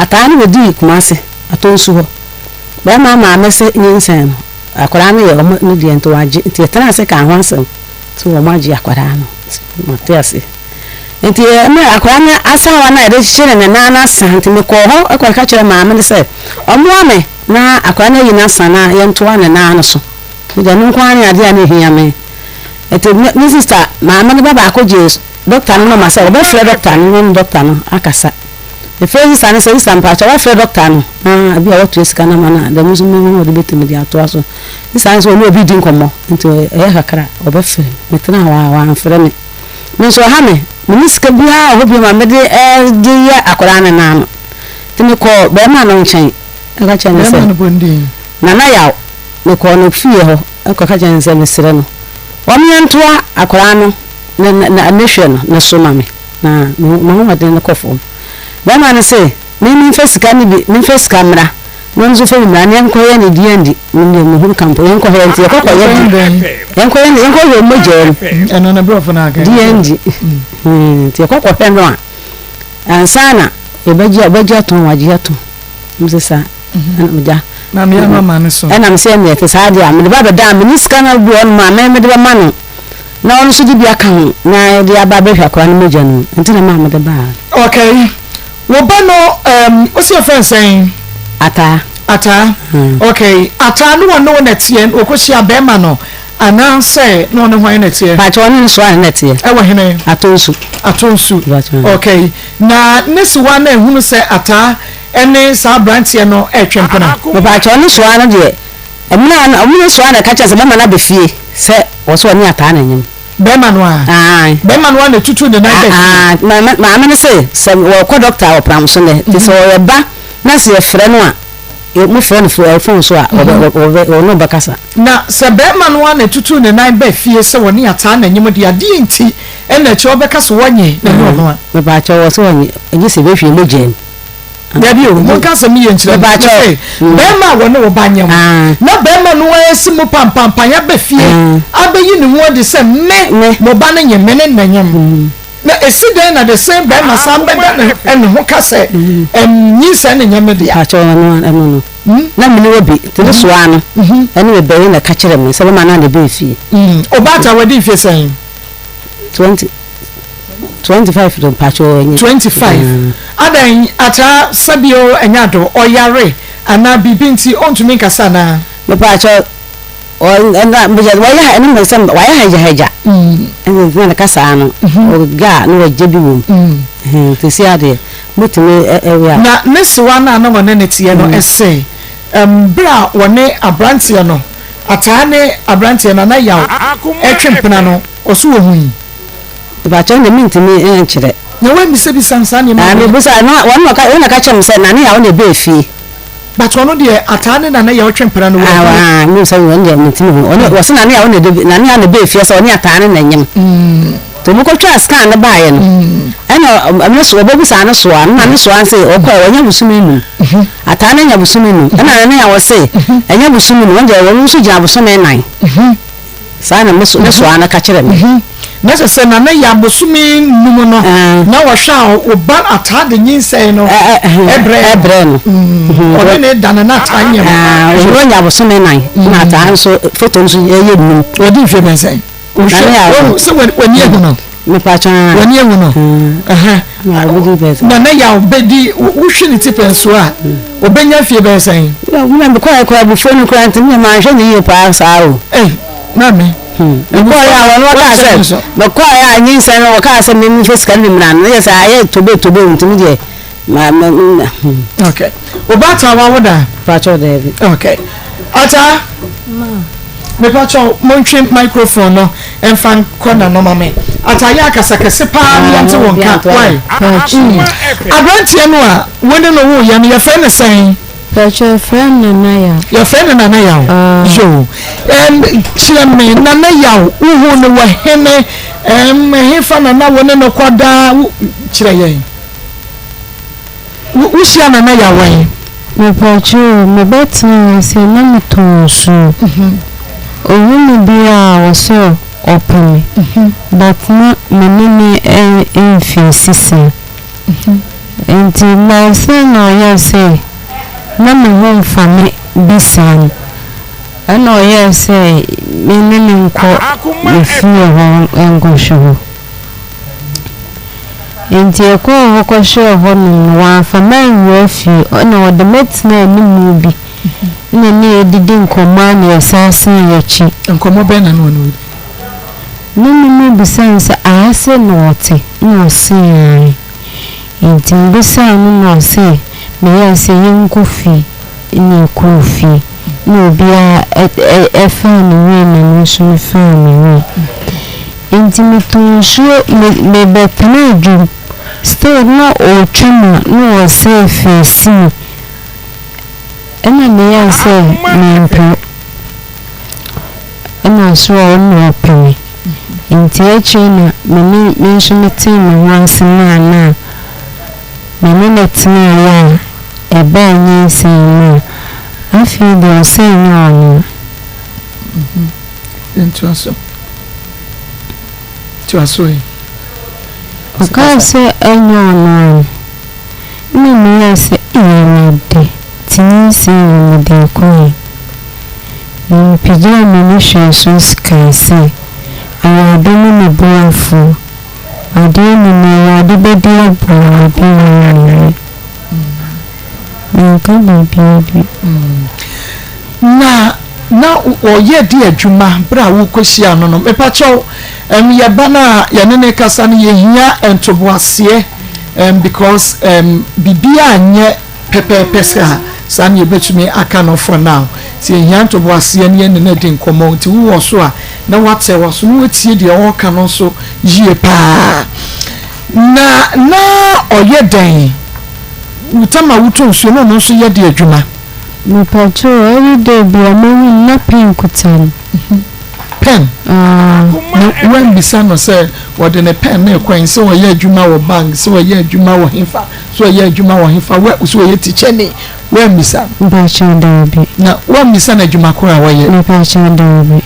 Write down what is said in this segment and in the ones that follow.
Ataa no bɛdii Kumase, Atonsu hɔ. Bɛrima maame se nyinsɛn no, akwadaa no yɛ wɔn ne deɛ nti wɔagye. Nti yɛtenaa ase kaa ho asɛm sɛ wɔagye akwadaa no. Nti mate aseɛ. Nti ɛmɛ akwadaa no asawa no a yɛde kyekyere ne nan no asa nti mekɔɔ hɔ kɔka kyerɛɛ maame no sɛ ɔmmoa me na akwadaa no ayi n'asa na yɛntoa ne nan no so. Me deɛ ɛno nko ara ne adeɛ a na ɛhia me. Nti me sista maame no ba baako gyee dɔkta no nɔma sɛ ɔbɛfrɛ dɔkta no na ɔne dɔkta no akasa. Mefrɛɛ sista no sɛ, Sista mpakyɛw woafrɛ dɔkta no na bi a watua sika no ama no a, dɛm nso mehu ɔde bɛtumi de atoa so. Sista no sɛ ɔne obi redi nkɔmmɔ nti ɛyɛ kakra a ɔbɛfrɛ me. Metenaa hɔ a wamfrɛ me. Me nso ɛha me, menni sika biara wɔ hɔ bio a mede de yɛ akwadaa no nan no. Nti mekɔɔ barima no nkyɛn ka kyerɛɛ no sɛ, Nana Yaw, mekɔɔ no fie hɔ kɔka kyerɛɛ no sɛ mesrɛ no ɔmmea ntoa akwadaa no ne ne hwɛ no ne so ma me na m'ahoɔden no kɔ fam. Barima no se me memfa sika no bi memfa sika mmra na ɔno nso fa bi mmra na yɛnkɔyɛ ne DND. Me deɛ mehu ka mpo yɛnkɔhwɛ nti yɛkɔ kɔyɛ yɛnkɔyɛ yɛnkɔhwɛ mogya mu. Ɛno ne borɔfo no aka. DND nti yɛkɔ kɔhwɛ no a ansa na yɛbɛgye ɔbɛgye atom wagye atom. Mese saa. Ɛna megya. Na me ama ma ne so. Ɛna me sɛ ɛnneɛ ɛte saa deɛ a mede ba bɛda a mene sika no bi wɔ hɔnom a me mede bɛma no na ɔno nso de bi aka ho na yɛde aba abɛhwɛ akwadaa no mogya no mu nti na maa mede baa. Okay. Wo ba no um, wo si yɛfrɛ no sɛn? Ataa. Ataa. Hmm. Okay. Ataa no wɔne wo na ɛteɛ wɔkɔhyia bɛrima no anaasɛ na ɔne hwan na ɛteɛ? Pakyɛ ɔne ne soa na ɛteɛ. Ɛwɔ hene? Atonsu. Atonsu. Okay. Na ne soa na ehunu sɛ Ataa ne saa abranteɛ no retwe mpena. Mepaakyɛw ne soa no deɛ ɛmena a ɔmo ne soa na ɛka kyerɛ sɛ bɛma no aba fie sɛ wɔ sɛ ɔne ataa na nyem. Bɛɛma no a? Aane. Bɛɛma no a na etutu ne nan ba fie? Aane maame no se sɛ wɔkɔ dɔkta a ɔpram so nɛ nti sɛ ɔyɛ ba na sɛ yɛfrɛ no a mo frɛ no fon so a ɔbɛ ɔne wo bɛkasa. Na sɛ bɛɛma no a na etutu ne nan ba fie sɛ ɔne ataa na nyem deɛ adeɛ nti ɛna akyire ɔbɛka sɛ wɔnye na ɛnyɛ ɔno a? Mepaakyɛw wɔ sɛ wɔnye gye sɛ yɛbɛhwie mogya mu. Dabi o, monka asɛm yi yie nkyerɛ me. Mese, bɛrima a wɔne wo ba nyɛ wo, na bɛrima no asi mu pampampan aba fie abɛyi ne ho adi sɛ me, mo ba no nye me ne nanyam. Na ɛsi dɛn na the same bɛrima san bɛda ne ho ka sɛ nyinsɛn no nyɛ me dea? Pakyɛ ɔno ɛno no na mene wɔ bi nti ne soa no ɛne me bɛyi na ɛka kyerɛ me sɛ bɛma no a na ɛbɛɛ fie. Ɔbaatan wadi mfie sɛn? 20. 25 do mpakyɛw ɛnyɛ. 25 adan ataa sɛbio ɛnyɛ ado ɔyare anaa biribi nti ɔntumi nkasa anaa. Mepakyɛw ɔna mbɛgya wɔyɛ ha ɛno mbɛ sɛ wɔayɛ hagyahagya ɛna ntina ne kasaa no ɔga a na wɔgya bi wɔ mu nti si adeɛ motumi ɛwɛ a. Na ne sewa no a na wɔne ne teɛ no ɛsɛ bere a wɔne abranteɛ no ataa ne abranteɛ no ana yaw ɛtwe mpena no ɔso wɔhui. Mepakyɛw deɛ mentumi nkyerɛ. Na woammisabisa no saa nneɛma Ah, wei? mebisa no, wɔn na ɔka, wɔn na ɛka kyerɛ me sɛ Nane Yaw na ɛbɛɛ fie. But ɔno deɛ ataa ne Nane Yaw twe mpena no Ah, wahunu. ah, mehu sɛ wɔn deɛ mentumi hu. Ɔno, wɔse Nane Yaw na ɛde, Nane Yaw na ɛbɛɛ fie sɛ ɔne ataa ne na nyem. Nti wɔn kɔtwaa scan no baeɛ no, ɛna ɔno so, wɔbɛbisaa no soa no, na ne soa nse ɔkɔɛ, wanya bosome num. Ataa no anya bosome num, ɛna Nane Yaw se, ɛnyɛ bosome num, wɔn deɛ wɔn nso gyina bosome nnan. Saa na me so ne soa no ka kyerɛ me. Na ɛsɛ sɛ Nana Yaa bosome num no na ɔhwɛ a ɔba ataa de nyinsɛn no brɛ no. Ɔne ne da no na ataa nyem. Ɔno anya bosome nan na ataa nso foto nso yɛ num. Wadi mfeɛ bɛn sɛn? Nana Yaa sɛ w'ani ahu no. Mepatwa. W'ani ahu no. Nana Yaw bɛdi wohwɛ ne ti pɛn so a ɔbɛnya mfeɛ bɛyɛ sɛn? Mena mekɔɛ kora abufuo no kora nti mena manhwɛ ne yie paa saa o. Ei, maame. Mekɔɛ a wɔn wɔkaa sɛ mekɔɛ a nyinsɛn no wɔkaa sɛ memfa sika no bi mmra no yɛ sɛ ayɛ tobe tobe nti me deɛ ma ma ma. Okay. Obaatan wa wo da? Pakyɛw daabi. Okay. Ata. Ma. Mepakyɛw montwe microphone no mfa nkɔ n'ano ma me. Ata yɛ akasa kɛse paa ne yɛnte wo nka. Why? Pakyɛw. Aberanteɛ no a wo ne no woyɛ no yɛfrɛ no sɛn? Pakyɛw yɛfrɛ no Nana Yaw. Yɛfrɛ no Nana Yaw. Yoo. Ɛm kyerɛ me Nana Yaw wohu no wɔ hene? Ɛm ɛhefa na na wo ne no kɔ daa? Kyerɛ yɛn. Wo wohyia Nana Yaw wɛn? Mepakyɛw o, mebɛtenaa ase na metɔn nsuo. Ohu me bi a ɔsɛ ɔpɛ me but na me ne no mfii sisia. Enti nnansa na ɔyɛɛ sɛ na me ho mfa me bi saa no, ɛna ɔyɛɛ sɛ me ne no nkɔ ne fie hɔ nkɔhwɛ hɔ. Enti yɛkɔɔ hɔ kɔhwɛɛ hɔnom no, wamfa me anwura fie, ɛna ɔde me tenaa anim bi na ne yɛdidi nkɔmmɔ a na yɛsan san yɛn akyi. Nkɔmmɔ bɛn na na ɔne wo di? Na me mebisa no sɛ, Aha sei na ɔte? Na ɔse aane. Enti mebisaa no na ɔse meyɛɛ sɛ yɛnkɔ fie na yɛkɔɔ fie na obiara faa ne wei na me nso mefaa me wei. Enti metɔɔ nsuo me mebɛtenaa dwam still na ɔretwam a na ɔsɛe feesi me ɛna meyɛɛ sɛ mempere. Ɛna so a ɔno ɔpɛ me. Nti akyire na me ne me nso metee me ho ase maa no a me ne no tenaeɛ a ɛbaa nyinsɛn mu a, afei deɛ ɔsɛ nyɛ ɔno a. Ntoa so. Toa so ɛ. Ɔkaa sɛ ɛnyɛ ɔno a no, ɛna meyɛɛ sɛ ei Awurade, nti nyinsɛn yi mede rekɔ he? Na mepagyaa m'ani hwɛɛ soro kaa sɛ, Awurade ne me boafoɔ, adeɛ mu no Awurade bɛdi aboa me biara nyinaa. Manka biribiara bio. Na na ɔyɛ de adwuma berɛ a worekɔhyia no no. Mepakyɛw, um, yɛba no a yɛne no rekasa no yɛhia ntoboaseɛ um, because um, biribiara nyɛ pɛpɛɛpɛ saa, saa na yɛbɛtumi aka no for now. Nti yɛhia ntoboaseɛ ne yɛne no adi nkɔmmɔ. Nti wowɔ so a na woatɛ w'aso na woatie deɛ ɔreka no nso yie paa. Na na ɔyɛ dɛn? Tam a wotɔ nsuo na ɔno nso yɛ de adwuma? Mepakyɛw, everyday bia mehu no na pen kuta no. Pen? Ah. Na woammisa no sɛ ɔde ne pen no rekɔ he, sɛ ɔyɛ adwuma wɔ bank, sɛ ɔyɛ adwuma wɔ hefa, sɛ ɔyɛ adwuma wɔ hefa, sɛ ɔyɛ tikyani, woammisa no? Mepakyɛw, daabi. Na woammisa no adwuma koro a ɔyɛ? Mepakyɛw, daabi.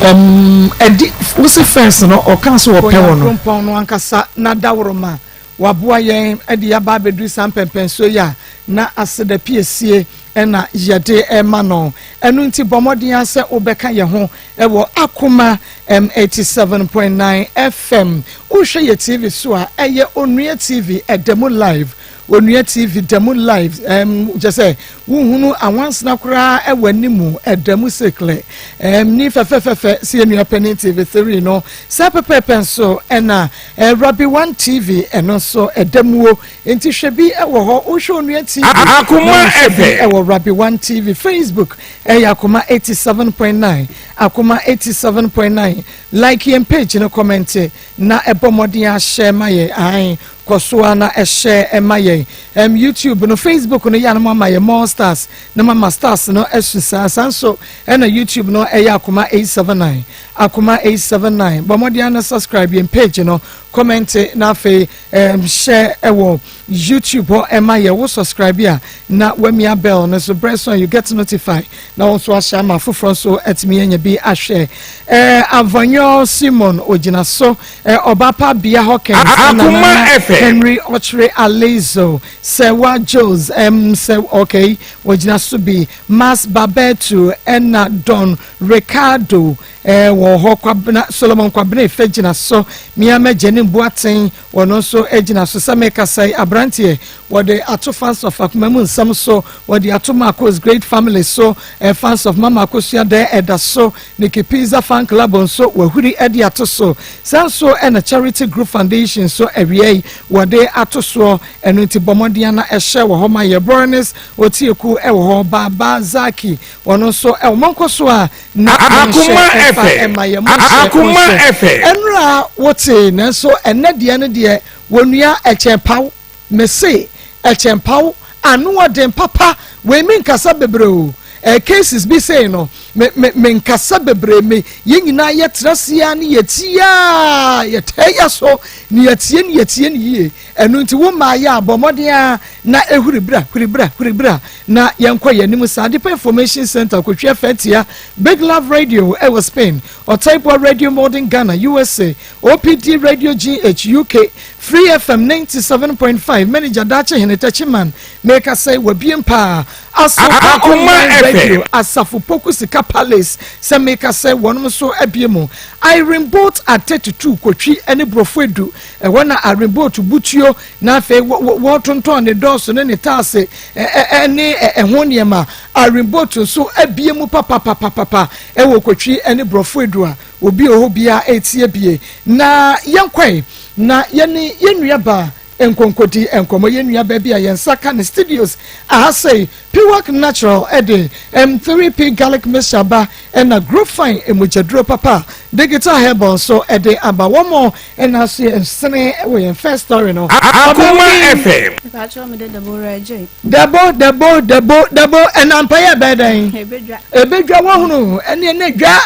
Um, ɛdi, wose first no, ɔkaa sɛ ɔpɛ wɔ no. Onyankopɔn no ankasa n'adaworoma Waboa yɛn de yɛaba abɛduru saa mpɛnpɛnsoɔ yi a na aseda piesie na yɛde rema no. Ɛno nti bɔ mmɔden ara sɛ wobɛka yɛn ho wɔ Akoma M 87.9 FM. Wohwɛ yɛ TV so a, ɛyɛ Onua TV, ɛda mu live. Onua TV da mu live. Ɛm, kyɛ sɛ wohunu awansena koraa ɛwɔ animu, ɛda mu seklɛ. Ɛm, ni fɛfɛfɛfɛ sɛ yɛn nua panin TV3 no. Saa pɛpɛɛpɛ nso ɛna Eh Rabbi one TV ɛno nso ɛda muo nti hwɛ bi ɛwɔ hɔ wohwɛ Onua TV na wohwɛ bi ɛwɔ Rabbi one TV Facebook ɛyɛ Akoma 87.9 Akoma 87.9 like yɛn page no comment na ɛbɔ mmɔden ahyɛ ma yɛn ahan kɔ so a na ɛhyɛ ɛma yɛn ɛm YouTube no Facebook no yɛ anam ama yɛn more stars na mama stars no ɛso saa saa nso ɛna YouTube no ɛyɛ Akoma 879 Akoma 879 bɔ mmɔden ara na subscribe yɛn page no, comment na afei um, share ɛwɔ YouTube hɔ ɛma yɛ wo subscribe a na wamia bell no so brɛ so you get notified na wɔn nso ahyɛ ama afoforɔ nso atumi anya bi ahwɛ. Eh, Avanyɔ Simon ogyina so eh, Ɔbapa Bia Hawkins ɛna Nana Henry Ɔkyere Alizo Sɛwa Jones ɛm sɛ okay wɔgyina so bi Mas Babetu ɛna Don Ricardo eh, wɔ hɔ, Kwabena, Solomon Kwabena Efe gyina so, Miama Jenim Boateng, wɔno nso gyina so. Sɛ mekasa yi, aberanteɛ, wɔde ato Fans of Akoma mu nsɛm so, wɔde ato Marcos Great Family so, eh, Fans of Mama Akosua Dɛ ɛda so, Nikki Pizza Fan Club nso wahuri de ato so. Saa nso ɛna Charity Group Foundation nso awia yi wɔde ato soɔ. Ɛno nti bɔ mmɔden na ɛhyɛ wɔ hɔ ma yɛ. Bornes Otieku wɔ hɔ, Baba Zaki Ɔno nso ɛ monkɔ so a na monhyɛ ɛfa ɛma yɛ monhyɛ monhyɛ ɛnora wote nanso ɛnɛ deɛ no deɛ wɔnua ɛkyɛn paw mese ɛkyɛn paw ano ɔden papa wei me nkasa bebree o ɛ cases bi sei no me me me nkasa bebree me yɛn nyinaa yɛtena se ya ne yɛtie a yɛtɛ yɛ so ne yɛtie ne yɛtie ne yie ɛno nti wo mmaa yɛ abɔ mmɔden a na ehuri bra huri bra huri bra Na yɛnkɔ yɛn anim saa. Adepa Information Centre, Kotwi Afatia, Big Love Radio ɛwɔ Spain, Ɔtaiboa Radio Modern Ghana, USA, OPD Radio GH, UK, Free FM 97.5 manager Daakye Hene Techiman meka sɛ wabiem paa Asopa Online Radio Asafo Poku Sika Palace sɛ meka sɛ wɔnom nso abie mu Irene Boat at 32 Kotwi ne Borɔfo Edu ɛhɔ na Irene Boat butuo na afei wɔtontɔn ne dɔɔso ne ne taase ne ɛho nneɛma Irene Boat nso abie mu papapapapa ɛwɔ Kotwi ne Borɔfo Edu a obi wɔ hɔ biara ɛretie bie na yɛnkɔe na yɛne yɛn nua baa nkonkodi nkɔmmɔ yɛn nua baa bi a yɛn nsa ka ne studios aha sei Piwak Natural ɛde M3P garlic mixture ba ɛna Growfine mogyaduro papa digital herbal nso ɛde aba wɔn mo ɛna so yɛ nsene ɛwɔ yɛn first story no. Akoma FM. Mepakyɛw mede Deborah Adjei. Dɛbo dɛbo dɛbo dɛbo ɛna mpa yɛ bɛɛ dɛn. Ebedwa. Ebedwa wɔhunu ɛne ɛne dwa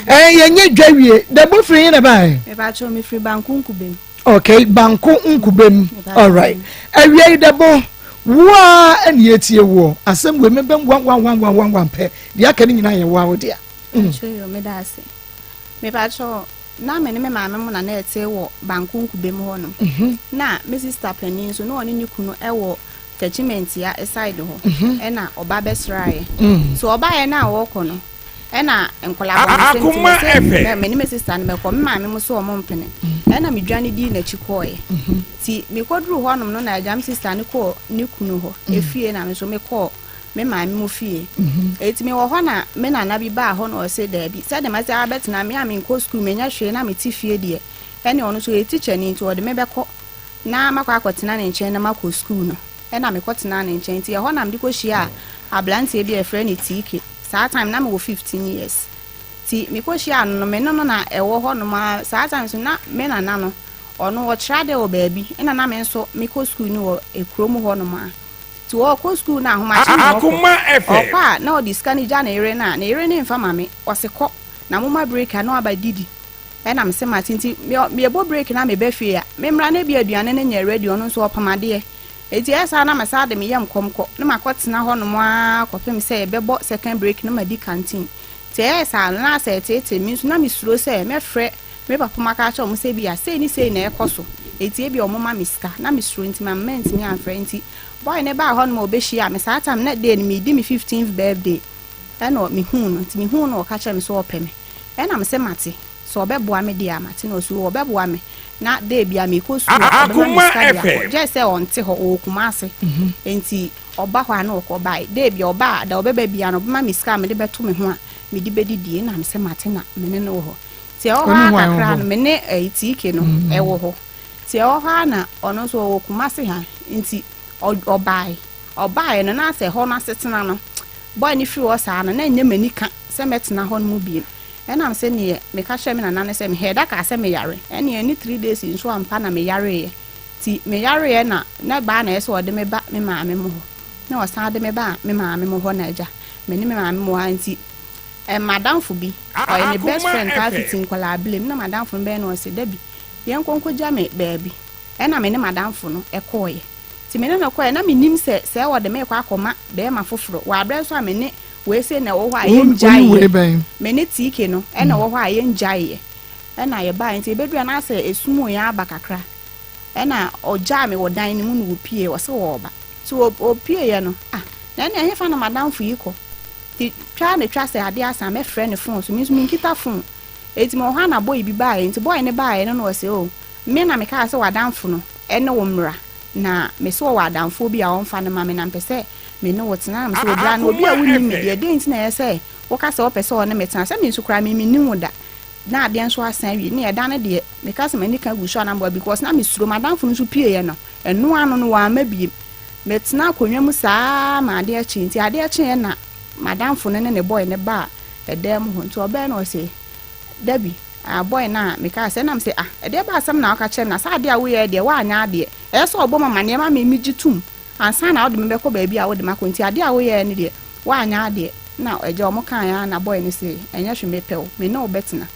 ɛn yɛnyɛ dwa wie dɛbo firi hin na bae. Mepakyɛw mefiri Banku Nkubem. Okay Banku Nkubem alright awia yi dɛbo woa ɛne yɛtie woɔ asɛm wei mebɛm wan wan wan wan wan wan pɛ deɛ aka ne nyinaa yɛ woa wo dea. Mepakyɛw yo meda ase. Mepakyɛw na me ne me maame mo na na ɛte wɔ Banku Nkubem hɔ nom. Na me sister panin nso na ɔne ne kunu ɛwɔ Techimantia side hɔ ɛna ɔba bɛsraeɛ. So ɔbaeɛ no a ɔrekɔ no ɛna nkwadaa bɔ ne sɛ nti me sɛ me ne me sister no bɛkɔ me maame mo so ɔmo mpene ɛna me dwane dii n'akyi kɔɔeɛ. Ti mekɔduru hɔnom no na agya me sister no kɔɔ ne kunu hɔ efie na me nso mekɔɔ me maame mo fie. Eti mewɔ hɔ na me nana bi baa hɔ na ɔse daabi sɛdeɛ masi abɛtena me a menkɔ sukuu menyɛ hwee na mete fie deɛ ɛne ɔno nso ɔyɛ tikyani nti ɔde me bɛkɔ na makɔ akɔtena ne nkyɛn na makɔ sukuu no, ɛna mekɔtenaa ne nkyɛn. Nti ɛhɔ na mede kɔhyiaa aberanteɛ bi a yɛfrɛ no TK. Saa time no na mewɔ 15 years. Nti mekɔhyiaa no no, me ne no na ɛwɔ hɔnom ara. Saa time nso na me nana no, ɔno ɔkyerɛ adeɛ wɔ baabi, ɛna na me nso mekɔ sukuu no wɔ kurom hɔnom ara. Nti ɔkɔ sukuu no a, ahomakye na ɔkɔ. Ɔkɔ a, na ɔde sika no gya ne yere no a, ne yere no mfa ma me. Ɔse kɔ, na momma break a na waba didi. Ɛna mese mate nti mebɔ break na meba fie a, me mmra na ebia aduane no nyɛ ready, ɔno nso ɔpam adeɛ. Enti ɛyɛ saa na mesan de me yam kɔm kɔ na makɔ tena hɔ nom ara kɔpem sɛ yɛbɛbɔ second break na madi canteen. Nti ɛyɛɛ saa no na asɛ ɛteetee me nso na mesuro sɛ mɛfrɛ me papa maka akyerɛ wɔn sɛ ebia sei ne sei na ɛrekɔ so enti ebia wɔn ma me sika. Na mesuro nti mamma mantumi amfrɛ. Nti boy no baa hɔ nom a ɔbɛhyiaa me saa time no na day no meredi me fifteenth birthday ɛna mehuu no. Nti mehuu no ɔka kyerɛɛ me sɛ ɔpɛ me. Ɛna mese mate, sɛ ɔbɛboa me deɛ a mate, na ɔse oo ɔbɛboa me, na day bia mekɔ sukuu a ɔbɛma me sika de akɔ, gyɛɛ sɛ ɔnte hɔ, ɔwɔ Kumase, nti ɔba hɔ a na ɔkɔ, by day bia ɔba a, da ɔbɛba bia no ɔbɛma me sika a mede bɛto me ho a mede bɛdidie, ɛna mese mate na mene no wɔ hɔ, nti ɛwɔ hɔ ara kakra no mene ɛyi TK no ɛwɔ hɔ, nti ɛwɔ hɔ ara na ɔno nso ɔwɔ Kumase ha, nti ɔbae, ɔbaeɛ no na asɛ ɛhɔ no asetena no, boy no firi hɔ saa no na ɛnyɛ m'ani ka. sɛ mɛtena hɔ no mu bio. Ɛnam sɛ neɛ meka kyerɛɛ me nana ne sɛ mehɛɛ da kaa sɛ meyare, ɛneɛ ɛne three days nso ampa na meyareeɛ. Nti meyareeɛ na na baa na ɛyɛ sɛ ɔde me ba me maame mo hɔ. Na ɔsan de me baa me maame mo hɔ na agya me ne me maame mo hɔ ara nti eh, m'adamfo bi, ɔyɛ me best friend paa fiti nkwadaa berɛ mu na m'adamfo no bɛyɛ no ɔse dabi yɛnkɔ nkɔgya me baabi. Ɛna me ne m'adamfo no kɔeɛ. Nti me ne no kɔeɛ na mennim sɛ sɛɛ ɔde me rekɔ akɔma barima foforɔ wɔ aberɛ nso a me ne Wei sei na ɛwɔ hɔ a yɛngyaeɛ. Me ne TK no ɛna ɛwɔ hɔ a yɛngyaeɛ. Ɛna yɛbaeɛ nti yɛbɛduru a na asɛ esum o yɛn aba kakra. Ɛna ɔgyaa me wɔ dan no mu na ɔpie ɔse ɔɔba. Nti ɔpieeɛ no ah na ɛneɛ ɛhefa na m'adamfo yi kɔ? Nti twa na twa sɛ adeɛ asa a mɛfrɛ ne phone so me nso menkita phone. Enti mewɔ hɔ a na boy bi baeɛ nti boy no baeɛ no na ɔse oh me na mekaa sɛ w'adamfo no ɛne wo mmra na mese ɔwɔ adamfoɔ bi a ɔmfa no ma me na mpɛ sɛ me ne wo tena. Na mese, Obra, na obi a wonnim me deɛ, dɛn nti na ɛyɛ sɛ woka sɛ wopɛ sɛ ɔne me tena? Sɛ me nso koraa, me mennim wo da. Na adeɛ nso asan awie. Ne ɛda no deɛ, meka sɛ m'ani ka gu so a na meboa because na mesuro. M'adamfo no nso pieeɛ no, ɛno ano no wamma biem. Metenaa akonnwa mu saa ara ma adeɛ kyee. Nti adeɛ kyeeɛ na m'adamfo no ne ne boy no baa ɛdan mu hɔ. Nti ɔbaeɛ na ɔse, Dabi, ah, boy no a mekaa sɛ, ɛna mese, ah, ɛdeɛ bɛn asɛm na woka kyerɛ me? Na saa adeɛ a woyɛeɛ deɛ, woanyɛ adeɛ. Ɛyɛ sɛ ɔbɔ me amaneɛ ma me megye tom. Ansa na wode me bɛkɔ baabi a wode me akɔ nti adeɛ a woyɛɛ no deɛ woanyɛ adeɛ na agya ɔmo kaeɛ ara na boy no se ɛnyɛ hwee mepɛ wo me ne wo bɛtena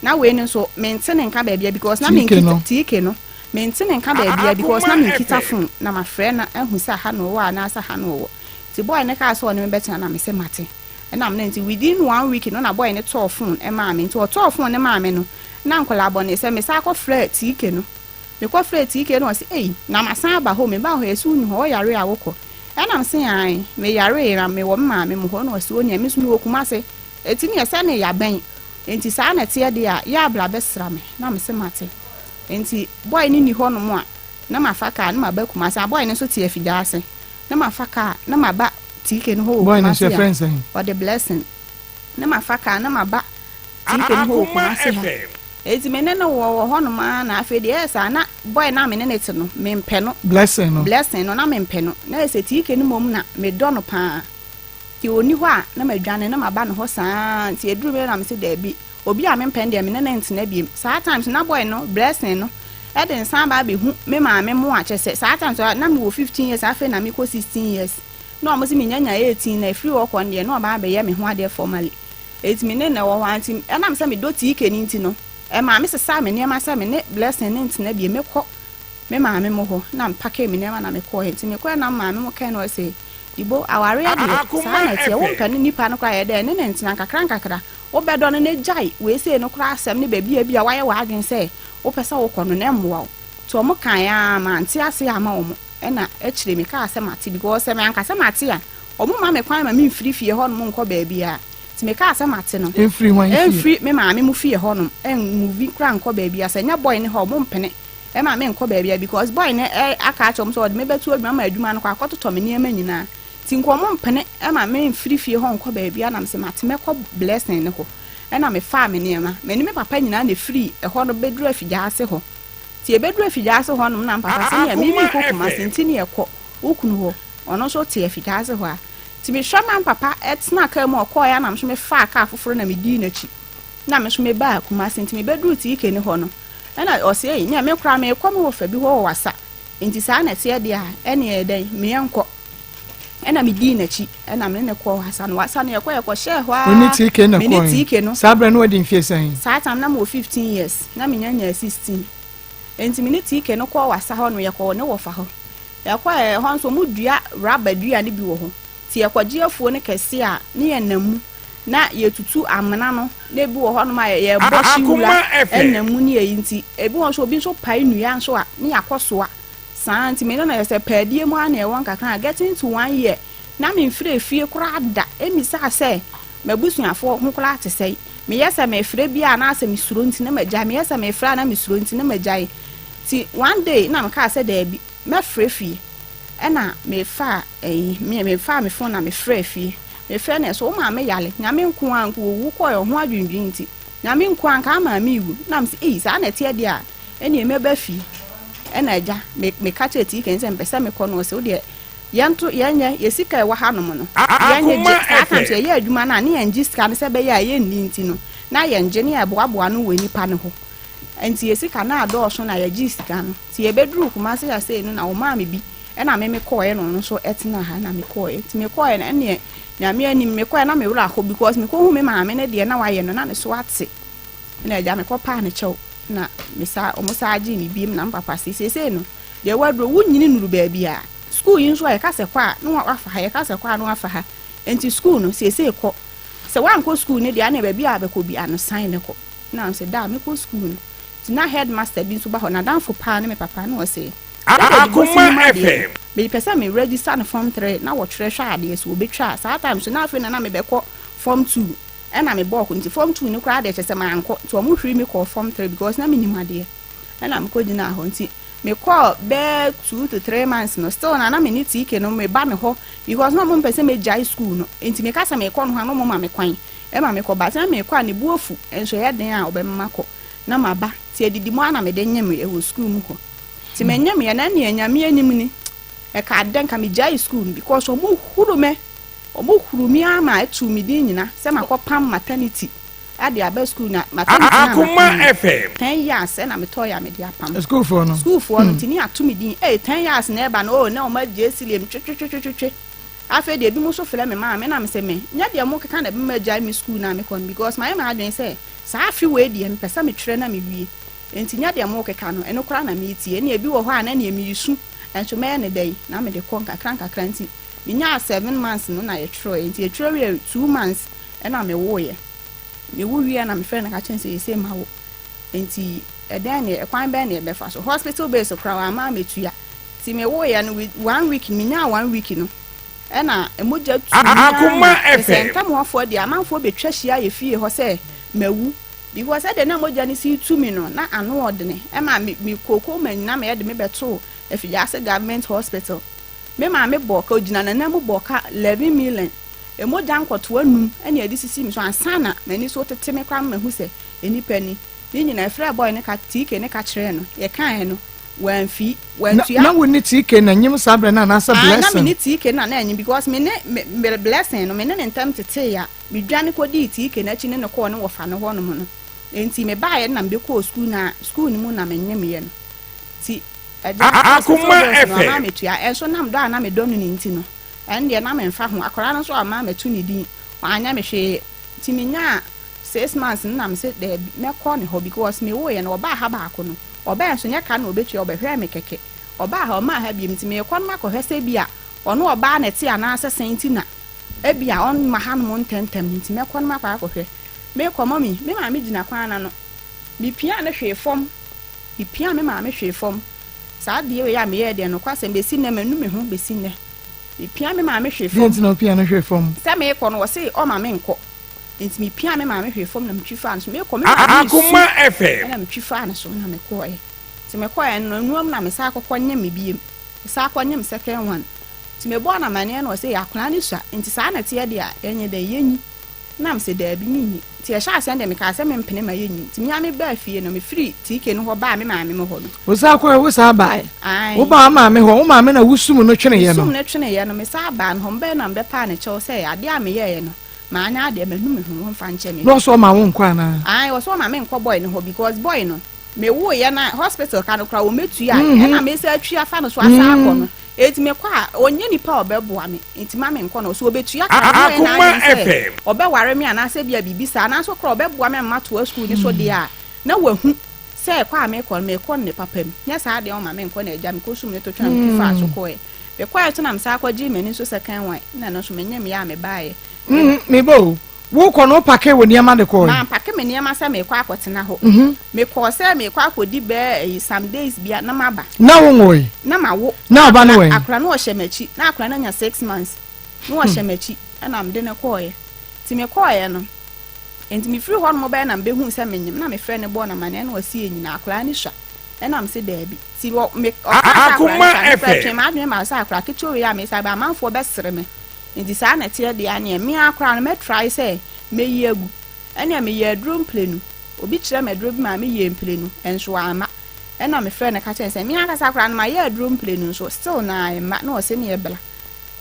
na wei no nso mente ne nka baabia because na menkita TK no mente ne nka baabia because na menkita phone na mafrɛ no ahu sɛ aha na ɔwɔ anaasɛ ha na ɔwɔ nti boy no kaa sɛ ɔne me bɛtena na mese mate ɛna mene nti within one week no na boy no tɔɔ phone maa me nti ɔtɔɔ phone no maa me no na nkwadaa bɔne sɛ mesan kɔfrɛɛ TK no. Mekɔfrɛɛ TK na ɔse, Ei, na masan aba hɔ o, mebaa hɔ yɛse wonni hɔ, woyare a wokɔ. Ɛna mese, Ae, meyaree na mewɔ me maame mo hɔ. Ɛna ɔse, Onua, me nso mewɔ Kumase, enti neɛ sɛne yɛabɛn, enti saa na ɛteɛ deɛ a, yɛ a bra bɛsra me. Na mese, Mate. Enti boy no nni hɔnom a, na mafa kaa na maba Kumase. Na boy no nso te Afigyaase. Na mafa kaa na maba TK no hɔ wɔ Boy no nso Kumase yɛfrɛ no a, sɛn? ɔde Blessing. Na mafa kaa na maba TK no hɔ wɔ Akoma Kumase ha. FM. Enti me ne no wɔ wɔ hɔnom ara na afei deɛ ɛyɛ saa na boy no a me ne no te no, mempɛ no. Blessing no. Blessing no, na mempɛ no. Na ɛyɛ sɛ TK no mmom na medɔ no pa ara. Nti ɔnni hɔ a, na madwane na maba ne hɔ saa ara. Nti ɛduruu baabi na mese daabi, obi a mempɛ no deɛ me ne no ntena biom. Saa times no na boy no, Blessing no, de nsa aba abɛhu me maame mo a kyerɛ sɛ saa times no na mewɔ 15 years afei na mekɔ 16 years. Na wɔn se menya nya 18 na ɛfiri hɔ kɔ no deɛ na ɔba abɛyɛ me ho adeɛ formally. Enti me ne no wɔ hɔ ara nti ɛnam sɛ medɔ TK no nti no, ɛmaa me sesaa me nneɛma sɛ me ne Blessing no ntena bio, mɛkɔ me maame mo hɔ na me pakee me nneɛma na mekɔɔɛ. Nti mekɔɛ na me maame mo kae na ɔse, Dibo, awareɛ deɛ saa na ɛteɛ, wompɛ no nipa no koraa yɛ dɛn ne no ntena nkakra nkakra, wobɛdɔ no na gyae wei sei no koraa asɛm ne baabi a ebia woayɛ w'adwene sɛ wopɛ sɛ wokɔ no na ɛmmoa wo. Nti wɔn kaeɛ ara mante aseɛ amma wɔn ɛna akyire mekaa sɛ mate because sɛ manka sɛ mate a Ɔmo mma me kwan ma me mfiri fie hɔ nom nkɔ baabiaa. Nti me kaa sɛ mate no. Mfiri hwan fie? Mfiri me maame mo fie hɔ nom, ɛn-move koraa nkɔ baabiaa. Sɛ nyɛ boy no hɔ a, ɔmo mpene ma me nkɔ baabiaa because boy no aka akyerɛ ɔmo sɛ ɔde me bɛto adwuma ma adwuma no kɔ akɔtotɔ me nneɛma nyinaa. Nti nka ɔmo mpene ma me mfiri fie hɔ nkɔ baabiaa na mese mate mɛkɔ Blessing no hɔ. Ɛna me faa me nneɛma. Me ne me papa nyinaa na ɛfirii ɛhɔ no bɛduru Afigyaase hɔ. Nti yɛbɛduru Afigyaase hɔ nom na me papa se nea me meekɔ Kumasi nti ne yɛkɔ wo kunu hɔ. Ɔno nso te afitaase hɔ a. Nti mehwɛ ma me papa tenaa kaa mu a ɔkɔeɛ a na me nso mefaa kaa foforɔ na medii n'akyi na me nso mebaa Kumasi. Nti mebɛduruu TK no hɔ no ɛna ɔse ei nea me koraa merekɔ me wɔfa bi hɔ wɔ Wassa nti saa na ɛteɛ deɛ a ɛneɛ dɛn meɛnkɔ. Ɛna medii n'akyi ɛna me ne no kɔɔ Wassa no. Wassa no yɛkɔ yɛkɔhyɛɛ hɔ Wo ne ara TK na me ne kɔe? TK no. Saa berɛ no wadi mfeɛ sɛn? Saa time no na mewɔ 15 years na menya nyaa 16. Nti me ne TK no kɔɔ Wassa hɔ no yɛkɔɔ ne wɔfa hɔ. Yɛkɔɛ hɔ nso ɔmo dua rubber dua no bi wɔ hɔ nti yɛkɔgye afuo no kɛse a ne yɛ nam mu na yɛtutu amena no na ebi wɔ hɔ nom a yɛbɔ hye wura nam mu ne yɛyi nti ebi wɔ nso obi nso pae nnua nso a ne yɛakɔ soa saa nti me ne no yɛ sɛ paadie mu ara na ɛwɔ nkakra a getting to one year na me mfiri efie koraa da ɛmisaa sɛ m'abusuafoɔ ho koraa te sɛn meyɛ sɛ mefrɛ bi a na asɛ mesuro nti na magyae meyɛ sɛ mefrɛ a na mesuro nti na magyae nti one day na mekaa sɛ daabi mɛfrɛ fie ɛna mefaa ɛyi me mefaa me phone na mefrɛɛ fie mefrɛ no ɛso wo maame yale nyame nko ara nko owu kɔɛ ɔho adwendwen nti nyame nko ara nka ama me wu na mese ei saa na ɛteɛ deɛ a ɛneɛ mɛba fie ɛna agya me meka kyerɛ tii kɛn sɛ mpɛ sɛ mekɔ no ɔsɛ wo deɛ yɛnto yɛnyɛ yɛ sika ɛwɔ ha nom no yɛnyɛ gye saa time so yɛyɛ adwuma no a ne yɛngye sika no sɛ ɛbɛyɛ a yɛnni nti no na yɛngye ne yɛboaboa no wɔ nipa no hɔ Nti yɛ sika no adɔɔso na yɛgyee sika no. Nti yɛbɛduruu Kumasi ha sei no na wɔmaa me bi ɛna me mekɔɔeɛ na ɔno nso tenaa ha na mekɔɔeɛ. Nti mekɔɔeɛ no ɛneɛ Nyame anim mekɔɔeɛ na me werɛ aho because mekɔhuu me maame no deɛ na wayɛ no na ne so ate. Ɛna agya mekɔpaa ne kyɛw na me saa wɔn saa gyee me biem na me papa se seesei no deɛ waduro wonyini nuru baabi a school yi nso a yɛka sɛ kɔ a na wafa ha yɛka sɛ kɔ a na wafa ha nti school no seesei kɔ sɛ wankɔ school no deɛ ɛneɛ baabi a bɛkɔ bi ano san ne kɔ. Na ɔse da a mekɔ sukuu no nti na headmaster bi nso ba hɔ, n'adamfo paa ne me papa, na ɔse David Bosi Akoma nim adeɛ FM. mepɛ sɛ me register no form 3 na wɔtwerɛ hwɛ adeɛ so wɔbɛtwa a, saa time so na afei na na mebɛkɔ form 2 ɛna mebɔɔ ko nti form 2 no koraa deɛ kyerɛ sɛ mankɔ nti wɔn hwiri me kɔɔ form 3 because na menim adeɛ ɛna mekɔ gyinaa hɔ nti mekɔɔ bɛɛ 2 to 3 months no still na na me ne TK no meba ne hɔ because na wɔn mpɛ sɛ megyae school no nti meka sɛ mekɔ no hɔ a na wɔn ma me kwan Ɛma mekɔ but na mekɔ a ne bo afu nso ɛyɛ den a ɔbɛma makɔ na maba nti adidi mu ara na mede nyemeɛ wɔ sukuu mu hɔ nti me nyemeɛ na ɛneɛ Nyame anim ni ɛka dɛ nka megyae sukuu no because ɔmo huru me ɔmo huru me ara ma ɛtuu me din nyina sɛ makɔ pam maternity ade aba sukuu na maternity na Akoma mapam no FM. 10 years ɛna metɔɔ yɛ a mede apam Sukuufoɔ no. sukuufoɔ no nti ne ato me din ee 10 years na ɛba no oo na ɔmo agye silem twetwetwetwetwe Afei deɛ ebinom nso frɛ me maame na mese me nyɛ deɛ mokeka na ɛbɛma magyae me sukuu no a mekɔ no because mayɛ m'adwene sɛ saa afe wei deɛ mepɛ sɛ metwerɛ na mewie nti nyɛ deɛ mokeka no ɛno koraa na meretie ɛnneɛ ebi wɔ hɔ a na neɛ meresu nso mɛyɛ no dɛn na mede kɔ nkakra nkakra nti menyaa seven months no na yɛtwerɛeɛ nti yɛtwerɛ wieɛ 2 months ɛna mewoeɛ mewo wieɛ na mefrɛ no ka kyerɛ no sɛ seesei mawo nti. Ɛdɛn ne ɛkwan bɛn na yɛbɛfa so? Hospital bills koraa wamma ammetua. Nti mewoeɛ no with one week, menyaa one week no, ɛna mogya tuu me ara ma kyerɛ sɛ ntamuafoɔ deɛ amanfoɔ bɛtwa hyia yɛ fie hɔ sɛ mawu. Because sɛdeɛ na mogya no si retu me no, na ano ɔdene. Ɛma me me kookoo ma nyina ma yɛde me bɛtoo Afigyase Government Hospital. Me maame bɔɔ ka, ɔgyina n'anan mu bɔɔ ka 11 million. Mogya nkɔtoa num na yɛde sisii me so ansa na m'ani so retete me koraa ma mahu sɛ nnipa ni. Ne nyinaa, yɛfrɛɛ boy no ka, TK no ka kyerɛɛ no. Yɛkaeɛ no, wamfi, Na wantua. na wo ne TK na nyem saa berɛ no anaasɛ Ae, na me Blessing? ne TK no na na anyim because me ne me, me Blessing no, me ne ne ntam tetee a medwane kɔdii TK no akyi ne no kɔɔ ne wɔfa no hɔnom no. Enti mebaeɛ no na mebɛkɔɔ sukuu na sukuu no mu na menyemeeɛ no. Nti agya, hospital Akoma bills no, wamma FM. ammetua. Ɛnso nam dɔ a na medɔ no no nti no, Ɛno deɛ na memfa ho. Akwadaa no nso amma ammɛto ne din. Wanyɛ me hwee. Nti menyaa six months no na mese daabi, mɛkɔ ne hɔ because mewoeɛ no ɔbaa ha baako no, ɔbaeɛ nso nyɛ ka na ɔbɛtua, ɔbɛhwɛɛ me kɛkɛ. Ɔbaa ha, ɔmmaa ha biom. Nti merekɔ no makɔhwɛ sɛ ebia ɔne ɔbaa na ɛte anaasɛ sɛn nti na ebia ɔmma hanom ntɛmntɛm no nti mɛkɔ no makɔ akɔhwɛ. Merekɔ, mummy, me maame gyina kwan no ano. Mepiaa no hwee fam. Mepiaa me maame hwee fam. Saa adeɛ wei a meyɛɛ deɛ nokwasɛm bɛsi nnɛ manu me ho bɛsi nnɛ. Mepia me maame hwee Deɛ fam. nti na wopia no hwee fam? Sɛ meekɔ no ɔse ɔma menkɔ nti mepia me maame hwee fam na metwi faa no so. Meekɔ me maame resu Akoma FM. ɛna metwi faa no so na mekɔɔɛ. Nti mekɔɔɛ no ɛnoam na mesan kɔkɔ nyem biem. Mesan kɔ nyem second one. Nti mebɔɔ no amaneɛ na ɔse akwadaa no sua nti saa na ɛteɛ deɛ a yɛnyɛ dɛn yɛnyi. Na mese daabi menyi. Nti ɛhyɛɛ aseɛ no deɛ mekaa sɛ mempene ma yɛnyi. Nti me ara mebaa fie no, mefiri TK no hɔ baa me maame mo hɔ no. Wo san kɔɛ, wo san baeɛ. Ae. Wo baa wo maame hɔ, wo maame na wo sum no tweneeɛ no. Mesum no tweneeɛ no, mesan baa no hɔ. Mebɛɛ na mebɛpaa no kyɛw sɛ adeɛ a meyɛeɛ no, manyɛ adeɛ, manu me ho, wɔmfa nkyɛ me. Na ɔse ɔma wo nkɔ anaa? Ae, ɔse ɔma menkɔ boy no hɔ because boy no, mewoeɛ no a, hospital ka no koraa wɔmmɛtuaeɛ, ɛna mesan atwi afa no so asan akɔ no. Enti mekɔ a, ɔnyɛ nipa a ɔbɛboa me, enti ma menkɔ no. So ɔbɛtua ka na ɔyɛ Akoma n'adwene sɛ FM. ɔbɛware me anaasɛ ebia biribi saa, nanso koraa ɔbɛboa me ama matoa sukuu no so deɛ a, na wahu sɛ kɔ a merekɔ no, merekɔ no ne papa mu. Nyɛ saa deɛ ɔmma menkɔ na agya mekɔsum no to twene a metwi faa so kɔeɛ. Mekɔeɛ nso na mesan kɔgyee m'ani nso second one, na ɛno nso menyemmeeɛ a mebaeɛ. Me me ba o, Wokɔ no, wopakee wo nneɛma de kɔe? Mampake me nneɛma sɛ merekɔ akɔtena hɔ. Mekɔɔ sɛ merekɔ akɔdi bɛyɛ ɛyi some days bi a na maba. Na wonwoe? Na mawo. Na ɔba no wɛn? Akora no ɔhyɛ m'akyi. Na akora no anya 6 months. Na ɔhyɛ m'akyi ɛna mede no kɔeɛ. Nti mekɔeɛ no, nti mefiri hɔ nom bɛyɛ na mebɛhuu sɛ menyem na mefrɛ no bɔɔ no amanneɛ na ɔse yɛ nyina akwadaa no sua. Ɛna mese daabi. Nti wɔ me ɔkaa sɛ akwadaa no Akoma sua no, mefrɛ FM. twee m'adwene maa sɛ akwadaa ketewa wei a mesan ba amanfoɔ bɛsere me. Nti saa na ɛteɛ deɛ a neɛ me ara koraa no mɛ try sɛ mɛyi agu. Ɛneɛ meyɛɛ aduro mprenu. Obi kyerɛɛ me aduro bi maa me yɛɛ mprenu nso amma. Ɛna me frɛɛ no ka kyerɛɛ no sɛ me ankasa koraa no mayɛ aduro mprenu nso still naa ɛmma na ɔse neɛ bla.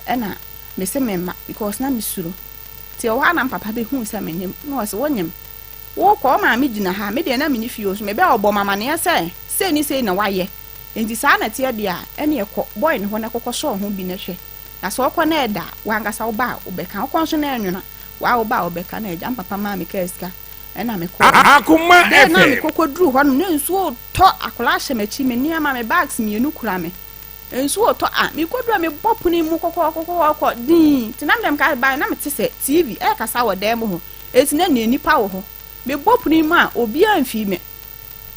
Ɛna me se memma because na me suro. Nti ɛwɔ hɔ a na me papa bɛhuu sɛ me nyem na ɔse wo nyem? Wo kɔ wo maame gyina ha me deɛ na menni fie o nso mebɛɛ ɔbɔ me amaneɛ sɛ sei ne sei na wayɛ nti saa na ɛteɛ deɛ a ɛneɛ kɔ boy no hɔ na kɔkɔ sɔɔ ho bi na hwɛ. Na sɛ ɔkɔ na ɛda a, w'ankasa wo ba a, wobɛka. Ɔkɔ nso na ɛnwono a, woa wo ba a, wobɛka. Na agya me papa maa me kaa sika, ɛna mekɔɔɛ. Akoma Day no a FM. mekɔkɔduruu hɔ nom, na nsuo retɔ, akwadaa hyɛ m'akyi, me nneɛma, me bags mmienu kura me. Nsuo retɔ a, mekɔduru a, mebɔ pono yi mu kɔkɔɔkɔkɔɔkɔ, dinn. Nti na me deɛ meka baeɛ, na mete sɛ TV ɛrekasa wɔ dan mu hɔ. Enti na nea nnipa wɔ hɔ. Mebɔ pono yi mu a, obiara mfii me.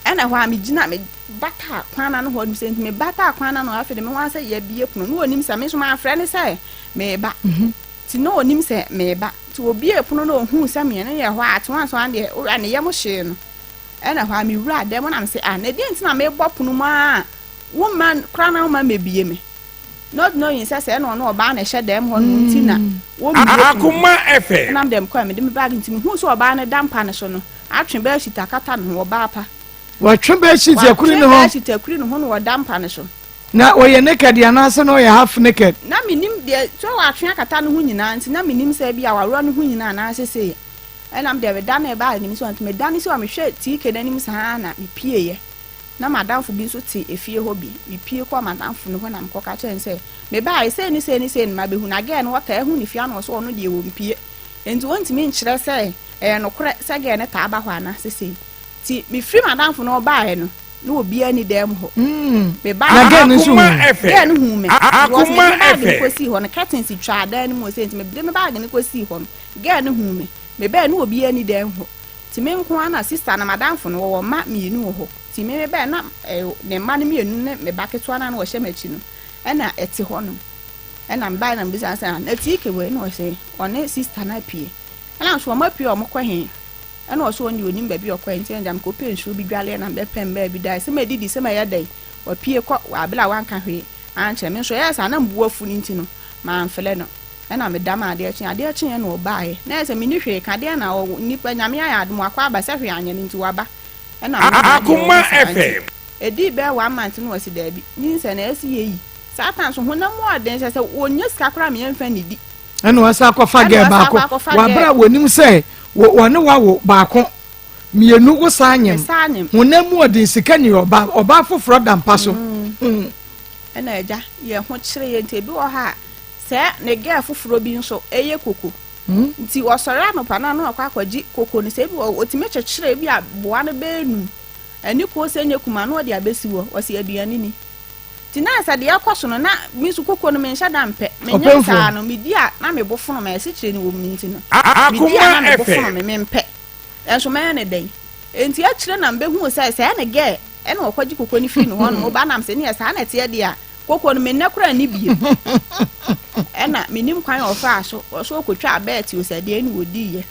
Ɛna ɛhɔ a megyina, me bataa kwan no ano hɔ sɛ nti me bataa kwan no ano afei de me ho ara sɛ yɛabie pono na ɔnim sɛ me nso mamfrɛ no sɛ mereba nti na ɔnim sɛ mereba nti ɔbiee pono na ɔhuu sɛ me no yɛ hɔ a atewa nso adeɛ owura ne yam hyee no ɛna hɔ a mewura dɛm na mese ah na ɛdeɛ nti na mebɔ pono mu a womma koraa na womma mɛbie me not knowing sɛ sɛ ɛna ɔno ɔbaa na ɛhyɛ dɛm hɔ no nti na wɔmmie pono no. Akoma FM. Ɛnam dɛm kɔ a mede me bag nti mehuu sɛ ɔbaa no da mpa no so no atwe bɛɛhyit akata ne ho ɔbaa pa. Watwe bedsheet akuri ne ho. Watwe bedsheet akuri ne ho na ɔda mpa no so. Na ɔyɛ naked anaasɛ na ɔyɛ half naked? Na mennim deɛ, sɛ watwe akata ne ho nyinaa nti na mennim sɛ ebia waworɔ ne ho nyinaa anaasɛ sei. Ɛna me deɛ medanee bag no mu so nti medane si hɔ a mehwɛ TK no anim saa na mepieeɛ. Na m'adamfo bi nso te efie hɔ bi. Mepie kɔɔ m'adamfo no hɔ na mekɔka kyerɛɛ no sɛ mebaeɛ sei ne sei ne sei na mabɛhu. Na girl no ɔtaa hu ne fie ano ɔse ɔno deɛ ɔmpie. Enti ɔntumi nkyerɛ sɛ ɛyɛ nokorɛ sɛ girl no taa ba hɔ anaasɛ sei. Nti mefiri m'adamfo no hɔ baeɛ no, na obiara nni dan mu hɔ. Mebaeɛ Na girl no nso Akoma huu wo? FM. Girl no huu me. Because mede Akoma me baage no FM. kɔsii hɔ no, curtains twaa dan no mu hɔ sei nti mede me baage no kɔsii hɔ no, girl no huu me. Mebaeɛ no na obiara nni dan mu hɔ. Nti me nko ara na sister no, m'adamfo no, wɔwɔ mma mmienu wɔ hɔ. Nti me mebaeɛ na ne mma no mmienu ne me ba ketewa no a na ɔhyɛ m'akyi no ɛna ɛte hɔnom. Ɛna mebaeɛ na mebisa no sɛ, ah, na TK wɔ he? Na ɔse ɔne sista no apue. Ɛna nso wɔn apue a wɔkɔ he? Ɛna ɔse ɔno deɛ ɔnim baabi a ɔkɔɛ nti ɛna gya mekɔpɛɛ nsuo bi dwaleɛ na mebɛpɛ mbaa bi daeɛ sɛ madidi sɛ mɛyɛ dɛn wapue kɔ wɔ abere a wanka hwee ankyerɛ me nso ɛyɛɛ saa na mebo afu no nti no mamfrɛ no ɛna meda ma adeɛ kye adeɛ kyeeɛ na ɔbaeɛ na ɛyɛ sɛ menni hwee ka deɛ na ɔwɔ nnipa Nyame ayɛ adom wakɔ aba sɛ hwee anyɛ no nti waba ɛna me deɛ Akoma ɔwɔ saa nti FM. ɛdii bɛyɛ one month na ɔse daabi nyinsɛn na ɛsɛ yɛyi saa time so honam mu ɔden hyɛ sɛ ɔnya sika koraa meyɛmfa nnidi. Ɛna wasan akɔfa Ɛna gɛɛ wasan baako akɔ akɔfa wɔ abere gɛɛ. a wɔnim sɛ wɔne wawo baako mmienu wo saa nyem Mesaa nyem. honam mu ɔden sika ni ɔba ɔbaa foforɔ da mpa so. Ɛna agya yɛn ho kyere yɛn nti ebi wɔ hɔ a sɛ ne gɛɛ foforɔ bi nso ɛyɛ koko nti ɔsɔre anɔpa no a na wakɔ akɔgye koko no sɛ ebi wɔ ɔtumi kyekyere ebi a boa no bɛyɛ num ɛne koo sɛ nyɛ kuma na ɔde abɛsi hɔ ɔsi aduane ni. Nti na sɛ deɛ ɛkɔ so no na me nso koko no menhyɛ da mpɛ. Menyem saa no medi a na me bo fono me, asikyire no wɔ mu no nti no medi a na me bo fono me, mempɛ. Nanso mɛyɛ no dɛn? Nti akyire na mebɛhuu sɛ sɛɛ ne gɛɛ ɛna ɔkɔgye koko no firi ne hɔ nom ba nam sɛ neɛ saa na ɛteɛ deɛ a koko no mennɛ koraa nni bio. Ɛna mennim kwan a ɔfaa so, ɔso ɔkɔtwaa bɛɛte o sɛ deɛn na ɔdiiɛ.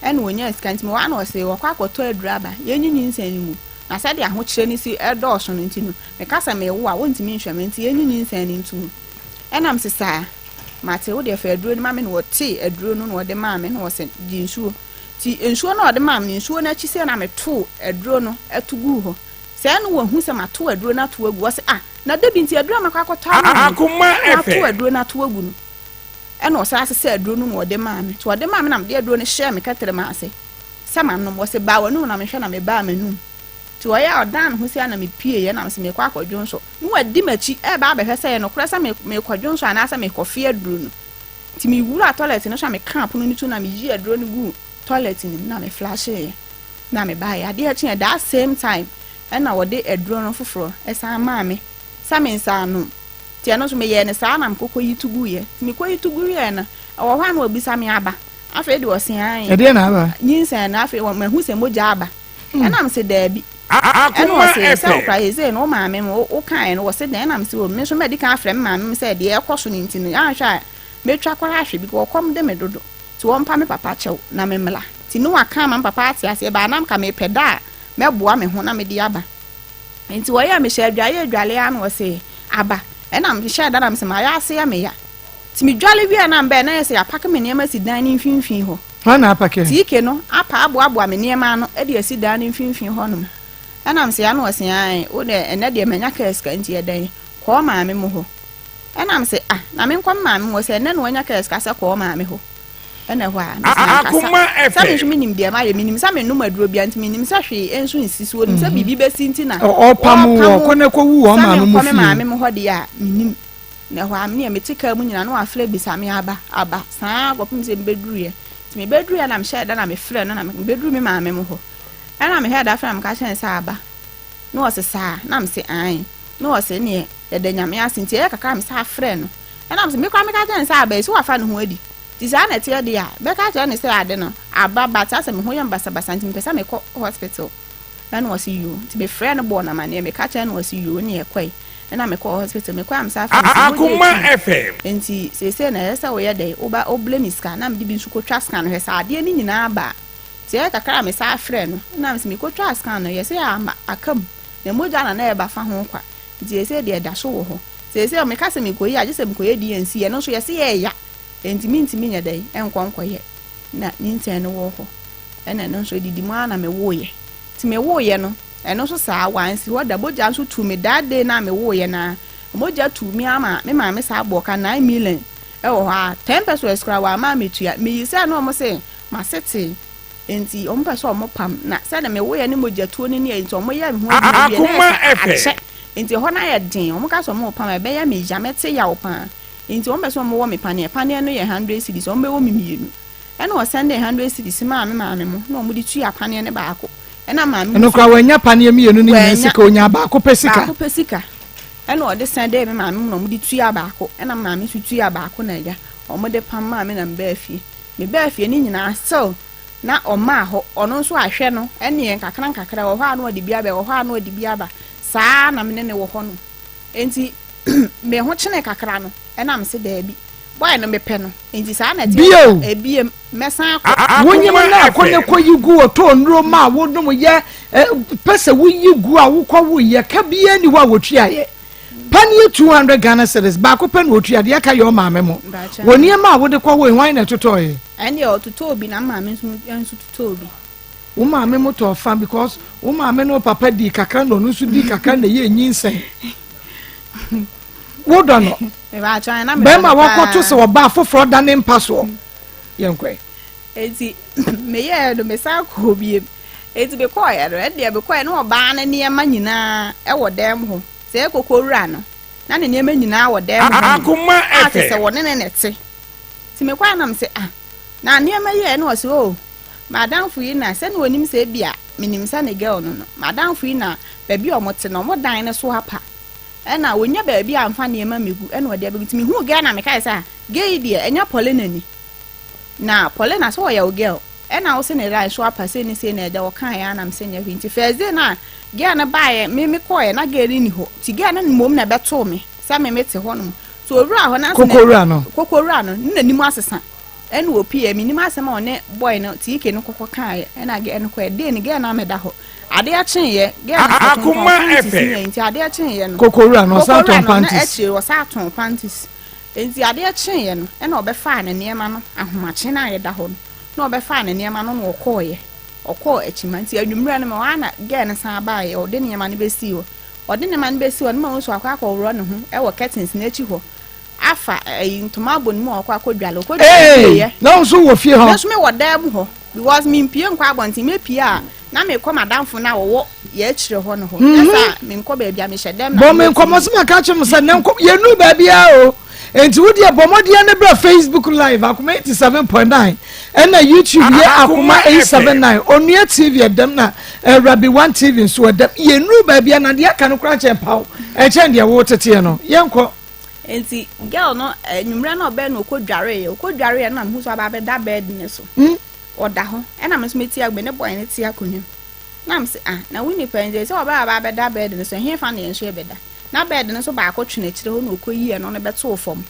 Ɛna ɔnyaa sika nti mewɔ ha na ɔse ɔkɔ akɔtɔ aduru aba yɛnyi nyinsɛn no mu na sɛdeɛ ahokyerɛ no si dɔɔso no nti no meka sɛ mewo a wɔntumi nhwɛ me nti yɛnyi nyinsɛn no nto mu ɛna mese saa mate wodeɛ fa aduro no ma me na ɔtee aduro no na ɔde maa me na ɔse gye nsuo nti nsuo no a ɔde maa me no nsuo no akyi sɛ na metoo aduro no to guu hɔ sɛɛ no wahu sɛ mato aduro no ato agu ɔse ah na dabi nti aduro a makɔ akɔtɔ ama wo no ɛna wato aduro no ato agu no Ɛna ɔsan sesaa aduro no na ɔde maa me. Nti ɔde maa me na mede aduro no hyɛɛ me kɛtrɛma ase sɛ manom. Ɔse baa w'anum na mehwɛ na mebaa m'anum. Nti ɔyɛ a ɔdan ne ho sei a na mepieeɛ na mese merekɔ akɔdwonsɔ. Na wadi m'akyi reba abɛhwɛ sɛ ɛyɛ nokorɛ sɛ merekɔdwonsɔ anaasɛ merekɔfe aduro no. Nti mewuraa tɔlɛt no so a mekaa pono no to na meyii aduro no guu tɔlɛt no mu na me flasheeɛ na mebaeɛ. Adeɛ kyeeɛ that same time ɛna ɔde aduro no foforɔ san maa me sɛ mensan nnom. Nti ɛno nso meyɛɛ no saa na mekɔkɔyi to guiɛ. Nti mekɔyi to guiɛ no, ɛwɔ hɔ a na wabisa me aba. Afei deɛ ɔse ae. Ɛdeɛn na aba? Nyinsɛn no, afei mahu sɛ mogya aba. Ɛna mese daabi. Ɛna ɔse sɛ wokora seesei no wo maame mo wokaeɛ no wɔse dɛn? Ɛna mese o me nso madi kan afrɛ me maame mo sɛ deɛ ɛrekɔ so no nti no anhwɛ a mɛtwa koraa ahwe because ɔkɔm de me dodo. Nti wɔmpa me papa kyɛw na memmra. Nti ne waka ama me papa ate aseɛ but na anka mepɛ da a mɛboa me ho na mede aba. Nti wɔyɛɛ me hyɛ adwaeɛ adwale ara na wɔse aba ɛna mehyɛɛ da na mese mayɛ ase yɛ me ya nti medwale wieɛ na mbɛɛ na yɛ sɛ yɛapake me nneɛma asi dan no mfimfini hɔ. Hwan na apake? TK no apa aboaboa me nneɛma ano de asi dan no mfimfini hɔ nom ɛna mese ya na ɔse ae wo deɛ ɛnɛ deɛ manya kaa sika nti ɛdɛn kɔɔ maame mo hɔ ɛna mese ah na menkɔ me maame mo hɔ sɛ ɛnɛ na wanya kaa sika sɛ kɔɔ maame hɔ. Ɛna ɛhɔ a, mese mankasa. Sɛ me nso menim deɛ mayɛ, menim sɛ mennom aduro biara nti menim sɛ hwee nso nsi. So wɔnim sɛ biribi bɛsi nti na Ɔpamo wɔ kɔ na kɔwu wɔn sɛ maame mu menkɔ me fie. maame mo hɔ deɛ a, menim. Na ɛhɔ a, meneɛ mete kaa mu nyinaa na wafrɛ bisa me aba, aba, saa ara kɔpem sɛ mebɛduruiɛ. Nti mebɛduruiɛ na mehyɛɛ da na mefrɛɛ no na mebɛduru me maame mo hɔ. Ɛna mehwɛɛ da frɛ na meka kyerɛɛ no sɛ aba. Na ɔse saa? Na mese aane. Na ɔse neɛ yɛda Nyame ase nti ɛyɛ kakra a mesan frɛɛ no. Ɛna mese me koraa meka kyerɛɛ no sɛ aba yi so wafa ne ho adi? Nti saa na ɛteɛ deɛ a, bɛka akyerɛ no sɛ ade no aba but asɛ me ho yɛ me basabasa nti mepɛ sɛ mekɔ hospital. Ɛna ɔse yoo. Nti mefrɛɛ no bɔɔ no amaneɛ, meka kyerɛɛ no ɔse yoo ɛna yɛkɔe. Ɛna mekɔɔ hospital, mekɔe a mesan frɛɛ no sɛ mogya etu nti seesei no ɛyɛ sɛ woyɛ dɛn woba woblɛ me sika na mede bi nso kɔtwa scan hwɛ sɛ adeɛ no nyinaa aba a. Nti ɛyɛ kakra a mesan frɛɛ no na mese mekɔtwaa scan no yɛse ama aka mu na mogya na na ɛreba fa ho kwa nti seesei deɛ ɛda so wɔ hɔ. Seesei meka sɛ mekɔyi a gye sɛ mekɔyɛ DNC ɛno nso yɛse ɛɛya nti mentumi nyɛ dɛn nkɔ nkɔyɛ na nyinsɛn no wɔ hɔ ɛna ɛno nso ɛdidi mu ara na mewoeɛ. Nti mewoeɛ no ɛno nso saa wansi hɔ da mogya nso tuu me that day no a mewoeɛ no ara mogya tuu me ara ma me maame saa bɔɔ ka 9 million ɛwɔ hɔ a 10 pesewas koraa wamma ammɛtua. Meyi sɛ na wɔn se M'asetee nti wɔn pɛ sɛ wɔn pam na sɛdeɛ me woyɛ ne mogya tuo no ne nti wɔn yɛ me ho adwuma wie na yɛ sɛ akyɛ nti ɛhɔ no ayɛ den wɔn ka sɛ wɔn pam ɛbɛyɛ me ya mɛte yaw paa nti wɔn pɛ sɛ wɔn wɔ me paneɛ paneɛ no yɛ hundred cedis wɔn bɛwɔ me mmienu ɛna wɔsɛnde hundred cedis maa me maame mo na wɔn de tua paneɛ no baako ɛna maame mo ɛno koraa wɔanya paneɛ mmienu no nyinaa sika onyaa baako pɛ sika baako pɛ sika ɛna ɔde sɛnde me maame mo na wɔn de tua baako ɛna maame nso tua baako na agya wɔn de pam maa me na me baa fie. Mebaa fie no nyinaa still Na ɔmaa hɔ, ɔno nso ahwɛ no, ɛneɛ nkakra nkakra, ɛwɔ hɔ a na ɔde bi aba, ɛwɔ hɔ a na ɔde bi aba. Saa ara na me ne no wɔ hɔ no. Enti me ho kyene kakra no, ɛna mese daabi, boy no mepɛ no, enti saa na ɛteɛ Bio! deɛ a, ebiem, mɛsan akɔ. Wonyim no a kɔ ne kɔ yi gu ɔtɔ nnuro ma wo nom yɛ pɛ sɛ wo yi gu a wo kɔ wo yɛ ka biara ni hɔ a wɔtua yɛ paneɛ 200 Ghana cedis baako pɛ na ɔtua deɛ ɛka yɛ ɔmaame mo wɔ nneɛma a wode kɔ wo hwan na ɛtotɔɔ yɛ. Ɛndeɛ ɔtotɔɔ bi na maame nso nso totɔɔ bi. Wo maame mo tɔɔ fa because wo maame ne wo papa dii kakra na ɔno nso dii kakra na ɛyɛ nyinsɛn. Wodɔ no. Bɛrima wakɔto sɛ ɔbaa foforɔ da ne mpa soɔ. Yɛnkɔɛ. Eti meyɛɛ no mesan kɔɔ biem. Eti mekɔɔɛ no ɛdeɛ mekɔɔɛ na ɔbaa no nneɛma nyinaa ɛwɔ dan mu hɔ. Sɛ ɛkɔkɔ wura no na ne nneɛma nyinaa wɔ dan mu hɔ nom. A kyerɛ sɛ wɔne ne na ɛte. Nti mekɔɔɛ na mese ah na nneɛma yi ɛ na ɔse oh M'adamfo yi na, sɛnea onim sɛ ebia minim sɛ ne girl no no, m'adamfo yi na baabi a wɔte no, wɔn dan no so apa. Ɛna onya baabi a mfa nneɛma mmegu, ɛna ɔde abegu. Nti mihuu girl na mekae sɛ, ah, girl yi deɛ, ɛnyɛ Paulina ni. Na Paulina sɛ ɔyɛ wo girl, ɛna wo se ne dan so apa sei ne sei na ɛda, ɔkaeɛ ara na mese nyɛ hwee. Nti first day no a girl no baeɛ, me mekɔeɛ na girl no nni hɔ. Nti girl no mmom na ɛbɛtoo me sɛ me mete hɔnom. Nti owuraa hɔ na asɛ Koko wura no. Koko wura no, ne n'anim asesa. Ɛna ɔpieɛ, mennim asɛm a ɔne boy no, TK no kɔkɔ kaeɛ, ɛna girl no kɔɛ, day no girl no ammɛda hɔ, adeɛ kyeeɛ, girl no ɔtontɔn panties ne yɛ, nti adeɛ kyeeɛ no, Kokowura no, ɔsan Kokowura tɔn no, na panties. akyire ɔsan tɔn panties, nti adeɛ kyeeɛ no, ɛna ɔbɛfaa ne nneɛma no, ahomakye no a yɛda hɔ no, na ɔbɛfaa ne nneɛma no na ɔkɔeɛ, ɔkɔɔ akyima, nti anwummerɛ no mewɔ hɔ a na girl no san baeɛ, ɔde nneɛma no bɛsii hɔ, ɔde nneɛma no bɛsii hɔ no, mahu sɛ wakɔ akɔworɔ ne ho wɔ curtains no akyi hɔ, afa ɛyi ntoma abɔ ne mu a ɔkɔ akɔ dwale ɔkɔ dwale Ee, wie yɛ. na wo nso wɔ fie hɔ? Me nso me wɔ dan mu hɔ because me mpie nkɔ abɔnten me pie a na me kɔ madamfo no a wɔwɔ yɛ akyire hɔ no hɔ nyɛ saa me nkɔ baabi a me hyɛ dɛm na Bɔ me me wɔ nkɔmmɔ TV. sɛ maka akyerɛ mo sɛ nnɛ nkɔ yɛnnuru baabiara o. Enti wo deɛ bɔ mmɔden ne bra Facebook live Akoma 87.9 ɛna YouTube yɛ Akoma 879 Onua TV ɛdɛm na eh, Rabi One TV nso ɛdɛm. Yɛnnuru baabiara na deɛ aka no koraa kyɛn paw ɛkyɛn deɛ woteteɛ no. Yɛnkɔ. Nti girl no anwummerɛ na ɔbɛn no ɔkɔ dwareeɛ ɔkɔ dwareeɛ no na mehu sɛ ɔba abɛda bed no so hmm. ɔda hɔ ɛna me nso meti me ne boy no te akonnwa mu na me sɛ ah na wo nipa nti sɛ ɔbɛ aba abɛda bed no so ɛhe fa na yɛn nso yɛbɛda na bed no nso baako twene akyire hɔ na ɔkɔ yi ɛno no bɛtoo fam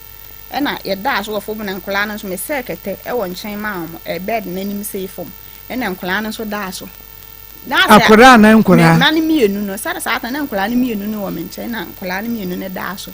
ɛna yɛdaa so wɔ fam na nkwadaa no nso mesɛɛ kɛtɛ ɛwɔ nkyɛn maa wɔn ɛ bed no anim sei fam ɛna nkwadaa no nso daa so na sɛ akwadaa anaa nkwadaa mma no mmienu no sɛde saa ta na nkwadaa no mmienu no wɔ me nkyɛn na nkwadaa no mmienu no daa so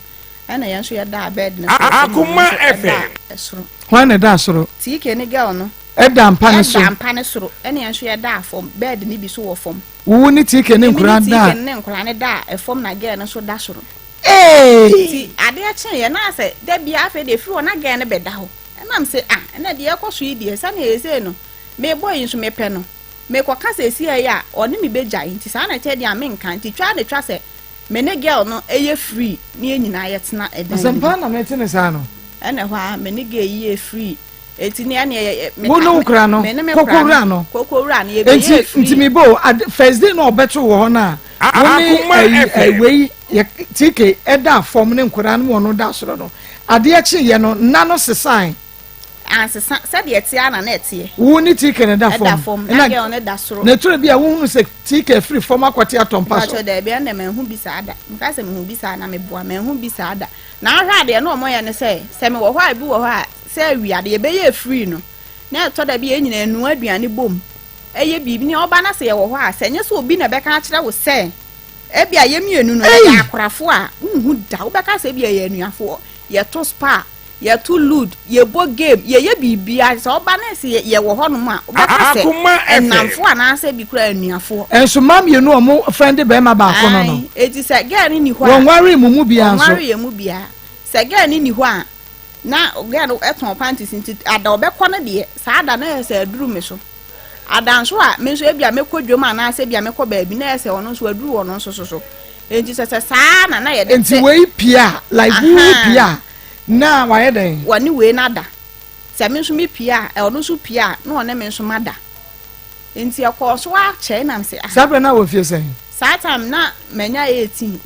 ɛna yɛn nso yɛdaa bed no so Akoma FM ɛsoro hwan na ɛda soro TK ne girl no ɛda mpa ne so ɛda mpa ne soro ɛna yɛn nso yɛdaa fam bed no bi so wɔ fam wo ne TK ne nkwadaa daa TK ne nkwadaa no daa ɛfam na girl no nso da soro ee ti adeɛ kye yɛ na sɛ da bia afei deɛ efiri hɔ na girl no bɛda hɔ ɛnam sɛ ah ɛna deɛ ɛkɔ so yi deɛ sɛnea ɛsɛ no mebɔ yi nso mepɛ no Mekɔka seesei a, ɔne me bɛgyae nti saa na ɛteɛ deɛ a menka nti twa na twa sɛ me ne girl no yɛ free na yɛn nyinaa yɛtena ɛdan no mu. Asɛmpa na mete ne saa no. Ɛna ɛhɔ ara me ne girl yi yɛɛ free eti ne ɛne yɛ me Wo ne wo kora no me ne me koko kora wura no no. koko wura no yɛbɛyɛɛ Nti free. nti me bo ade first day na ɔbɛto wɔ hɔ no a wo ne Akoma ɛyi FM. wei yɛ TK ɛda fam ne nkwadaa no mu ɔno da soro no adeɛ kyeeɛ no nna no sesae. Ansesa, sɛdeɛ ɛteɛ ara na na ɛteɛ. Wo ne TK no da fam. Ɛda fam, na girl no da soro. Na ɛtore bi a wohunu sɛ TK firi fam akɔte atɔ mpa so. Mpakyɛ daabi, ɛnna manhu bi saa da. Meka sɛ mehu bi saa na meboa, manhu bi saa da. Na ahwɛ adeɛ na wɔyɛ ne sɛ, sɛ mewɔ hɔ a ebi wɔ hɔ a, sɛ awia deɛ yɛbɛyɛ free no, na ɛtɔ da bi yɛn nyinaa nua aduane bom, ɛyɛ biribi. Nea ɔba na sɛ yɛwɔ hɔ a, sɛ ɛnyɛ sɛ obi na ɛbɛka akyerɛ wo sɛ, ebia yɛn mmienu no yɛyɛ akorafo a, wonhu da. Wobɛka sɛ ebia yɛyɛ anuafoɔ, yɛto spa. Yɛto lude, yɛbɔ game, yɛyɛ biribiara. Sɛ ɔba na sɛ yɛwɔ hɔnom a, wobɛka sɛ nnamfo anaasɛ bi koraa anuafoɔ. Nso mmaa mmienu a wɔn friend barima baako no no. Ae, eti sɛ girl no ni hɔ a. Wɔnwaree mo mu biara nso. Wɔnwaree yɛn mu biara. Sɛ girl no ni hɔ a, na girl no tɔn panties nti ada ɔbɛkɔ no deɛ, saa da no ayɛ sɛ aduru me so. Ada nso a, me nso ebia mɛkɔ dwam anaasɛ ebia mɛkɔ baabi na ayɛ sɛ ɔno nso aduru ɔno nso so so. Enti sɛ sɛ saa na na yɛde te. Nti wei pie a, like wo pie a, na wayɛ dɛn? Wɔne wei no ada. Sɛ me nso me pie a, ɔno nso pie a, na ɔne me nso mada. Nti ɛkɔɔ so ara kyɛe na mese ah. Saa berɛ na wɔ fie sɛn? Saa time na manya 18.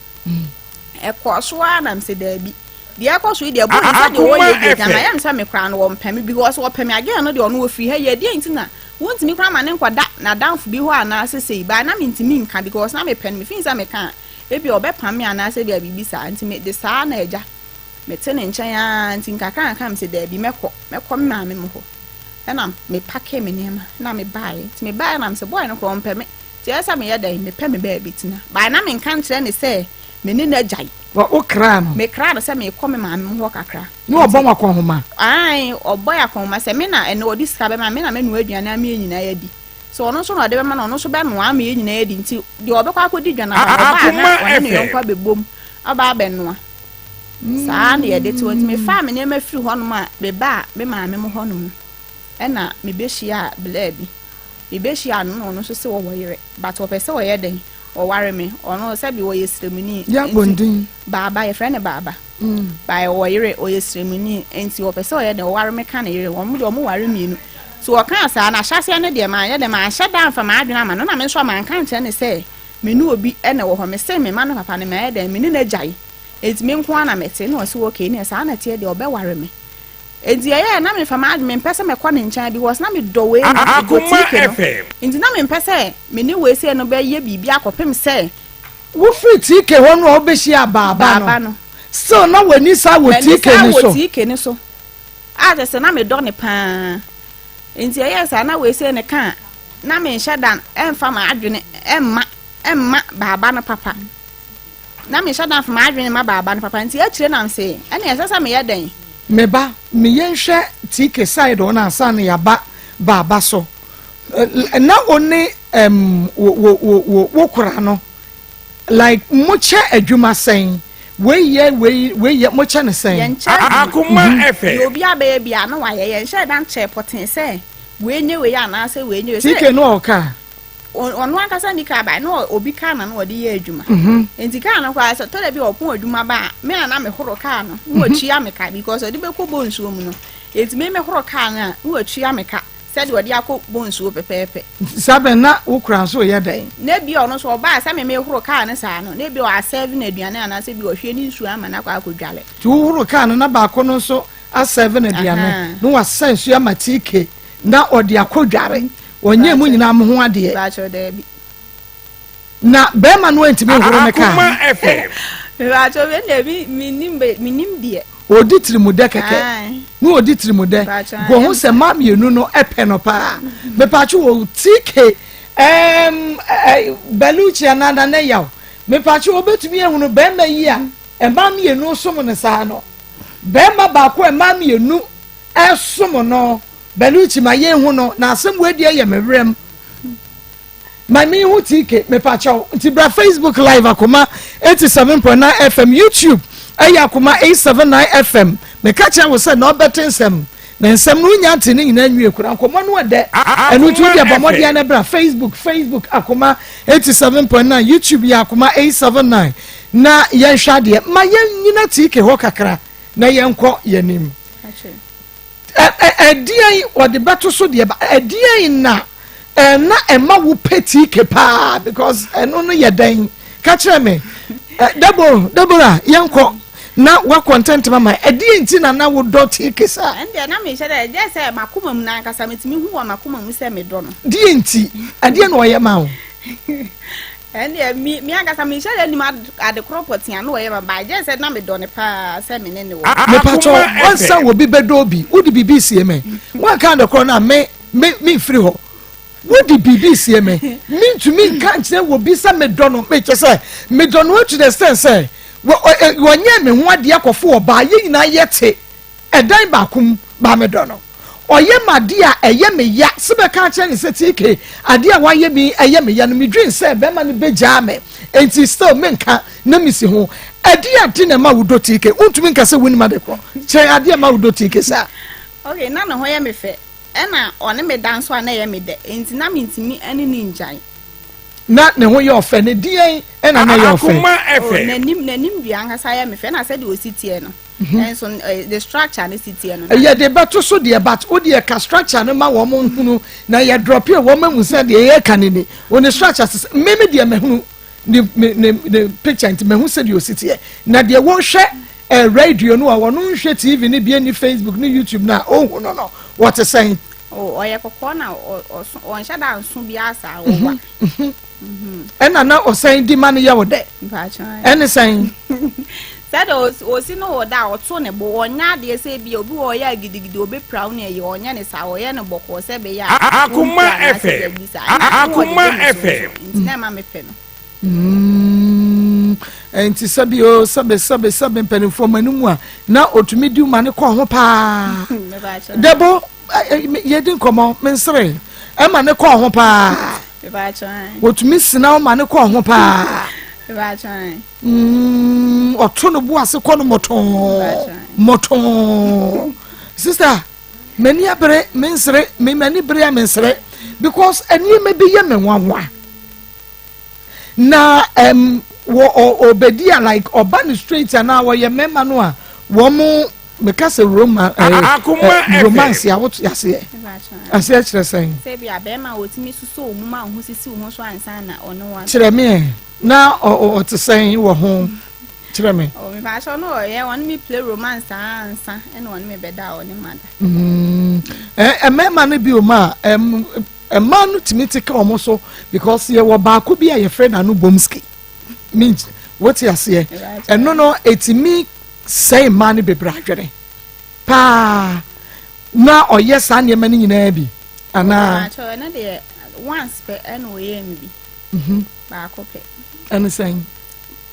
Ɛkɔɔ so ara na mese daabi. Deɛ ɛkɔ so yi deɛ boy yi sɛdeɛ ɔyɛ yi deɛ gyama ɛyɛ me sɛ me koraa no ɔmpɛ me because ɔpɛ me a girl no deɛ ɔno ɔfiri ha yi ɛdeɛn nti na wontumi koraa ma no nkɔda n'adamfo bi hɔ anaasɛ sei but na mentumi nka because na mepɛ no me feel sɛ meka a ebia ɔbɛpam me anaasɛ ebia biribi saa nti mede saa na agya mete ne nkyɛn ara nti nkakra nkakra mese daabi mɛkɔ mɛkɔ me maame mo hɔ ɛna me pake me nneɛma na mebaeɛ nti mebaeɛ na mese boy no koraa ɔmpɛ me nti ɛyɛ sɛ meyɛ dɛn mepɛ me baabi tena but na menka nkyerɛ ne sɛ me ne no agyae. Wɔ wo kraa no. Me kraa no sɛ meekɔ me maame mo hɔ kakra. Ne ɔbɔ mo akɔnhoma. Ae, ɔbɔ yɛ akɔnhoma sɛ me na ɛnɛ ɔde sika bɛma me na mɛnoa aduane ama yɛn nyinaa adi. Sɛ ɔno nso na ɔde bɛma no ɔno nso bɛnoa ama yɛn nyinaa adi nti deɛ ɔbɛkɔ akɔdi dwa no aba no ɔba a na ɔne ne yɔnko abɛbom aba abɛnoa. Saa na yɛde te hɔ nti mefaa me nneɛma firi hɔnom a mebaa me maame mo hɔnom no ɛna mebɛhyiaa blaa bi. Mebɛhyiaa no na ɔno nso se ɔwɔ yere but ɔpɛ sɛ ɔyɛ dɛn Ɔware me, ɔno sɛbi ɔyɛ sremuni nti Baaba, yɛfrɛ no Baaba, by ɔwɔ yere, ɔyɛ sremuni nti ɔpɛ sɛ ɔyɛ dɛn, ɔware me ka ne yere, wɔn deɛ wɔn ware mmienu. Nti ɔkaa saa no, ahyɛaseɛ no deɛ manyɛ dɛn, manhyɛ da amfa m'adwene amma no, na me nso a manka ankyerɛ no sɛ me ne obi na ɛwɔ hɔ, mese me ma no papa no mayɛ dɛn, me ne no agyae, nti me nko ara na mete, na ɔse okay, neɛ saa na ɛteɛ deɛ ɔbɛware me. Enti ɛyɛɛ na memfa m'adwene mempɛ sɛ mɛkɔ ne nkyɛn because na medɔ wei no, medɔ Akoma TK no. FM. Nti na mempɛ sɛ me ne wei sei no bɛyɛ biribi akɔpem sɛ. Wofiri TK hɔ no a wobɛhyiaa Baaba no, Baaba no. still na w'ani saa wɔ M'ani TK saa no wɔ so? TK no so. A kyerɛ sɛ na medɔ no paa. Nti ɛyɛɛ saa na wei sei no ka a, na menhyɛ da mfa m'adwene mma mma Baaba no papa. Na menhyɛ da mfa m'adwene mma baaba no papa nti akyire na mese ɛne ɛsɛ sɛ meyɛ dɛn? Me ba, me yɛnhwɛ TK side hɔ no ansa na yɛaba baaba so. Na wo ne um, wo, wo, wo, wo, wo kora no, like mokyɛ adwuma sɛn? Wei yɛ, wei, wei yɛ, mokyɛ no sɛn? Yɛnkyɛ adwuma. Akoma Deɛ FM. obiara bɛyɛ biara na wayɛ. Yɛnhyɛɛ da nkyɛɛ pɔtee sɛ wei nyɛ wei anaasɛ wei nyɛ wei. Sɛ TK no ɔwɔ kaa? Ɔno ankasa nni kaa bae, na obi kaa na na ɔde yɛ adwuma. Nti kaa no koraa sɛ tɔda bi a ɔpɔn adwuma ba a, me na na mehoro kaa no, na watua me ka because ɔde bɛkɔ Bonsuo mu no. Nti me mehoro kaa no a, na watua me ka sɛdeɛ ɔde akɔ Bonsuo pɛpɛɛpɛ. Nti saa bɛn na wo koraa nso reyɛ dɛn? Na ebia ɔno nso ɔbaa sɛ me mehoro kaa no saa no, na ebia ɔasɛɛve no aduane anaasɛ ebia ɔhwie ne nsuo ama no akɔ akɔdwale. Nti wohoro kaa no na baako no nso asɛɛve no aduane, na wasa nsuo ama TK na ɔde akɔdware. Ɔnyɛɛ mo nyinaa mo ho adeɛ. Mpakyɛw daabi. Na bɛrima no antumi nhoro ne kaa. Akoma FM. Mpakyɛw wei deɛ mi mi nim bɛ mi nim deɛ. Ɔdi tirimudɛ kɛkɛ. Na ɔdi tirimudɛ. Mpakyɛw Bɔ ho sɛ mmaa mmienu no pɛ no paa. Mepatwo wɔ TK ɛɛm ɛ Baluchi anaa Nana Yaw. Mepatwo wobɛtumi ahunu bɛrima yi a mmaa mmienu som no saa no. Bɛrima baako a mmaa mmienu ɛsom no. Baluchi ma yɛn hu no na asɛm wei deɛ yɛ me werɛm ma me hu TK mepakyɛw nti bra Facebook live akoma 87.9 FM YouTube ɛyɛ akoma 879 FM meka kyerɛ wo sɛ na ɔbɛte nsɛm na nsɛm no wonya nte ne nyinaa nwie kora nkɔmmɔ no ɛdɛ ɛno nti wodeɛ bɔ mmɔden na bra Facebook Facebook akoma 87.9 YouTube yɛ akoma 879 na yɛnhwɛ adeɛ ma yɛnyina TK hɔ kakra na yɛnkɔ yɛnim. Ɛdeɛn wɔde bɛto so deɛ ba ɛdeɛn na na ɛma wo pɛ TK paa because ɛno no yɛ dɛn ka kyerɛ me Debo Deborah yɛnkɔ na wakɔ ntɛntɛm ama ɛdeɛn nti na na wodɔ TK saa. Ɛndeɛ na mehyɛ dɛ ɛgye sɛ makoma mu na ankasa metumi hu wɔ makoma mu sɛ medɔ no. Deɛ nti ɛdeɛn na ɔyɛ ma wo. Ɛndeɛ me me ankasa menhyɛ da nnim ade korɔ pɔtee a na ɔyɛ ma but gye sɛ na medɔ no paa sɛ me ne no wɔ. Mepakyɛw ansa obi bɛdɔ obi wode biribi sie me woanka ade korɔ no a me me memfiri hɔ wode biribi sie me mentumi nka nkyerɛ wɔ bi sɛ medɔ no mekyɛ sɛ medɔ no to the extent sɛ wɔnyɛ me ho adeɛ akɔfo ɔbaa yɛ nyinaa yɛte Ɛdan baako mu baa me dɔ no. Ɔyɛ me adeɛ a ɛyɛ me ya sɛ bɛka akyerɛ no sɛ TK adeɛ a wayɛ me yi ɛyɛ me ya no medwene sɛ bɛrima no bɛgyaa me enti still menka na mesi ho. Ɛdeɛ ade na ɛma wodɔ TK? Wontumi nka sɛ wonim ade korɔ. Kyerɛ adeɛ a ɛma wodɔ TK saa. Okay, na ne ho yɛ me fɛ ɛna ɔne me da nso a na ɛyɛ me dɛ enti na mentumi ne no ngyae. Na ne ho yɛ ɔfɛ ne deɛn ɛna na ɛyɛ ɔfɛ? Akoma Oh, FM. n'anim n'anim dua ankasa yɛ me fɛ ɛna sɛdeɛ ɔsi teɛ no. Nso eh, the structure ne si teɛ no. Yɛ de bɛto so deɛ but wo deɛ ka structure no ma wɔn nhunu na yɛ drop yɛ wɔn ahu sɛ deɛ yɛ ka ne ni wɔn ne structure sɛ me me deɛ mehunu ne ne ne ne picture nti mehu sɛ deɛ osi teɛ na deɛ wɔhwɛ. eh, radio no a wɔno nhwɛ TV no bi ne Facebook ne YouTube no a ɔhu no no wɔte sɛn? Oh, ɔyɛ kɔkɔɔ na ɔso ɔnhyɛ da nso biara saa ɔwa. Ɛna na ɔsɛn di ma no yɛ wo dɛ? Ɛne sɛn? Sɛdeɛ ɔsi no wɔ da a ɔto ne bo ɔnyɛ adeɛ sɛ bi obi wɔ ɔyɛ gidigidi ɔbɛpira wo ne ɛyɛ ɔnyɛ ne saa ɔyɛ no bɔkɔɔ sɛ ɛbɛyɛ a Akoma FM Akoma FM nti na ɛma mepɛ no. Mm, nti sɛbi o sɛbi sɛbi sɛbi mpanimfoɔ ma no mu a na ɔtumi di ma ne kɔ ho paa dɛbo yɛdi nkɔmmɔ mensere ɛma ne kɔɔ ho paa wɔtumi sina wo ma ne kɔɔ ho paa mm, ɔto no bo ase kɔ no mɔtɔɔ mɔtɔɔ sista m'ani abere mensere me m'ani bere a mensere because nneɛma bi yɛ me nwanwa na um, wɔ ɔbɛdi a like ɔba no straight anaa wɔyɛ mmarima no a wɔn meka sɛ roma ɛɛ eh, eh, romance a wote aseɛ aseɛ kyerɛ sɛn. sɛ bi a bɛrima a wɔtumi soso wo mu ma wo ho sisi wo ho so ansa na ɔne wa. kyerɛ me ɛ na ɔte sɛn wɔ ho kyerɛ me. ɔ mepa no ɔyɛ ɔne me play romance ansa ɛna ɔne me bɛda a ɔne ma da. Mm, ɛ mmarima no bi o ma mmaa no tumi te ka wɔn so because yɛwɔ baako bi a yɛfrɛ no ano bomski means wote aseɛ ɛno no ɛtumi sɛe mmaa no bebree adwene paa na ɔyɛ saa nneɛma no nyinaa bi anaa. ɛno deɛ once pɛ ɛna ɔyɛ mi bi mhm. baako pɛ. ɛne sɛn.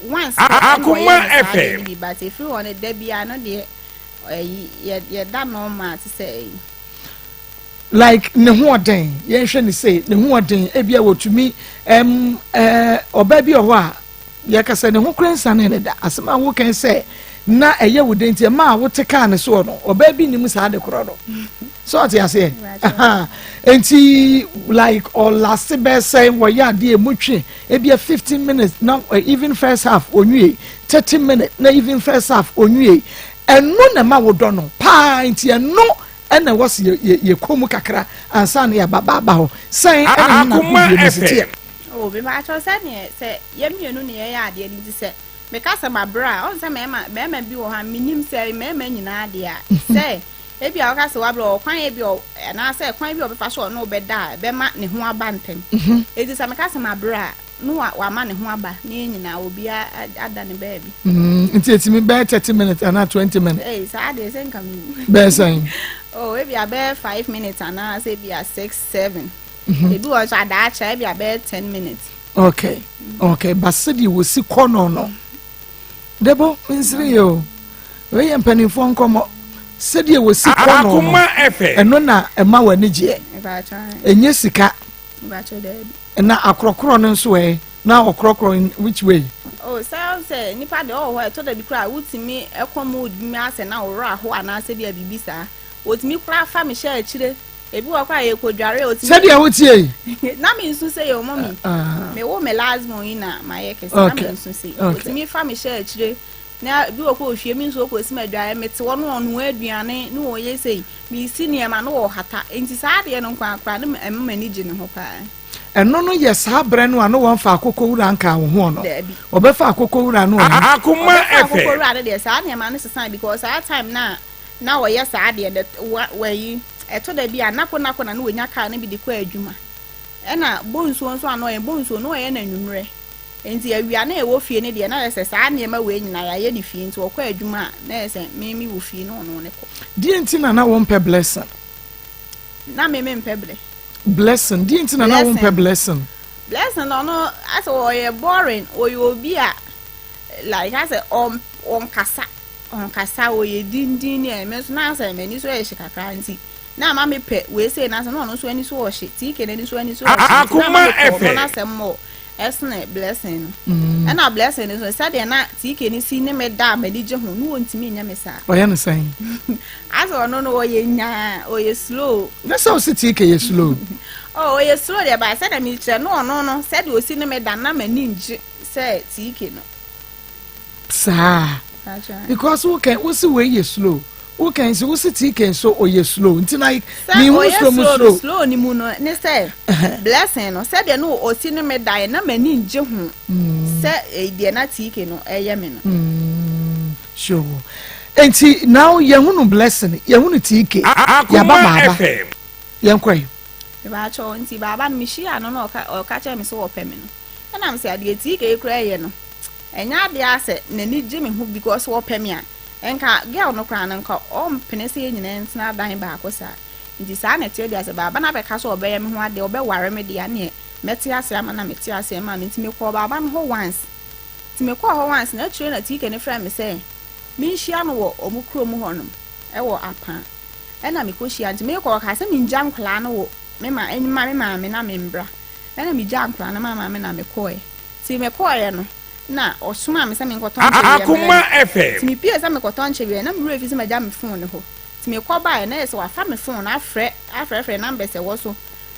once pɛ ɛna ɔyɛ mi saa deɛ no bi but efiri hɔ no da bi ano deɛ ɛyi yɛ yɛda normal te sɛ ɛyi. Like ne ho ɔden yɛnhwɛ ne sei ne ho ɔden ebi a wɔtumi ɛm ɛɛ ɔbaa bi wɔ hɔ a yɛka sɛ ne ho kora nsane ne da asɛm a wokan sɛ na ɛyɛ wo den nti ɛma a wote kaa ne soɔ no ɔbaa bi nim saa de korɔ no sɛ ɔte aseɛ nti like ɔlase bɛɛ sɛn wɔyɛ adeɛ emu twe ebi a 15 minutes na eh, even first half onwie 30 minutes na even first half onwie ɛno na ɛma wodɔ no paa nti ɛno Ɛna ɛwɔ sɛ yɛ yɛkɔ mu kakra ansa na yɛaba ba aba hɔ. Sɛn ɛna ne Akoma n'agodie no si FM. teɛ? Oh, mepakyɛw sɛdeɛ sɛ yɛn mmienu na yɛyɛ adeɛ no nti sɛ meka sɛ mabrɛ a, ɔn sɛ mmarima mmarima bi wɔ hɔ a menim sɛ mmarima nyinaa deɛ a sɛ ebi a wɔka sɛ wabrɛ ɔwɔ kwan ebi a anaasɛ kwan bi a ɔbɛfa so a ɔne wo bɛda a ɛbɛma ne ho aba ntɛm. Enti sɛ meka sɛ mabrɛ a na wa wama ne ho aba na yɛn nyinaa obiara ada ne baabi. Mm, nti etimi bɛyɛ 30 minutes anaa 20 minutes. Ee saa deɛ sɛ nka mewu. Bɛyɛ sɛn? Oh, ebi a bɛyɛ 5 minutes anaa sɛ ebi a 6 7. Mm-hmm. Ebi wɔ nso adaakyɛ ebi a bɛyɛ 10 minutes. Okay, okay, ba sɛdeɛ wɔsi kɔ no no. Debo, nsiri yɛ o. Wei yɛ mpanimfoɔ nkɔmmɔ. Sɛdeɛ wɔsi kɔ no no, ɛno na ɛma w'ani gyeɛ. Ɛnyɛ sika. Na akorɔkorɔ no nso ɛ? Na ɔkorɔkorɔ in which way? Oh, sɛ ɔn sɛ nipa deɛ ɔwɔ hɔ ɛtɔ da bi koraa wotumi ɛkɔ mood bi mu asɛ na ɔwerɛ aho anaasɛ bi a biribi saa otumi koraa fa me hyɛ akyire ebi wɔ koraa yɛkɔ dware otumi. Sɛdeɛ wotie yi. Na me nsu sɛ yɛ ɔmɔ mi ah. me wo me last born yi na ma yɛ kɛse na me nsu sɛ otumi fa me hyɛ akyire na ebi wɔ kɔ ohwie mi nso kɔ esi ma adware me te hɔ no ɔnoa aduane ne ɔyɛ sɛ Mesi nneɛma no wɔ hata nti saa adeɛ no nko ara koraa no ɛma m'ani gye ne ho paa. Ɛno no yɛ saa berɛ no a na wɔmfa akokɔwura nkaa wo ho no? Daabi. Wɔbɛfa akokɔwura no ɛ? Akoma Wɔbɛfa FM. akokɔwura no deɛ saa nneɛma no sesae because saa time no a na wɔyɛ saa adeɛ no wa wayi ɛtɔ da bi a nako nako na na wɔnya car no bi de kɔ adwuma ɛna bonsuo nso a na ɔyɛ bonsuo na ɔyɛ no anwummerɛ. Enti awia na yɛwɔ fie no deɛ na ayɛ sɛ saa nneɛma wei nyinaa yɛayɛ no fie nti ɔkɔ adwuma a na ayɛ sɛ me me wɔ fie na ɔno ne kɔ. Deɛ nti na na wompɛ Blessing? Na me mempɛ blɛ. Blessing, deɛ nti na na wompɛ Blessing? Blessing na ɔno asɛ ɔyɛ boring, ɔyɛ obi a like asɛ ɔnkasa, ɔnkasa, ɔyɛ dindin ne me nso na asɛ m'ani so yɛ hye kakra nti na ama mepɛ wei sei na asɛ na ɔno nso ani so ɔhye, TK n'ani so ani so ɔhye nti na ama mepɛ ɔno n'asɛm more. Ɛsene Blessing no. Ɛna Blessing no nso, sɛdeɛ na TK no si ne me da a m'ani gye ho no, wɔntumi nyɛ me saa. Ɔyɛ no sɛn? Asɛ ɔno no ɔyɛ nyaa, ɔyɛ slow. Nyɛ sɛ ɔsi TK yɛ slow. Oh, ɔyɛ slow deɛ ba sɛdeɛ mekyerɛ no ɔno no, sɛdeɛ ɔsi ne me da na m'ani ngye sɛ TK no. Saa. Because wo kɛn wo si wei yɛ slow. Wo kɛn si wo si TK nso ɔyɛ slow. Nti na mi hu slow mu slow. Slow ni mu no ne sɛ blessing no sɛdeɛ no ɔsi ne me dan na m'ani ngye ho sɛ eh, deɛ na TK no ɛyɛ me no. Mm. Sure. Enti now yɛhunu Blessing, yɛhunu TK, yɛaba Akoma baaba. FM. Yɛnkɔ yi. Mepaakyɛw, nti baaba no mehyia no na ɔka ɔka kyerɛ me sɛ ɔpɛ me no, ɛna mesɛ adeɛ TK yi koraa yɛ no, ɛnyɛ adeɛ a sɛ n'ani gye me ho because ɔpɛ me a, nka girl no koraa no nka ɔmpene sɛ yɛn nyinaa ntena dan baako saa. Nti saa na ɛteɛ deɛ a sɛ baaba no abɛka sɛ ɔbɛyɛ me ho adeɛ, ɔbɛware me deɛ a, neɛ mɛte aseɛ ama no na mete aseɛ maa no. Nti mekɔɔ baaba no hɔ once. Nti mekɔɔ hɔ once no, akyire na TK no frɛɛ me sɛ menhyia no wɔ wɔn kurom hɔnom wɔ Apaa. Ɛna mekɔhyia, nti merekɔ ɔkaa sɛ mengya nkwadaa no wɔ me ma mma me maame na membra. Ɛna megyaa nkwadaa no maa maame na mekɔeɛ. Nti mekɔeɛ no, na ɔsomaa me sɛ menkɔtɔ nkyeweɛ mmrɛ Akoma no. FM. Nti mepuee sɛ mekɔtɔ nkyeweɛ, na me werɛ fi sɛ magya me phone no hɔ. Nti mekɔ baeɛ na ayɛ sɛ wafa me phone no afrɛ afrɛfrɛ numbers a ɛwɔ so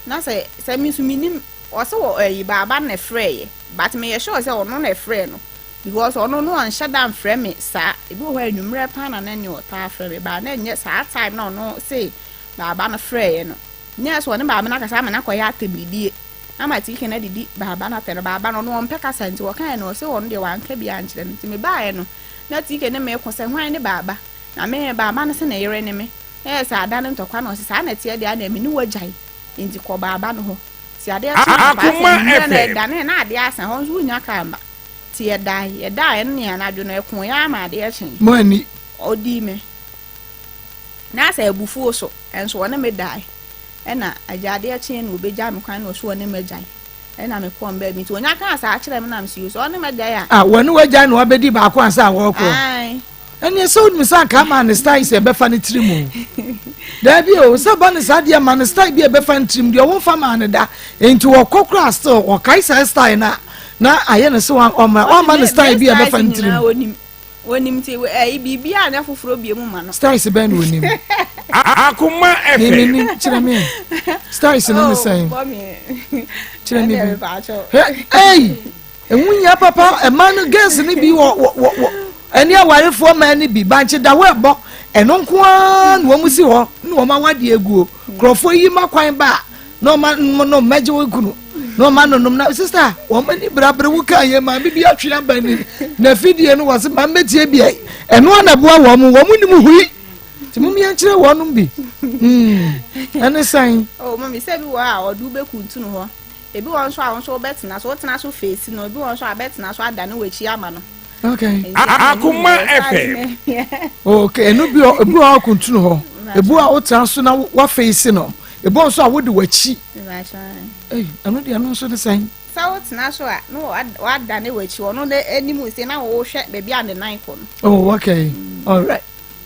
na sɛ sɛ me nso mennim. Ɔse wɔ ɛyi baaba no na ɛfrɛɛyɛ but meyɛ sure sɛ ɔno na ɛfrɛɛ no because ɔno no ɔnhyɛ da nfrɛ me saa ebi wɔ hɔ a anwummerɛ paa na na ɛne ɔtaa frɛ me but na ɛnyɛ saa time na ɔno se baaba no frɛɛyɛ no nyɛ sɛ ɔne baaba no akasa ama no akɔyɛ atɛmdidie ama TK no adidi baaba no atɛm no baaba no ɔno ɔmpɛ kasa nti ɔkaeɛ no ɔse ɔno deɛ wanka biara ankyerɛ me nti mebaeɛ no na TK ne me ko sɛ hwan ne baaba na me baaba no se ne yere ne me na ɛyɛ sɛ ada no ntɔkwa na ɔse saa na ɛteɛ deɛ a na me ne wo agyae nti kɔ baaba no hɔ Nti adeɛ kye anɔpa asɛ Akoma anwummerɛ no FM. ɛdanee na adeɛ asa hɔ nso wonnya kaa mma. Nti yɛdae, yɛdaeɛ no ne anadwo no ɛkoeɛ ara ma adeɛ kyee. Mo anni. Ɔdii me na asɛ abufuo so nso ɔne me dae. Ɛna agya adeɛ kyeeɛ na ɔbɛgya me kwan na ɔse ɔne me agyae. Ɛna mekɔɔ me baabi. Nti ɔnya kaa saa kyerɛɛ me na mese yoo sɛ ɔne me agyae a. Ah, wɔne wo agyae na wabɛdi baako ansa a wɔrekɔ? Ae. Ɛneɛ sɛ wonim sɛ anka ama ne style sɛ ɛbɛfa ne tirim o. Daabi o, sɛ ba ne saa deɛ ma ne style bi a ɛbɛfa ne tirim deɛ wɔmfa maa ne da. Enti wɔkɔ koraa still wɔkae saa style no a na ayɛ ne sɛ ɔma ɔma ne style bi a ɛbɛfa ne tirim. Onim nti ɛyi biribi a nyɛ foforɔ bie mu ma no. Styles bɛn na onim? Akoma Me FM. menim kyerɛ me. Styles no ne sɛn? Kyerɛ me bi. Hwɛ, ei! Ɛho hia papa ɛma no girls no bi wɔ wɔ wɔ wɔ ɛne awarefoɔ mmaa no bi bankye da hɔ ɛbɔ ɛno nko ara na wɔn si hɔ na wɔn awadeɛ aguo nkurɔfoɔ yi ma kwan ba a na wɔn anom no mmɛgye wɔn kunu na wɔn anonom na sista wɔn ani brabere wo kan yɛ maame bi atwe aba ni na afidie no wɔsi maame bɛtie bi ɛno ana ɛboa wɔn wɔn nim hui nti mo mmea nkyerɛ wɔn bi ɛne sɛn. ɔ mami sɛ bi wɔ a ɔde wobɛkuntunu hɔ. Ebi wɔ hɔ nso a wo nso wobɛtena so, wotena so face no, ebi wɔ hɔ nso a bɛtena so adane w'akyi ama no. Okay. Nti ɛna ne Akoma nyinaa size FM. no yɛ. Okay, ɛno bi wɔ ebi wɔ hɔ akuntunu hɔ. Ebi wɔ a wotena so na wa face no. Ebi wɔ nso a wode w'akyi. Ei, ɛno deɛ ɛno nso ne sɛn? Sɛ wotena so a na wadane w'akyi, ɔno n'anim se na wohwɛ baabi a ne nan kɔ no. Oh, okay. All right.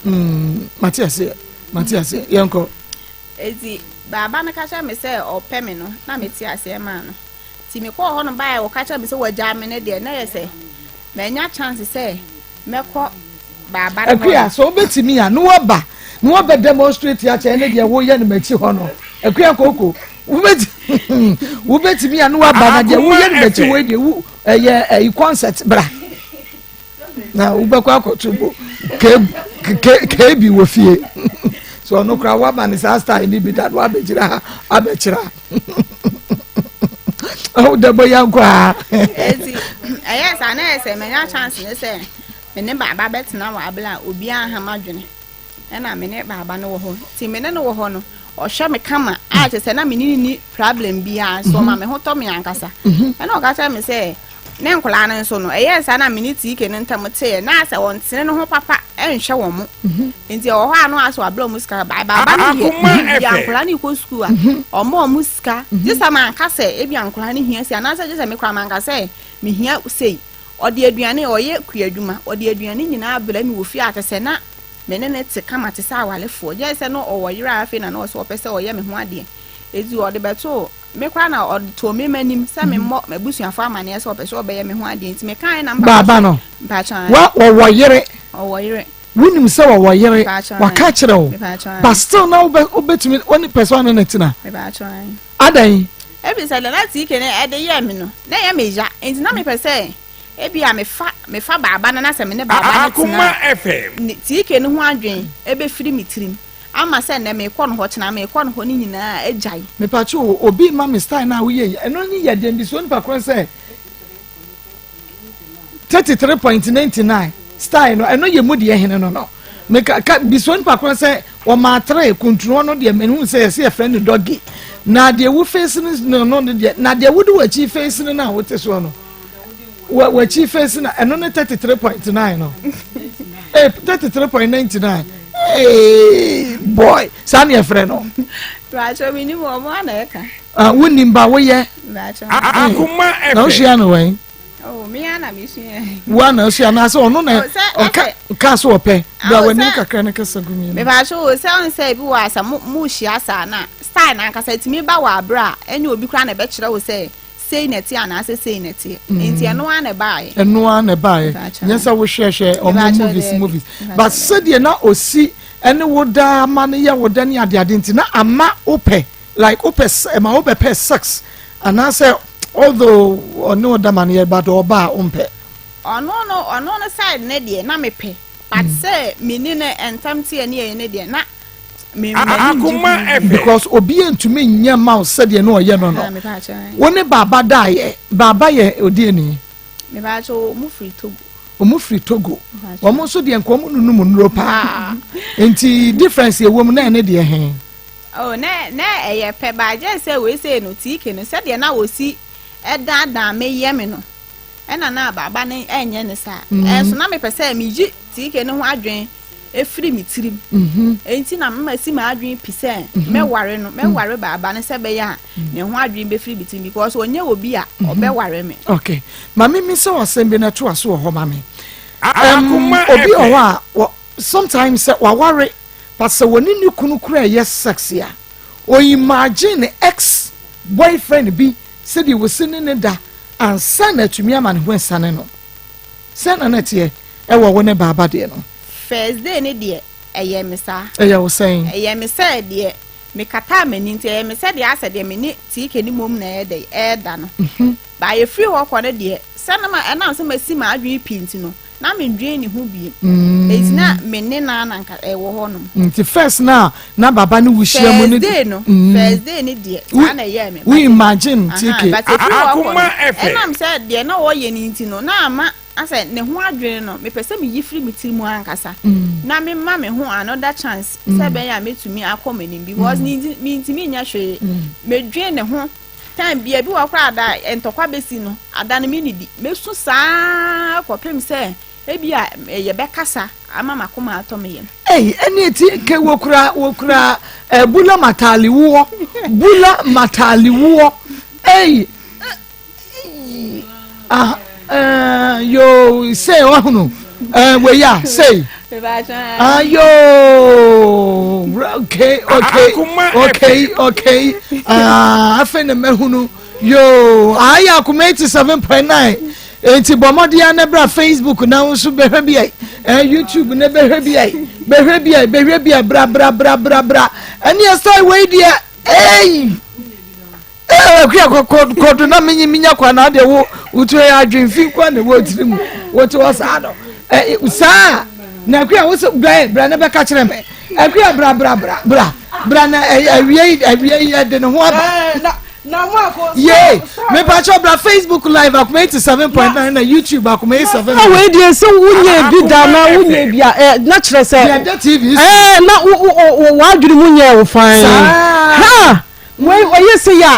Mm, mate aseɛ. Mate aseɛ. Yɛnkɔ. Enti baaba no ka kyerɛɛ me sɛ ɔpɛ me no, na mete aseɛ maa no. Nti mekɔɔ hɔ nom baeɛ a ɔka kyerɛɛ me sɛ wagyaa me no deɛ, na ɛyɛ sɛ manya chance sɛ mɛkɔ baaba no hɔ Akua, no. sɛ wobɛtumi a, na woaba na woabɛ demonstrate akyerɛ ne deɛ woyɛ no m'akyi hɔ no. Akua Koko, wobɛtumi wobɛtumi a na woaba na deɛ Akoma woyɛ no m'akyi FM. hɔ yi deɛ wo ɛyɛ ɛyi concert bra. Na wobɛkɔ akɔto bo keebi wɔ fie. So ɔno koraa woama ne saa style ne bi da no abɛgyina ha abɛkyerɛ. Ɔwo dɛ bɔ yɛn kɔ a. Eti ɛyɛ saa na ɛyɛ sɛ manya chance ne sɛ me ne baaba bɛtena wɔ abere a obiara nha m'adwene. Ɛna me ne baaba no wɔ hɔ. Nti me ne no wɔ hɔ no, ɔhwɛ me kama a kyerɛ sɛ na me ne no nni problem biara nso ɔma me ho tɔ me ankasa. Ɛna ɔka kyerɛ me sɛ ne nkwadaa no nso no, ɛyɛɛ saa na me ne TK no ntam teeɛ na asɛ ɔntene ne ho papa nhwɛ wɔn mo. Nti ɛwɔ hɔ a na asɛ wabrɛ wɔn sika ba baaba no deɛ Akoma bia FM. nkwadaa no rekɔ sukuu a ɔma wɔn sika gye sɛ manka sɛ ebia nkwadaa no hia sei anaasɛ gye sɛ me koraa manka sɛ mehia sei. Ɔde aduane, ɔyɛ kuadwuma, ɔde aduane nyinaa brɛ me wɔ fie a kyerɛ sɛ na me ne no te kama te sɛ awarefoɔ. Gyɛɛ sɛ na ɔwɔ yere a afei na na ɔsɛ ɔpɛ sɛ ɔyɛ me ho adeɛ. Enti ɔde bɛtoo me koraa na ɔde too me m'anim sɛ memmɔ m'abusuafoɔ amaneɛ sɛ ɔpɛ sɛ ɔbɛyɛ me ho adeɛ. Nti mekaeɛ na me papa Baaba so no, mpakyɛ ae. wa ɔwɔ yere. Ɔwɔ yere. Wonim sɛ ɔwɔ yere, Mpakyɛ ae. waka akyerɛ wo. Mepakyɛ ae. But still na wobɛ wobɛtumi wone pɛ sɛ ɔne no tena. Mepakyɛ ae. Adɛn? Ɛfiri sɛ deɛ na TK no ɛde yɛɛ me no, na ɛyɛ me ya, enti na mepɛ sɛ ebia mefa mefa baaba no na sɛ me ne baaba no tena Akoma a, FM. ne TK no ho adwene bɛfiri me tirim ama sɛ nnɛ merekɔ no hɔ, kyena merekɔ no hɔ no nyinaa agyae. Mepatwo o, obi mma me style no a woyɛ yi, ɛno ne yɛ den bi so onipa korɔ sɛ 33.99. Style no, ɛno yɛ mu deɛ hene no no. Meka ka bisɔ nipa korɔ sɛ wɔmaa tere kuntunu no deɛ mehu sɛ yɛsɛ yɛfrɛ no doggy. Na deɛ wo face no no no deɛ na deɛ wode w'akyi face no no a wote soɔ no. W'akyi face no ɛno ne 33.9 no. Eh 33.99. Hey boy, saa ne yɛfrɛ no. Bàtchɔ mi ni mu ɔmo ana ɛka. Ah, wonim ba woyɛ. Bàtchɔ. Akoma FM. Na wohyia no wɛn? Oh, me ana me sua. Wo ana sua na sɛ ɔno na Oh, sɛ ɔka asɛ- ka so ɔpɛ. Bra Ah, w'anim sɛ- kakra ne kasa gu mi. Mepa so o sɛ ɔn sɛ ebi wɔ asa mo mo hyia saa na style na ankasa etumi ba wɔ abere a ɛne obi koraa na ɛbɛkyerɛ wo sɛ sei na ɛteɛ anaasɛ sei na ɛteɛ. Nti ɛno ara na ɛbaeɛ. Ɛno ara na ɛbaeɛ. Mepa Nyɛ sɛ wohwɛhwɛ ɔmo Mepa movies daabi. movies. Mepa But kyɛw sɛdeɛ na osi ɛne wo daa ma no yɛ wo dɛ ne adeade nti na ama wopɛ like wopɛ ɛma wobɛpɛ sex anaasɛ although ɔne wo da ma no yɛ but ɔba a wompɛ. Ɔno no ɔno no side ne deɛ na mepɛ but sɛ me ne no ntam teɛ ne yɛyɛ ne deɛ na me m'ani ngye Akoma ho. FM. Because obi ntumi nyɛ ma wo sɛdeɛ na ɔyɛ no Ah, no. mepa kyɛw. Wo ne baaba daeɛ. Baaba yɛ odieni. Mepa kyɛw, ɔmo firi Togo. Ɔmo firi Togo. Wɔn nso deɛ nka ɔmo nunum nnuro paa. Nti difference ɛwɔ mu na ɛne deɛ he? Oh, na na ɛyɛ pɛ ba agye sɛ wei sei no TK no sɛdeɛ na wɔsi ɛdaadaa me yɛ me no ɛna na baaba no ɛnyɛ ne saa. Ɛnso na mepɛ sɛ meyi TK no ho adwene efiri me tirim. Enti na mma si m'adwene pi sɛ mɛware no, mɛware baaba no sɛ ɛbɛyɛ a ne ho adwene bɛfiri me tirim because ɔnyɛ obi a ɔbɛware me. Okay. Ma me misa wo asɛm bi na toa so wɔ hɔ ma me. Um, Akoma obi wɔ FM. hɔ a, wɔ, sometimes sɛ waware, but sɛ wɔne ne kunu kura ɛyɛ sex a, o imagine ne ex boyfriend bi sɛdeɛ wɔsi ne ne da ansa na atumi ama ne ho asiane no. Sɛn na na ɛteɛ ɛwɔ wo ne baaba deɛ no? First day ne deɛ ɛyɛ me saa. Ɛyɛ wo sɛn? Ɛyɛ me sɛ deɛ mekataa m'ani nti ɛyɛ me sɛ deɛ asɛ deɛ me ne TK ne mmom na ɛyɛ dɛ ɛɛda no. Ba yɛfiri hɔ kɔ no deɛ sɛ na ma ɛnam sɛ masi m'adwene pii nti no na mendwen ne ho biem. Enti na me ne no ara na nka ɛwɔ hɔ nom. Nti first na na baba ne wo hyia mu ne. First day no, first day ne deɛ saa na ɛyɛɛ me. Wo imagine TK. But ɛfiri hɔ kɔ no, Akoma FM. ɛnam sɛ deɛ na ɔyɛ no nti no na ama asɛ ne ho adwene no mepɛ sɛ meyi firi me tiri mu ankasa na mema me ho another chance sɛ ɛbɛyɛ a mɛtumi akɔ m'anim because ne nti mentumi nyɛ hwee. Medwen ne ho time bia bi wɔ koraa ada ntɔkwa bɛsi no ada no mennidi mɛsu saa kɔpem sɛ ebi a yɛbɛkasa ama m'akoma atɔ me yam. Ei, ɛne eti ke wokura wokura eh, bula matali woɔ bula matali woɔ ei ah eh, yo sei wahunu eh, wei a sei ah yo okay okay okay okay ah afei na mahunu yo ayɛ akoma 87.9 Enti bɔ mmɔden ara na bra Facebook na wo nso bɛhwɛ bi ai eh, YouTube na bɛhwɛ bi ai bɛhwɛ bi ai bɛhwɛ bi ai bra bra bra bra bra ɛne ɛsɛ wei deɛ ei eh, akua kɔdo na menye menya kwa na adeɛ wo wotu yɛ adwen fi kwa na ɛwɔ tiri mu wote hɔ saa no eh, saa na akua wo sɛ bra bra na bɛka kyerɛ me akua bra bra bra bra bra na awie awie yɛ de ne ho aba Yay! Mepakyɛw bra Facebook live akoma 87.9 na YouTube akoma 87. Na wei deɛ sɛ wonyɛ bi da na wonyɛ bi a ɛ na kyerɛ sɛ Deɛ TV so. ɛɛ na wo wo wo w'adwene mu nyɛ wo fan. Saa. Ha wei ɔyɛ sɛ yɛ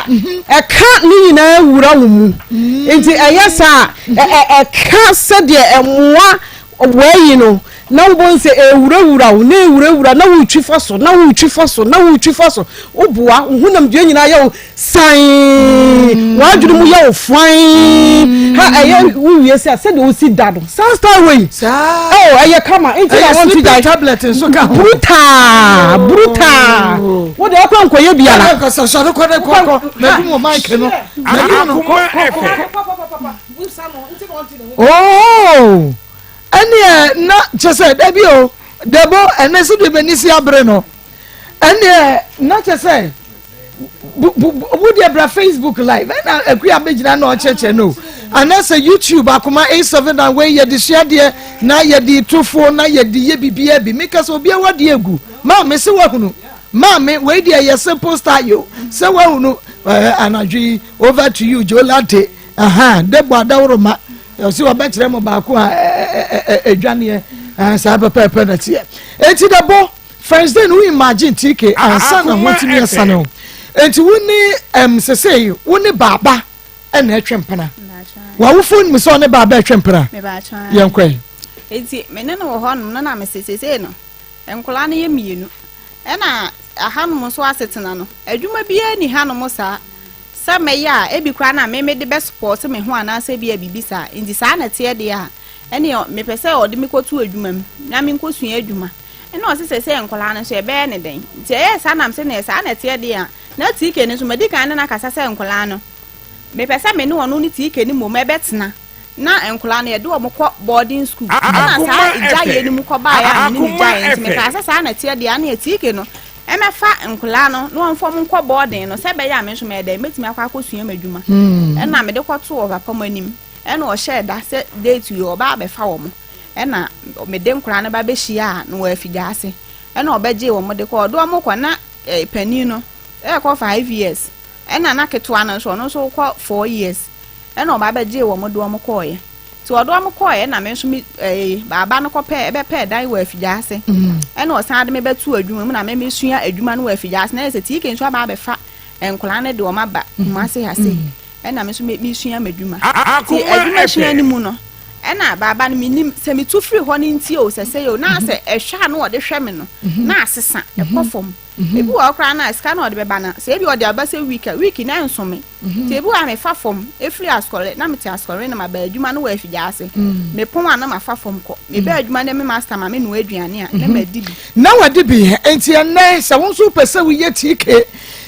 a ɛka ne nyinaa wura wo mu nti ɛyɛ saa ɛ ɛ ɛka sɛdeɛ ɛmoa wɔayi no na wobɛhu sɛ ɛrewurawura wo na ɛrewurawura na woretwi fa so na woretwi fa so na woretwi fa so woboa wo honamdua nyinaa yɛ wo san mm. w'adwene mu yɛ wo fan mm. ha ɛyɛ wowie sɛ sɛdeɛ wosi da no saa style wei oh ɛyɛ kama nti na wɔn ti gya tablet nso ka ho brutal brutal oh. wo de ɔkɔ nkɔyɛ biara sɔre kɔ de kɔ kɔ mɛbi mu mic no mɛbi mu no kɔ kɔ kɔ oh Ɛneɛ na kyɛ sɛ dabi o dɛbo ɛnɛ sɛ deɛ bɛni si abere no ɛneɛ na kyɛ sɛ wo deɛ bra Facebook live ɛna akua bɛgyina na ɔkyerɛkyerɛ no anaasɛ YouTube akoma 879 wei yɛde sua deɛ na yɛde to fo na yɛde yɛ biribiara bi meka sɛ obiara wadeɛ agu maa me se wahunu maa me wei deɛ yɛ simple style o sɛ wahunu anadwo yi over to you Joe Lante aha dɛbo adaworoma. Ɔsi ɔbɛkyerɛ mo baako a ɛdwaneɛ saa pɛpɛɛpɛ na teɛ. Eti dɛ bɔ first day no wo imagine TK ansa na ho atumi asane o. Eti wo ne ɛm sesei wo ne baaba ɛna ɛtwe mpena. W'awofo nim sɛ ɔne baaba ɛtwe mpena. Yɛn kɔ yi. Eti me ne no wɔ hɔ nom no na me se sesei no nkwadaa no yɛ mmienu ɛna ahanom nso asetena no adwuma biara ni hanom saa. Sɛ mɛyɛ a, ebi koraa na me mede bɛsopɔɔte me ho anaasɛ ebia biribi saa. Enti saa na ɛteɛ deɛ a, ɛnneɛ mepɛ sɛ ɔde me kɔto adwuma mu na menkɔsua adwuma. Ɛnna ɔse seesei nkwadaa no nso yɛbɛyɛ no dɛn? Nti ɛyɛɛ saa na mese neɛ saa na ɛteɛ deɛ a, na TK no nso madi kan ne no akasa sɛ nkwadaa no, mepɛ sɛ me ne ɔno ne TK no mmom ɛbɛtena na nkwadaa no yɛde wɔn kɔ boarding school. Ɛnna saa gyaeɛ no mu kɔbaeɛ a me ne no gyaeɛ nti mekaa sɛ saa na ɛteɛ deɛ a, ɛnneɛ TK no Mɛfa nkwadaa no na wɔmfa wɔn nkɔ boarding no sɛ ɛbɛyɛ a me nso mɛyɛ dɛn mɛtumi akɔ akɔsua m'adwuma. Ɛna mede kɔtoo ɔpapa mu anim ɛna ɔhyɛɛ da sɛ date yi ɔba abɛfa wɔn. Ɛna mede nkwadaa no ba bɛhyiaa no wɔ afigyaase ɛna ɔbɛgyee wɔn de kɔɔ. Ɔde wɔn kɔ na eh, panin no ɛrekɔ 5 years ɛna na ketewa no nso ɔno nso kɔ 4 years ɛna ɔba bɛgyee wɔn de wɔn kɔɔeɛ. Nti ɔde wɔn kɔeɛ na me nso me ɛɛ baaba no kɔpɛɛ ɛbɛpɛɛ dan wɔ Afigyaase. Ɛna ɔsan de me bɛtoo adwuma mu na me mesua adwuma no wɔ Afigyaase. Na ayɛ sɛ TK nso aba abɛfa nkwadaa no de wɔn aba Kumasi ha sei. Ɛna me nso me mesua m'adwuma. Nti adwuma sua no mu no, ɛna baaba no menim sɛ metu firi hɔ no nti o sɛ sɛi o, na asɛ ɛhwɛ a na ɔde hwɛ me no na asesa ɛkɔ fam. Ebi wɔ hɔ koraa no a sika na ɔde bɛba no sɛ ebi ɔde aba sɛ week a week no ɛnso me. Nti ebi wɔ hɔ a mefa fam efiri asɔre na mete asɔre na maba adwuma no wɔ afigyaase. Mepɔn a na mafa fam kɔ. Meba adwuma na me master ma me noa aduane a na madi bi. Na wadi bi. Nti ɛnnɛ sɛ wo nso wopɛ sɛ woyɛ TK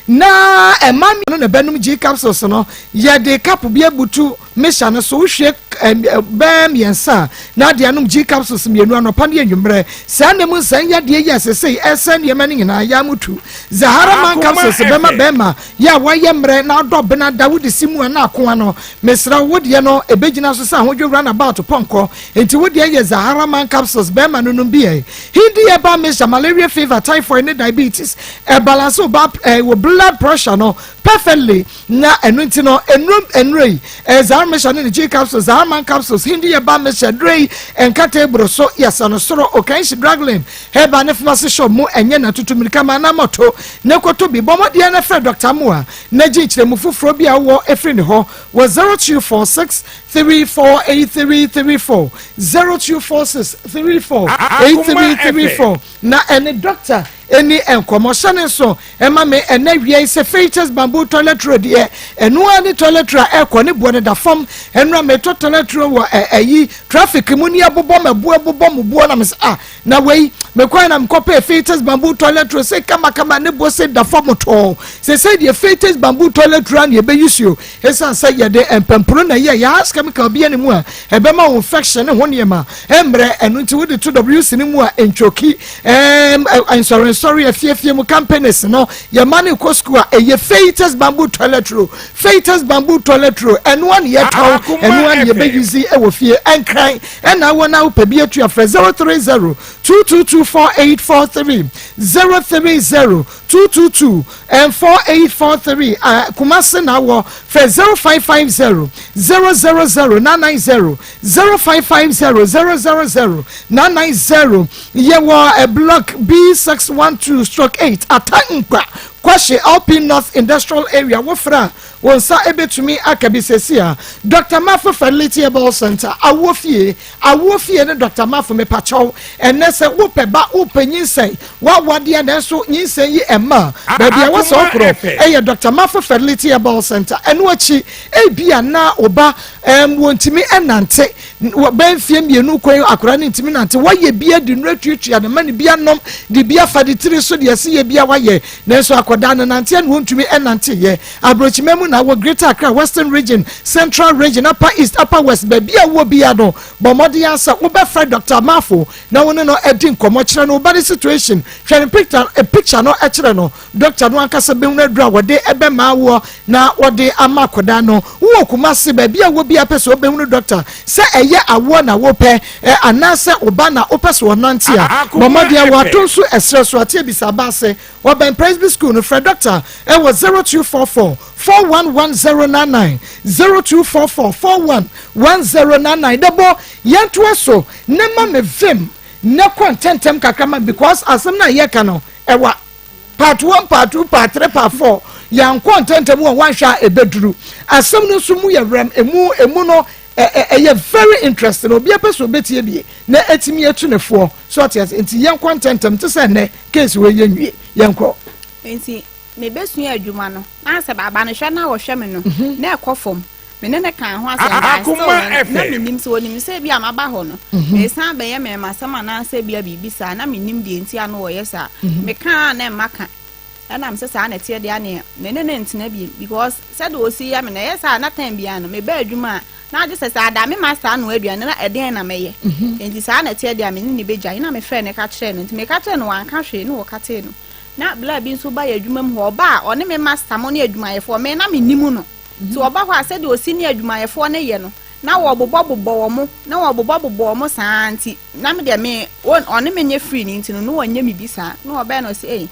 na ɛma mmienu na ɛbɛnom G capsules no, yɛde cup bi abutu Mixture no so, wohwie bɛyɛ mmiɛnsa a, na ade anom G capsules mmienu anɔpa ne anwummerɛ. Saa nna mu nsɛn yadeɛ yi a sesei ɛresɛe nneɛma no nyinaa, yɛ amutu. Zahara Man capsules bɛma bɛrima yɛ a wayɛ mmerɛ na adɔ bena da wode si mu a na ako ano. Mesrɛ wo, wo deɛ no ɛbɛgyina so sɛ ahodwo runabout pɔnkɔ. Enti wo deɛ yɛ Zahara Man capsules bɛrima no nom bi ɛ. Hindi herbal mixture, malaria fever, typhoid ne diabetes. Ɛbalance wo ba, eh, wo blood pressure no perfectly. Na ɛno nti no, nnuro nnuro yi, ɛyɛ Zahar Mixture ne ne G capsules, Zahar Man capsules, Hindi Herbal Mixture, aduro yi nka table so, yɛsɛ no soro, Okanshi Drug Lane, Herbal ne Pharmacy Shop mu, ɛnyɛ na tutu mmirika ma anaa mɔto na kɔtɔ bi. Bɔ mmɔden na frɛ Dɔkta Amoah na gye nkyerɛmu foforɔ bi a wowɔ firi ne hɔ wɔ 0246 348334, 0246 348334. Na ɛne dɔkta ɛni nkɔmmɔ. Hyɛ ne nso ɛma me ɛnɛ awia yi sɛ Feitas bamboo toilet roll deɛ ɛno ara ne toilet roll a ɛkɔ ne boɔ no da fam. Ɛnora metɔ toilet roll wɔ ɛ ɛyi traffic mu ni ɛbobɔ ma boɔ ɛbobɔ mo boɔ na me sɛ ah na wei mekɔɛ na mekɔpɛɛ Feitas bamboo toilet roll sɛ kamakama ne boɔ sɛ da fam tɔɔ sɛ sɛ deɛ Feitas bamboo toilet roll a na yɛbɛyi suo ɛsiane sɛ yɛde mpampuro na ɛyɛ yɛ harsh chemical bi ne mu a ɛbɛma wo infection ne ho nneɛma mmerɛ. Ɛno nti wode to WC no mu a ntwoki nsɔrensɔre afiefie mu companies no yɛma no kɔ school a ɛyɛ Feitas bamboo toilet roll, Feitas bamboo toilet roll, ɛno a ne yɛtɔn, ɛno a ne yɛbɛuse ɛwɔ fie. Ɛnkran ɛna awɔ no a wopɛ bi atu afrɛ 030 222 4843, 030 222 and 4843. Kumase na awɔ frɛ 0550 000 990, 0550 000 990. Yɛwɔ block B612/8, Atankwa Kwahye, LP North Industrial Area. Wofrɛ a wɔn nsa ebetumi aka bi sɛsi a. Dr Mafo Fertility Herbal Center, awoɔ fie, awoɔ fie ne Dr Mafo. Mepakyɛw, ɛnɛ sɛ wopɛ ba, wopɛ nyinsɛn, wawadeɛ nanso nyinsɛn yi ɛma baabi a wɔsɛ ɔkorɔ ɛyɛ Dr Mafo Fertility Herbal Center. Ɛno akyi ebi a na ɔba wɔntumi ɛnante bɛn mfie 2 kwan, akwadaa no ntumi nante, wɔyɛ bi adi nnuro atuatua ne ma ne bi anom de bi afa de tiri so deɛ ɛsi yɛ bi a wayɛ, nanso akwadaa no nanteɛ no wɔntumi ɛnante. Yɛ aburokyima mu na wɔ Greater Accra, Western Region, Central Region, Upper East, Upper West, baabi a wɔ bia no, bɔ mmɔden asa wobɛfrɛ Dr Mafo na wo ne no adi nkɔmmɔ. Kyerɛ no wo ba ne situation, hwɛ ne picture, picture no kyerɛ no. Doctor no ankasa bɛhunu aduru a wɔde ɛbɛma woɔ na wɔde ama akwadaa no. Wowɔ Kumase, baabi a wɔ bi a pɛ sɛ wobɛhunu doctor sɛ ɛyɛ awoɔ na wopɛ anaasɛ wo ba na wopɛ sɛ ɔnante a, bɔ mmɔden a wɔato nso ɛserɛ so. Ate Abisa aba ase. Ɔbɛn Presby School no. Frɛ dɔkta ɛwɔ 0244 411099, 0244 411099. Dɛbɔ yɛntoa so ne ma me vim ne kɔ ntɛntɛm kakra ma, because asɛm no a yɛka no ɛwa part one, part two, part three, part four. Yɛnkɔ ntɛntɛm wɔ wanhwɛ a ɛbɛduru. Asɛm no nso mu yɛ rɛm, emu no ɛyɛ very interesting. Obi apɛ sɛ obetie bie na etimi etu ne foɔ so ɔte ase. Nti yɛnkɔ ntɛntɛm te sɛ nnɛ case wɔ yɛ nwie, yɛnkɔ. Nti mebɛsua adwuma no na sɛ baaba no hwɛ na wɔhwɛ me no na ɛkɔ fam. Me ne ne kan ho asɛm baa still Akoma no, na FM. Menim sɛ onim sɛ bi a maba hɔ no mesan bɛyɛ mɛmasɛm anaasɛ bi a biribi saa, na menim deɛ nti a no wɔyɛ saa. Mekaa na ɛma ka ɛnam sɛ saa na ɛteɛ deɛ aneɛ me ne ne ntena biem, because sɛdeɛ ɔsi yɛ me na ɛyɛ saa na time biara no meba adwuma a na agye sɛ saa da me master ano aduane na ɛdeɛn na mɛyɛ. Nti saa na ɛteɛ deɛ a, me ne ne bɛgyae. Na mefrɛ ne ka kyerɛ no, nti meka kyerɛ no, wanka hwee ne wɔka no. Na bla bi nso ba yɛ adwuma mu hɔ, ɔba a ɔne me master mo ne adwumayɛfoɔ, me na menim no. Nti ɔba hɔ a, sɛdeɛ ɔsi ne adwumayɛfoɔ no yɛ no, na wɔbobɔbobɔ wɔ mo na wɔbobɔbobɔ wɔ mo saa. Nti na me deɛ me ɔne me nyɛ free ne nti no na wɔnyɛ me bi saa. Na ɔbɛn no ɔsɛ, "Ei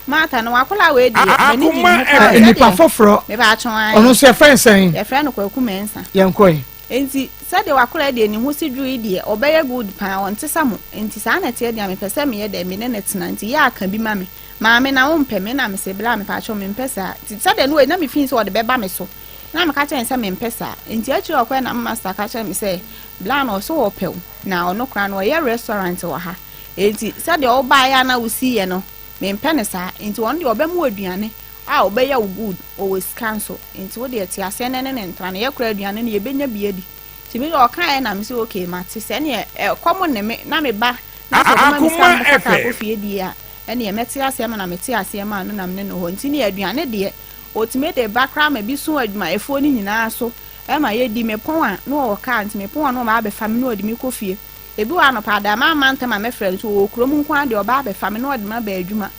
Martha, no wakɔla wei deɛ, m'ani gye ne ho paa." Nipa foforɔ. Mepɛ atwɔn. Ɔno nso yɛfrɛ nsɛn? Yɛfrɛ no Kwaku Mɛnsa. Yɛnkɔ yi. Nti sɛdeɛ wakɔla deɛ ne ho si dwo yi deɛ, ɔbɛyɛ good paa, ɔnte sa mo. Nti saa na ɛteɛ deɛ, mepɛ sɛ meyɛ dɛ me ne ne tena. Nti yɛ aka bi ma me maame na wompɛ me na mesɛ bla, mepɛ atwɔn, mempɛ saa. Nti sɛdeɛ no wei na mefii sɛ ɔde bɛba me so na meka kyerɛ ne sɛ mempɛ saa. Nti akyire ɔkɔɛ na master ka kyerɛ me sɛ bla na ɔso wɔpɛ wo, na ɔno koraa no ɔyɛ restaurant wɔ ha. Nti sɛdeɛ wobaeɛ a na wosiiɛ no, mempɛ ne saa. Nti ɔno deɛ ɔbɛma wo aduane a ɔbɛyɛ wo good, ɔwɔ sika nso. Nti wo deɛ te aseɛ ne ne ntena no, yɛkora aduane no yɛbɛnya bi adi. Nti me deɛ ɔkaeɛ na me sɛ okay, mate. Sɛ ɛneɛ ɛkɔm ne me na me ba na sɛ ɔbɛma me sika no mɛfa kaa kɔ fie die a, ɛneɛ mɛte aseɛ ma na mete aseɛ ma no nam ne no hɔ. Nti ne aduane deɛ ɔtumi de ba koraa ma bi so adwumayɛfoɔ no nyinaa so ɛma yɛdi. Mepɔn a na ɔwɔ kaa, nti mepɔn a na ɔba abɛfa me na ɔde me kɔ fie. Ebi wɔ anɔpa ada ma ama ntɛm a mɛfrɛ nso ɔwɔ kurom nko ara deɛ, ɔba abɛfa me na ɔde me aba adwuma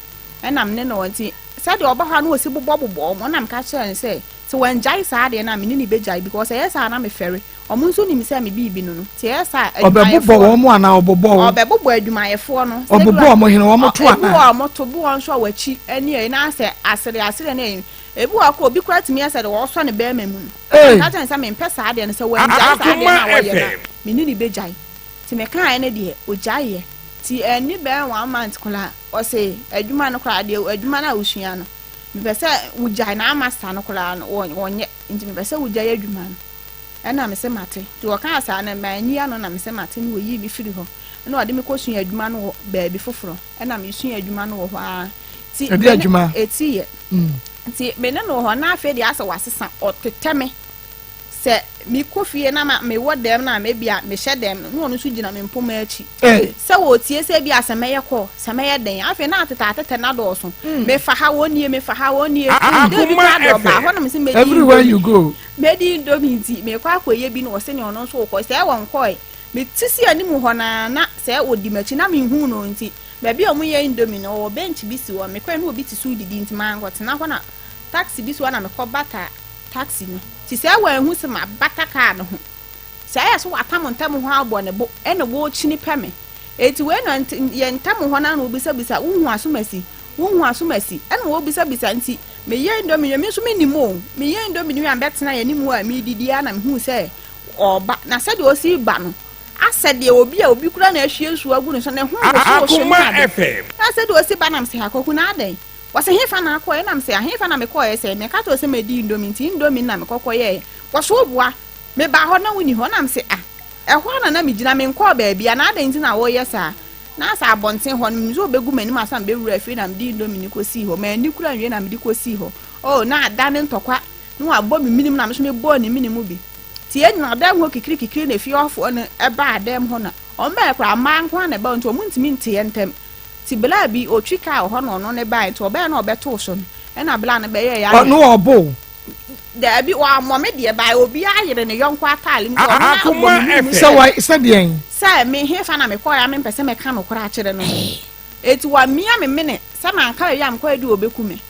ɛnam ne no hɔ. Nti sɛdeɛ ɔba hɔ a na ɔsi bobɔbobɔ ɔmo, na meka kyerɛ no sɛ wɔngyae saa adeɛ no a, me ne ne bɛgyae, because ɛyɛ saa na mefɛre. Ɔmo nso nim sɛ me biribi no nti ɛyɛ saa. Ɔbɛbobɔ wɔn mu anaa ɔbobɔ wo? Ɔbɛbobɔ adwumayɛfoɔ no. Ɔbobɔ ɔmo hene wɔn to ebi anaa? Wɔ ɔmo to bi, wɔn nso a wɔakyi ɛne ɛyi na asɛ asere asere ne ɛyi. Ebi wɔ kɔ obi kora tumi ɛsɛ de wɔsɔ ne bɛrima mu no. Ee. Meka kyerɛ no sɛ mempɛ saa adeɛ no, sɛ wɔngyae saa adeɛ no a wɔyɛ no a, me ne ne bɛgyae. Nti mekaeɛ no deɛ, ɔgyaeɛ. Nti ɛnni bɛyɛ one month koraa, ɔse adwuma no koraa deɛ, adwuma no a wosua no, mepɛ sɛ wogyae. Na master no koraa no wɔnyɛ, nti mepɛ sɛ wogyae adwuma no. Ɛna mese mate. Nti wɔkaa saa no, manyi ano na mese mate. Ne wɔyii me firi hɔ ɛna ɔde me kɔsua adwuma no wɔ baabi foforɔ. Ɛna mesua adwuma no wɔ hɔ ara. Nti Ɛde me ne- adwuma? Ɛti yɛ. Nti me ne no wɔ hɔ na afei deɛ asɛ wasesa, ɔtetɛ me sɛ mekɔ fie na ma mewɔ dɛm na mebi a mehyɛ dɛm no, na ɔno nso gyina me mpoma akyi sɛ wɔtie sɛ bi a sɛ mɛyɛ kɔ sɛ mɛyɛ dɛn. Afei na atete atete na dɔɔso, mefa ha wɔn nie, mefa ha wɔn nie. De bi Akoma kora deɛ ɔbaa FM. hɔ na mese mɛdi Everywhere indomie. you go. Mɛdi indomie nti mekɔ akɔyɛ bi na ɔsɛ ne ɔno nso wokɔ sɛ ɛwɔ nkɔɛ. Mete si anim hɔ naa na sɛ ɔdi m'akyi na menhu no. Nti baabi a ɔmo yɛ indomie no, ɔwɔ bench bi si hɔ. Mekɔɛ na obi te so didi, nti mankɔtena hɔ na taxi bi so hɔ na mekɔ bata taxi no. Nti sɛ wɔanhu sɛ mabata kaa no ho sɛ ɛyɛ so watam ntam hɔ abɔ ne bo ɛna wɔrekyini pɛ me. Eti wei na nti yɛ ntam hɔ na na obisabisa, "Wohu asomasi? Wohu asomasi?" Ɛna wɔbisabisa. Nti meyɛ indomie no, me nso menim o, meyɛ indomie no wie a, mebɛtena yɛn anim hɔ a meredidi a na mehu sɛ ɔreba. Na sɛdeɛ ɔsi ba no, asɛ deɛ obi a obi kura na ahwie nsuo agu ne so, ne ho wosowoso ne Akoma ade. FM. Na sɛdeɛ ɔsi ba nam sɛ akɔku na adɛn? Wɔsɛ hefa na akɔɛ? Nam sɛ ahefa na mekɔɛ sɛ meka kyerɛ sɛ medi indomie, nti indomie na mekɔkɔ yɛɛ. Wɔso woboa mebaa hɔ na woni hɔ. Nam sɛ ah, ɛhɔ a na megyina, menkɔɔ baabi a na adɛn nti na wɔyɛ saa? Na sɛ abɔnten hɔ no menim sɛ ɔbɛgu m'anim asa mebɛwura afie na mede indomie no kɔsii hɔ. Manni kora nwie na mede kɔsii hɔ. Oh, na ada ne ntɔkwa na wabɔ me minim na me nso mebɔɔ ne minim bi. Nti yɛn nyinaa dɛm hɔ kikirikikiri na efie hɔfoɔ no ɛbaa dɛm hɔ na wɔn bɛyɛ koraa mmaa nko ara na ɛbaa, nti wɔn ntumi nte yɛn ntɛm. Nti bla bi otwi kaa wɔ hɔ na ɔno ne baa, nti ɔbɛyɛ na ɔbɛtoo so no ɛna bla no bɛyɛ yɛ Ɔno ɔbo? Daabi, wammɔ me deɛ baa obiara yere ne yɔnko ataale mu sɛ ɔno na abɔ Akoma me minim. FM. Sɛ wa sɛ deɛn? Sɛ me hefa na mekɔɔ a mempɛ sɛ mɛka nokorɛ akyerɛ no. Eti wamia me mene sɛ manka baabi a mekɔɛ de ɔbɛku me.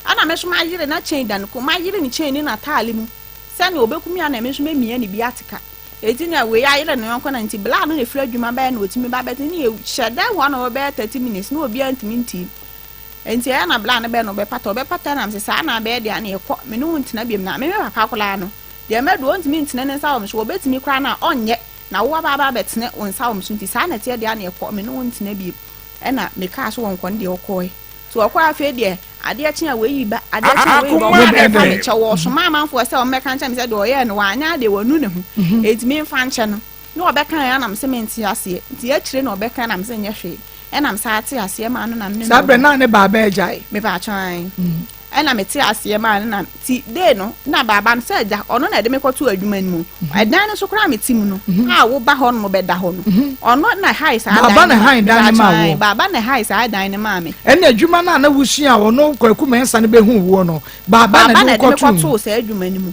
Ɛna me nso mayere na kyɛn da ne kɔn, mayere ne kyɛn ne n'ataale mu sɛnea ɔbɛku me a na me nso mɛmia ne bi ateka. Eti na wei ayere ne yɔnko na nti bla no na efiri adwuma bɛyɛ na otumi ba bɛte ne yɛ hyɛ dan hɔ na ɔbɛyɛ 30 minutes na obiara ntumi ntim. Nti ɛyɛ na bla no bɛ no ɔbɛpata ɔbɛpata na mese saa na abɛyɛ deɛ a na yɛkɔ me ne wo ntena biom na me me papa koraa no deɛ madu ɔntumi ntene ne nsa wɔ me so ɔbɛtumi koraa no a ɔnyɛ na wo aba aba abɛtene wo nsa wɔ me so nti saa na ɛteɛ deɛ a na yɛkɔ me ne wo ntena biom ɛna mekaa so wɔnkɔ no deɛ ɔkɔɛ nti ɔkɔɛ afei deɛ adeɛ kye a wei ba adeɛ kye a wei ba ɔmo abɛfa me kyɛ wɔsoma amanfoɔ sɛ ɔmo bɛka nkyɛn me sɛ deɛ ɔyɛɛ no wanyɛ adeɛ wanu ne ho enti memfa nkyɛ no na ɔbɛka ya na mese mente aseɛ nti akyire na ɔbɛka na mese nyɛ hwee ɛna me saa te aseɛ maa no na me ne no Saa berɛ na ne baaba agyae. Mepatwɔ ae. Ɛna me te aseɛ maa no na ti day no na baaba no sɛ agya ɔno na ɛde me kɔto adwuma no mu. Ɛdan no so koraa me te mu no a wo ba hɔ nom bɛda hɔ no ɔno na hae saa dan Baaba na hae dan no maa woɔ. Baaba na hae saa dan no maa me. Ɛna adwuma no a na wosua a ɔno Kwaku Mensah no bɛhuu woɔ no baaba na ɛde wo Baaba na ɛde me kɔtoo mu. kɔtoo saa adwuma no mu.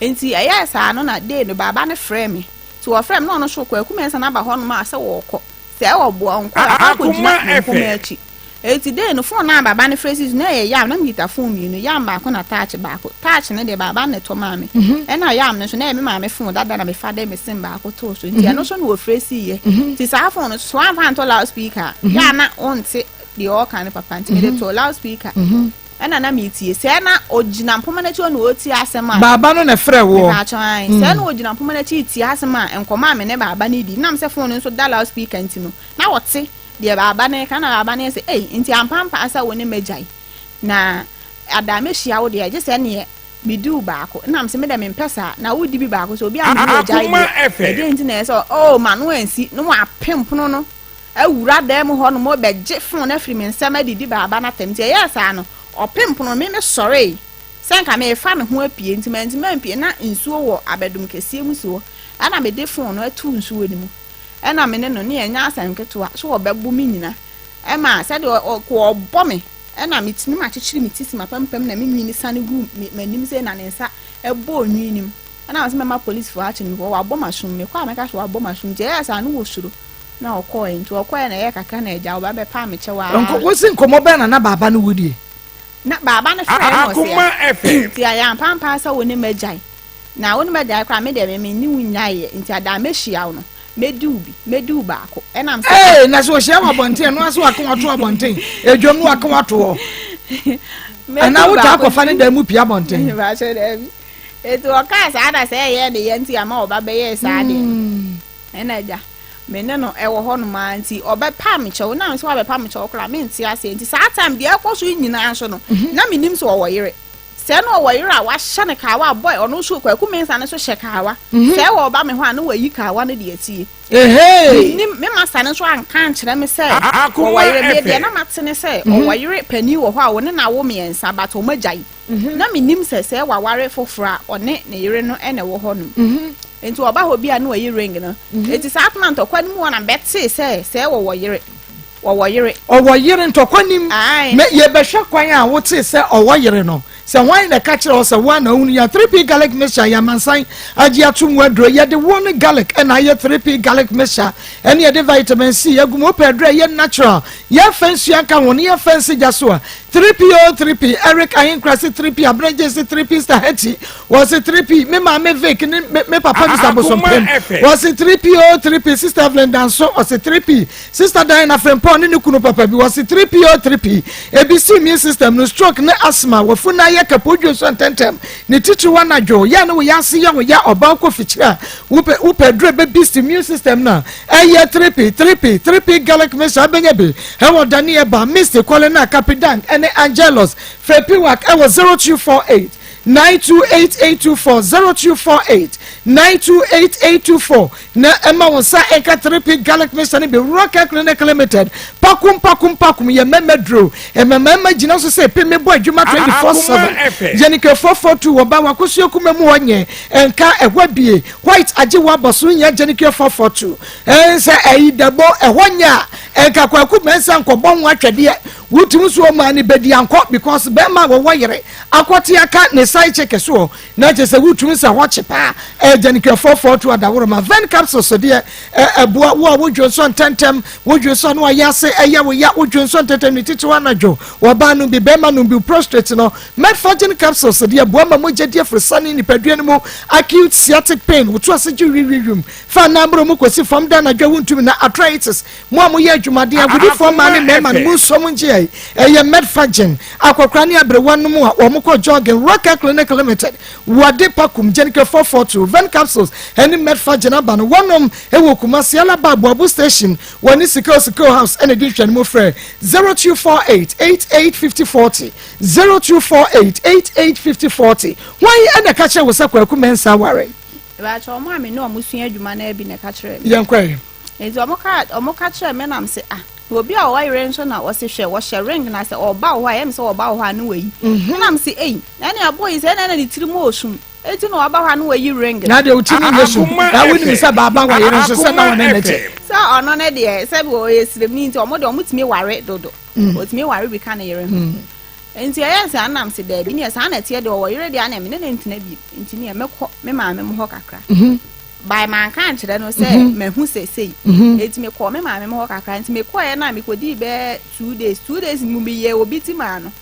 Nti ɛyɛɛ saa no na day no baaba no frɛɛ me. Nti ɔfrɛɛ me na ɔno nso Kwaku Mensah no aba hɔ nom a sɛ wɔɔkɔ. Sɛ ɔboa wo nkɔ a, akɔ akɔgyina ne mpoma akyi. Enti dei no, fon no a baaba no frɛ sii so no, na ɛyɛ yam. Na mekita fon mmienu, yam baako na taakye baako. Taakye no deɛ, baaba no na ɛtɔ maa me. Ɛnna yam no nso, na ɛyɛ me maame fon dada na mefa de me sim baako too so. Enti ɛno nso na wɔfrɛ siiɛ. Nti saa fon no nso, sɛ woamfa anto loudspeaker a, yɛ a na wonte deɛ ɔreka no papa. Nti mede too loudspeaker. Ɛna na meretie. Sɛɛ na ɔgyina mpoma no akyi hɔ na ɔretie asɛm a. Baaba no na ɛfrɛɛ woɔ? Mepaakyɛw, ae. Sɛɛ na ɔgyina mpoma no akyi retie asɛm a nkɔmmɔ a me ne baaba no redi. Nam sɛ fon no nso da loudspeaker nti no, na ɔte deɛ baaba no reka. Ɛna baaba no yɛ sɛ, Ei, nti ampampaa sɛ wo ne m'agyae? Na ada a mɛhyia wo deɛ, gye sɛ neɛ medi wo baako. Ɛna mese, Me deɛ mempɛ saa. Na wodi bi baako sɛ obi a me ne wo agyae deɛ, ɛdeɛn nti na ɛyɛ sɛ, oh, m'ano ansi na wapem pono no awura dan mu hɔ nom rebɛgye fon no afiri me nsam adidi baaba no atɛm. Nti ɛyɛɛ saa no, ɔpem pono no, me mesɔree sɛ nka merefa me ho apue, nti mantumi ampue. Na nsuo wɔ abɛdom kɛseɛ mu si hɔ, ɛna mede fon no too nsuo no mu, ɛna me ne no ne yɛnyɛ asɛm ketewa, so ɔbɛbo me nyina, ɛma sɛdeɛ ɔbɔ me, ɛna metumi makyekyere me ti si m'apampam na me nwi no sane guu m'anim sei na ne nsa bɔɔ nwi no mu. Ɛna ɔse mɛma polisfoɔ akye no because wabɔ m'asom, mekɔ a mɛka sɛ wabɔ m'asom, nti ɛyɛɛ saa no wɔsuro. Na ɔkɔɔɛ, nti ɔkɔɔɛ na ɛyɛɛ kakra na agya ɔba bɛpaa me kyɛw aa. Nko, wose nkɔmmɔ bɛn na na baaba ne wo die? Na baaba no frɛɛ na ɔse a, nti ayɛ ampampaa sɛ wo ne m'agyae, na wo ne m'agyae koraa me deɛ me me ne wo nnyaeɛ, nti ada a mɛhyia wo no, mɛdi wo bi, mɛdi wo baako, ɛna mesɛ ah. Ee, na sɛ ɔhyia wo abɔnten, ɛno ara sɛ waka wo ato abɔnten, edwam no waka wo ato hɔ, Mɛdi anaa wo wotaa baako kɔfa ne dan mu pie abɔnten? Mpakyɛ daabi. Nti ɔkaa saa na sɛ ɛyɛɛ ne ya nti ama ɔba bɛyɛɛ saa deɛ no. Ɛna agya, me ne no wɔ hɔ nom ara nti ɔbɛpa me kyɛw, na sɛ wabɛpa me kyɛw koraa mente aseɛ nti saa time deɛ ɛkɔ so nyinaa nso no na menim sɛ ɔwɔ yere sɛ na ɔwɔ yere a wahyɛ no kaawa boy ɔno nso Kwaku Mensah no nso hyɛ kaawa sɛ ɛwɔ ɔba me hɔ a na wayi kaawa no de atie menim me masa no nso anka ankyerɛ me sɛ ɔwɔ yere me deɛ na mate ne sɛ ɔwɔ yere panin wɔ hɔ a ɔne no awo mmiɛnsa but ɔmo agyae Na mennim sɛ sɛ waware foforɔ a ɔne ne yere no na ɛwɔ hɔ nom. Nti ɔba hɔ bi a na wayi ring no. Nti saa tena ntɔkwa no mu hɔ na bɛtee sɛ sɛ wɔwɔ yere. Wɔwɔ yere. Ɔwɔ yere ntɔkwa nim. Ae. Me yɛbɛhwɛ kwan a wotee sɛ ɔwɔ yere no. Sɛ hwan na ɛka kyerɛɛ wo sɛ wo ara na wohunu yɛn 3P Garlic Mixture yɛ amansan agye ato mu aduro. Yɛde woɔ ne garlic na ayɛ 3P Garlic Mixture ɛne yɛde vitamin C agu mu. Wopɛ aduro a ɛyɛ natural, yɛmfa nsuo anka ho ne yɛmfa nsi gya so a, 3P oo 3P, Eric Ahenkura se 3P, Abena Jane se 3P, Star Hetty wɔ se 3P, me maame Vic ne me, me papa Mr. Bosompem wɔ se 3P oo 3P, Sister Evelyn Danso wɔ se 3P, Sister Diana Frimpong ne ne kunu papa bi wɔ se 3P oo 3P, ebi si immune system no, stroke ne asthma, wafunu ayɛ kɛpɛ odwo nso ntɛntɛm, ne titiriw anadwo, yɛ ne wo yɛ ase yɛ wo ya ɔbaa kɔ fikyiri a wopɛ wopɛ aduro ɛbɛ immune system no a Ɛyɛ 3P, 3P, 3P Garlic Mixture Wobɛnya bi ɛwɔ Dani Eba, Misty, Colina, Kapidang ɛne Angelus. Frɛ Piwak ɛwɔ 0248 928824, 0248 928824 na ɛma wo nsa nka 3P Garlic Mixture no bi. Rocket Clinic Limited, Pakum Pakum Pakum yɛ mmarima duro. Ɛma mmarima gyina so sɛ peme bɔ adwuma 24/7. Yɛnike 442 wɔ ba wakosua kuma mu hɔ nyɛ nka ɛhɔ abie. White agye wo abɔ so nya Jenikia 442 ɛn sɛ ɛyi dɛbɔ ɛhɔ nyɛ a ɛnka Kwaku Mensah nkɔbɔ ho atwɛdeɛ wotumi so ɔmaa ne bɛdi ankɔ because bɛrima a wɔwɔ yere akɔte aka ne side chick soɔ na kyɛ sɛ wotumi sɛ hɔ kye paa ɛyɛ Jenikia 442 adaworoma Ven capsules deɛ ɛboa wo a wodwo nsɔ ntɛntɛm wodwo nsɔ no ayɛ ase ɛyɛ wo ya, wodwo nso ntɛtɛ ne titiriw anadwo, ɔbaa nom bi, bɛrima nom bi, wo prostrate no, Metforgen capsules deɛ boa ma mogya di aforosiane nipadua no mu, acute sciatic pain, woto ase gye wiwiwim, fa nan borɔ mu kɔsi fam da anadwo a wontumi na arthritis, mo a moyɛ adwumaden, agodifoɔ mmaa ne mmarima no, monsɔ mo ngye ai, ɛyɛ Metforgen, akɔkora ne aberewa nom a wɔn kɔ jogging, Rocker Clinic Limited, wɔde Pakum, Genicare 442, Ven capsules ɛne Metforgen aba no, wɔnom ɛwɔ Kumasi, Alaba, Aboabo station, wɔne Sikeo Sikeo House ɛna ɛdi nhwɛnimu frɛ 0248 88 50 40, 0248 88 50 40. Hwan ɛna ɛka kyerɛ wo sɛ Kwaku Mensah aware? Mepakyɛ wɔn a me ne wɔn sua adwuma no ara bi na ɛka kyerɛɛ me. Yɛnkɔ ɛ. Nti wɔn ka wɔn ka kyerɛɛ me na me se ah na obi a ɔwɔ yere nso na ɔse hwɛ wɔhyɛ ring na sɛ ɔba wɔ hɔ a ɛyɛ me sɛ ɔba wɔ hɔ a ne wayi. Ɛna me se ei na ɛne aboɔ yi sɛ ɛna ɛna ne tiri mu ɔsum eti na ɔba hɔ a ne wayi ring no. Na deɛ wo tiri mu nyɛ sum na wonim sɛ baaba wɔ yere nso sɛ na wɔne ne te. Sɛ ɔno ne deɛ sɛbi ɔyɛ siremni nti wɔn deɛ wɔn tumi ware dodo ɔtumi ware bi ka ne yere ho. Nti ɛyɛɛ saa na mese daabi neɛ saa na ɛteɛ deɛ ɔwɔ yere deɛ a neɛ me ne no ntena bio nti neɛ mɛkɔ me maame mo hɔ kakra by manka ankyerɛ no sɛ mahu sɛ sei nti mekɔɔ me maame mo hɔ kakra nti mekɔɛ no a mekɔdii bɛɛ 2 days 2 days mu meyɛɛ obi ti maa no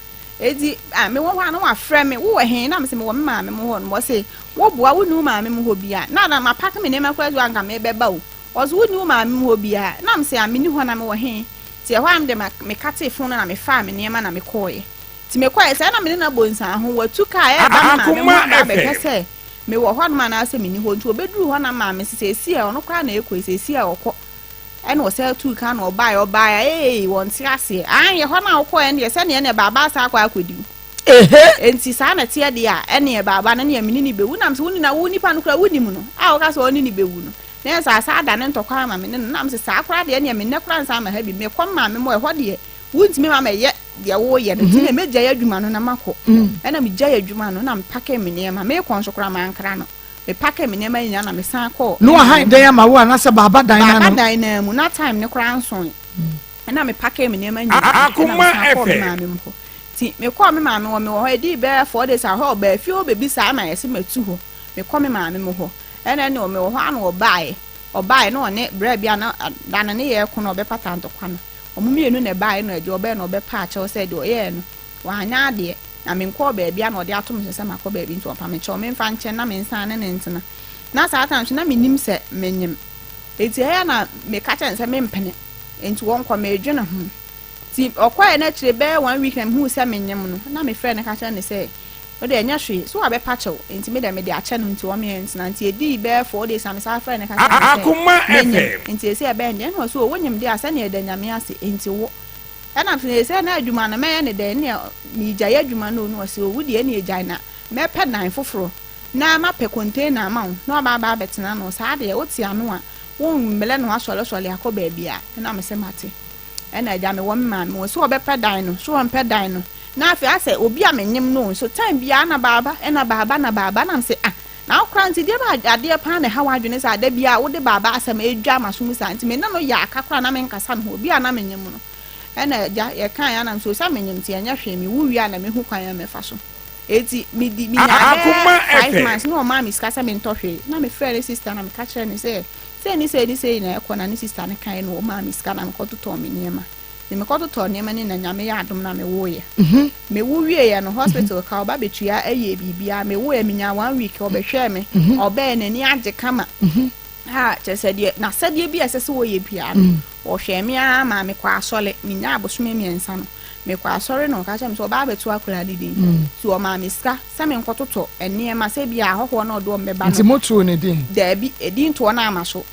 eti a mewɔ hɔ a na wafrɛ me wowɔ he na mese mewɔ me maame mo hɔ no wɔse woboa wo ne wo maame mo hɔ bia na na mapake me nneɛma koraa so anka mebɛba o ɔse wo ne wo maame mo hɔ bia na mese a menni hɔ na mewɔ he. Nti ɛhɔ a mede mekatee fon no na mefaa me nneɛma na mekɔeɛ. Nti mekɔeɛ saa na me ne no abɔ nsaho. Watu kaa ɛreba me maame mu aba abɛhwɛ sɛ mewɔ hɔnom anaasɛ menni hɔ. Nti ɔbɛduruu hɔ na maame se seesei a ɔno koraa na ɛrekɔ yi, seesei a ɔkɔ. Ɛna ɔsan tuu kaa na ɔbaeɛ. Ɔbaeɛ a ee wɔnte aseɛ. Aane ɛhɔ no a wokɔeɛ no deɛ sɛdeɛ ɛneɛ baaba asan akɔ akɔdi wo. Enti saa na ɛteɛ deɛ a ɛneɛ baaba no neɛ me ne no bɛwu. Nam sɛ wo na wo nipa no koraa wonim no a woka sɛ ɔne no bɛwu no. Na ɛyɛ saa saa da no ntɔkwa ama me ne no. Na mese saa koraa deɛ ɛneɛ mennɛ koraa nsan mma ha bi. Mekɔ me maame mu ɛhɔ deɛ wontumi ma mɛyɛ deɛ woreyɛ no nti na mɛgyae adwuma no na makɔ. Ɛna megyae adwuma no na mepakee me nneɛma. Merekɔ nso koraa mankra no. Mepakee me nneɛma nyinaa na mesan kɔɔ Na me wahan maame dan hɔ. ama wo anaasɛ baaba dan no Baaba ano? dan no ara mu. Na time no koraa nsoe. Ɛna mepakee me nneɛma nyinaa ɛna mesan kɔɔ me maame mu hɔ. Nti mekɔɔ me maame hɔ mewɔ hɔ ɛdii bɛyɛ 4 days a hɔ ɔbaa fie hɔ bɛbisaa ma yɛse matu hɔ. Mekɔ me maame mu hɔ. Ɛna ɛne mewɔ hɔ a na ɔbaeɛ. Ɔbaeɛ na ɔne bra bi a na da no ne yɛreko na ɔbɛpata ntɔkwa no. Wɔn mmienu na ɛbaeɛ na agya ɔbaeɛ na ɔbɛpa akyɛw sɛ deɛ ɔyɛɛ no wanyɛ adeɛ na menkɔɔ baabi a na ɔde ato me so sɛ makɔ baabi nti ɔmpa me kyɛw memfa nkyɛ na mensan ne no ntena. Na saa time nso na mennim sɛ menyem. Enti ɛyɛ a na meka kyerɛ no sɛ mempene nti ɔnkɔ meredwene ho. Nti ɔkɔeɛ no akyire bɛyɛ one week na mehuu sɛ menyem no na mefrɛɛ no ka kyerɛɛ no sɛ Wo deɛ ɛnyɛ hwee, so wabɛpa kyɛw nti me deɛ mede akyɛ no nti ɔme ɛntena nti ɛdii bɛyɛ 4 days na mesan frɛɛ no ka kyerɛɛ no sɛ menyem nti ɛsei ɛbɛyɛ ne deɛ ɛna ɔse o wonyem deɛ a sɛdeɛ ɛda Nyame ase nti wo ɛna mese no ɛsei na adwuma no mɛyɛ ne dɛn ɛneɛ megyae adwuma no o na ɔse o wo deɛ ɛneɛ gyae na mɛpɛ dan foforɔ na mapɛ container ama wo na waba aba abɛtena ano saa deɛ wote ano a wommelɛ no asɔlesɔle akɔ baabi a ɛna mese mate ɛna agya mewɔ me maame wɔ sɛ ɔbɛpɛ dan no so ɔmpɛ dan no na afei asɛ obi a menyem no nso time biara na baaba ɛna baaba na baaba na mese ah na wo koraa nti deɛ ba adeɛ paa na ɛha w'adwene saa da biara wode baaba asɛm ɛdwa m'aso mu saa nti me ne no yɛ aka koraa na menkasa ne ho obi a na menyem no ɛna agya yɛkaeɛ ana nso sɛ menyem nti ɛnyɛ hwee mewu wie a na mehu kwan a mɛfa so eti medi menyaa bɛɛ 5 months na ɔmaa me sika sɛ mentɔ hwee na mefrɛ ne sister na meka kyerɛ ne sɛ sei ne sei ne sei na ɛkɔ na ne sister no kae no ɔmaa me sika na mekɔtotɔɔ me nneɛma nti mekɔtotɔɔ nneɛma no na Nyame yɛ adom na mewoeɛ. Mewo wieɛ no hospital ka ɔba bɛtua ɛyɛ biribiara mewoeɛ menyaa one week ɔbɛhwɛɛ me ɔbɛɛ n'ani agye kama a kyerɛ sɛ deɛ n'asɛdeɛ bi a ɛsɛ sɛ wɔyɛ biara no ɔhwɛɛ me ara maa mekɔ asɔre menyaa abosome 3 no mekɔ asɔre na ɔka kyerɛ me sɛ ɔbaa abɛto akwadaa no din nti ɔmaa me sika sɛ menkɔtotɔ nneɛma sɛ bi a ahɔhoɔ na ɔde wɔn bɛba no. Nti motoo ne din? Daabi, edin toɔ no ama so.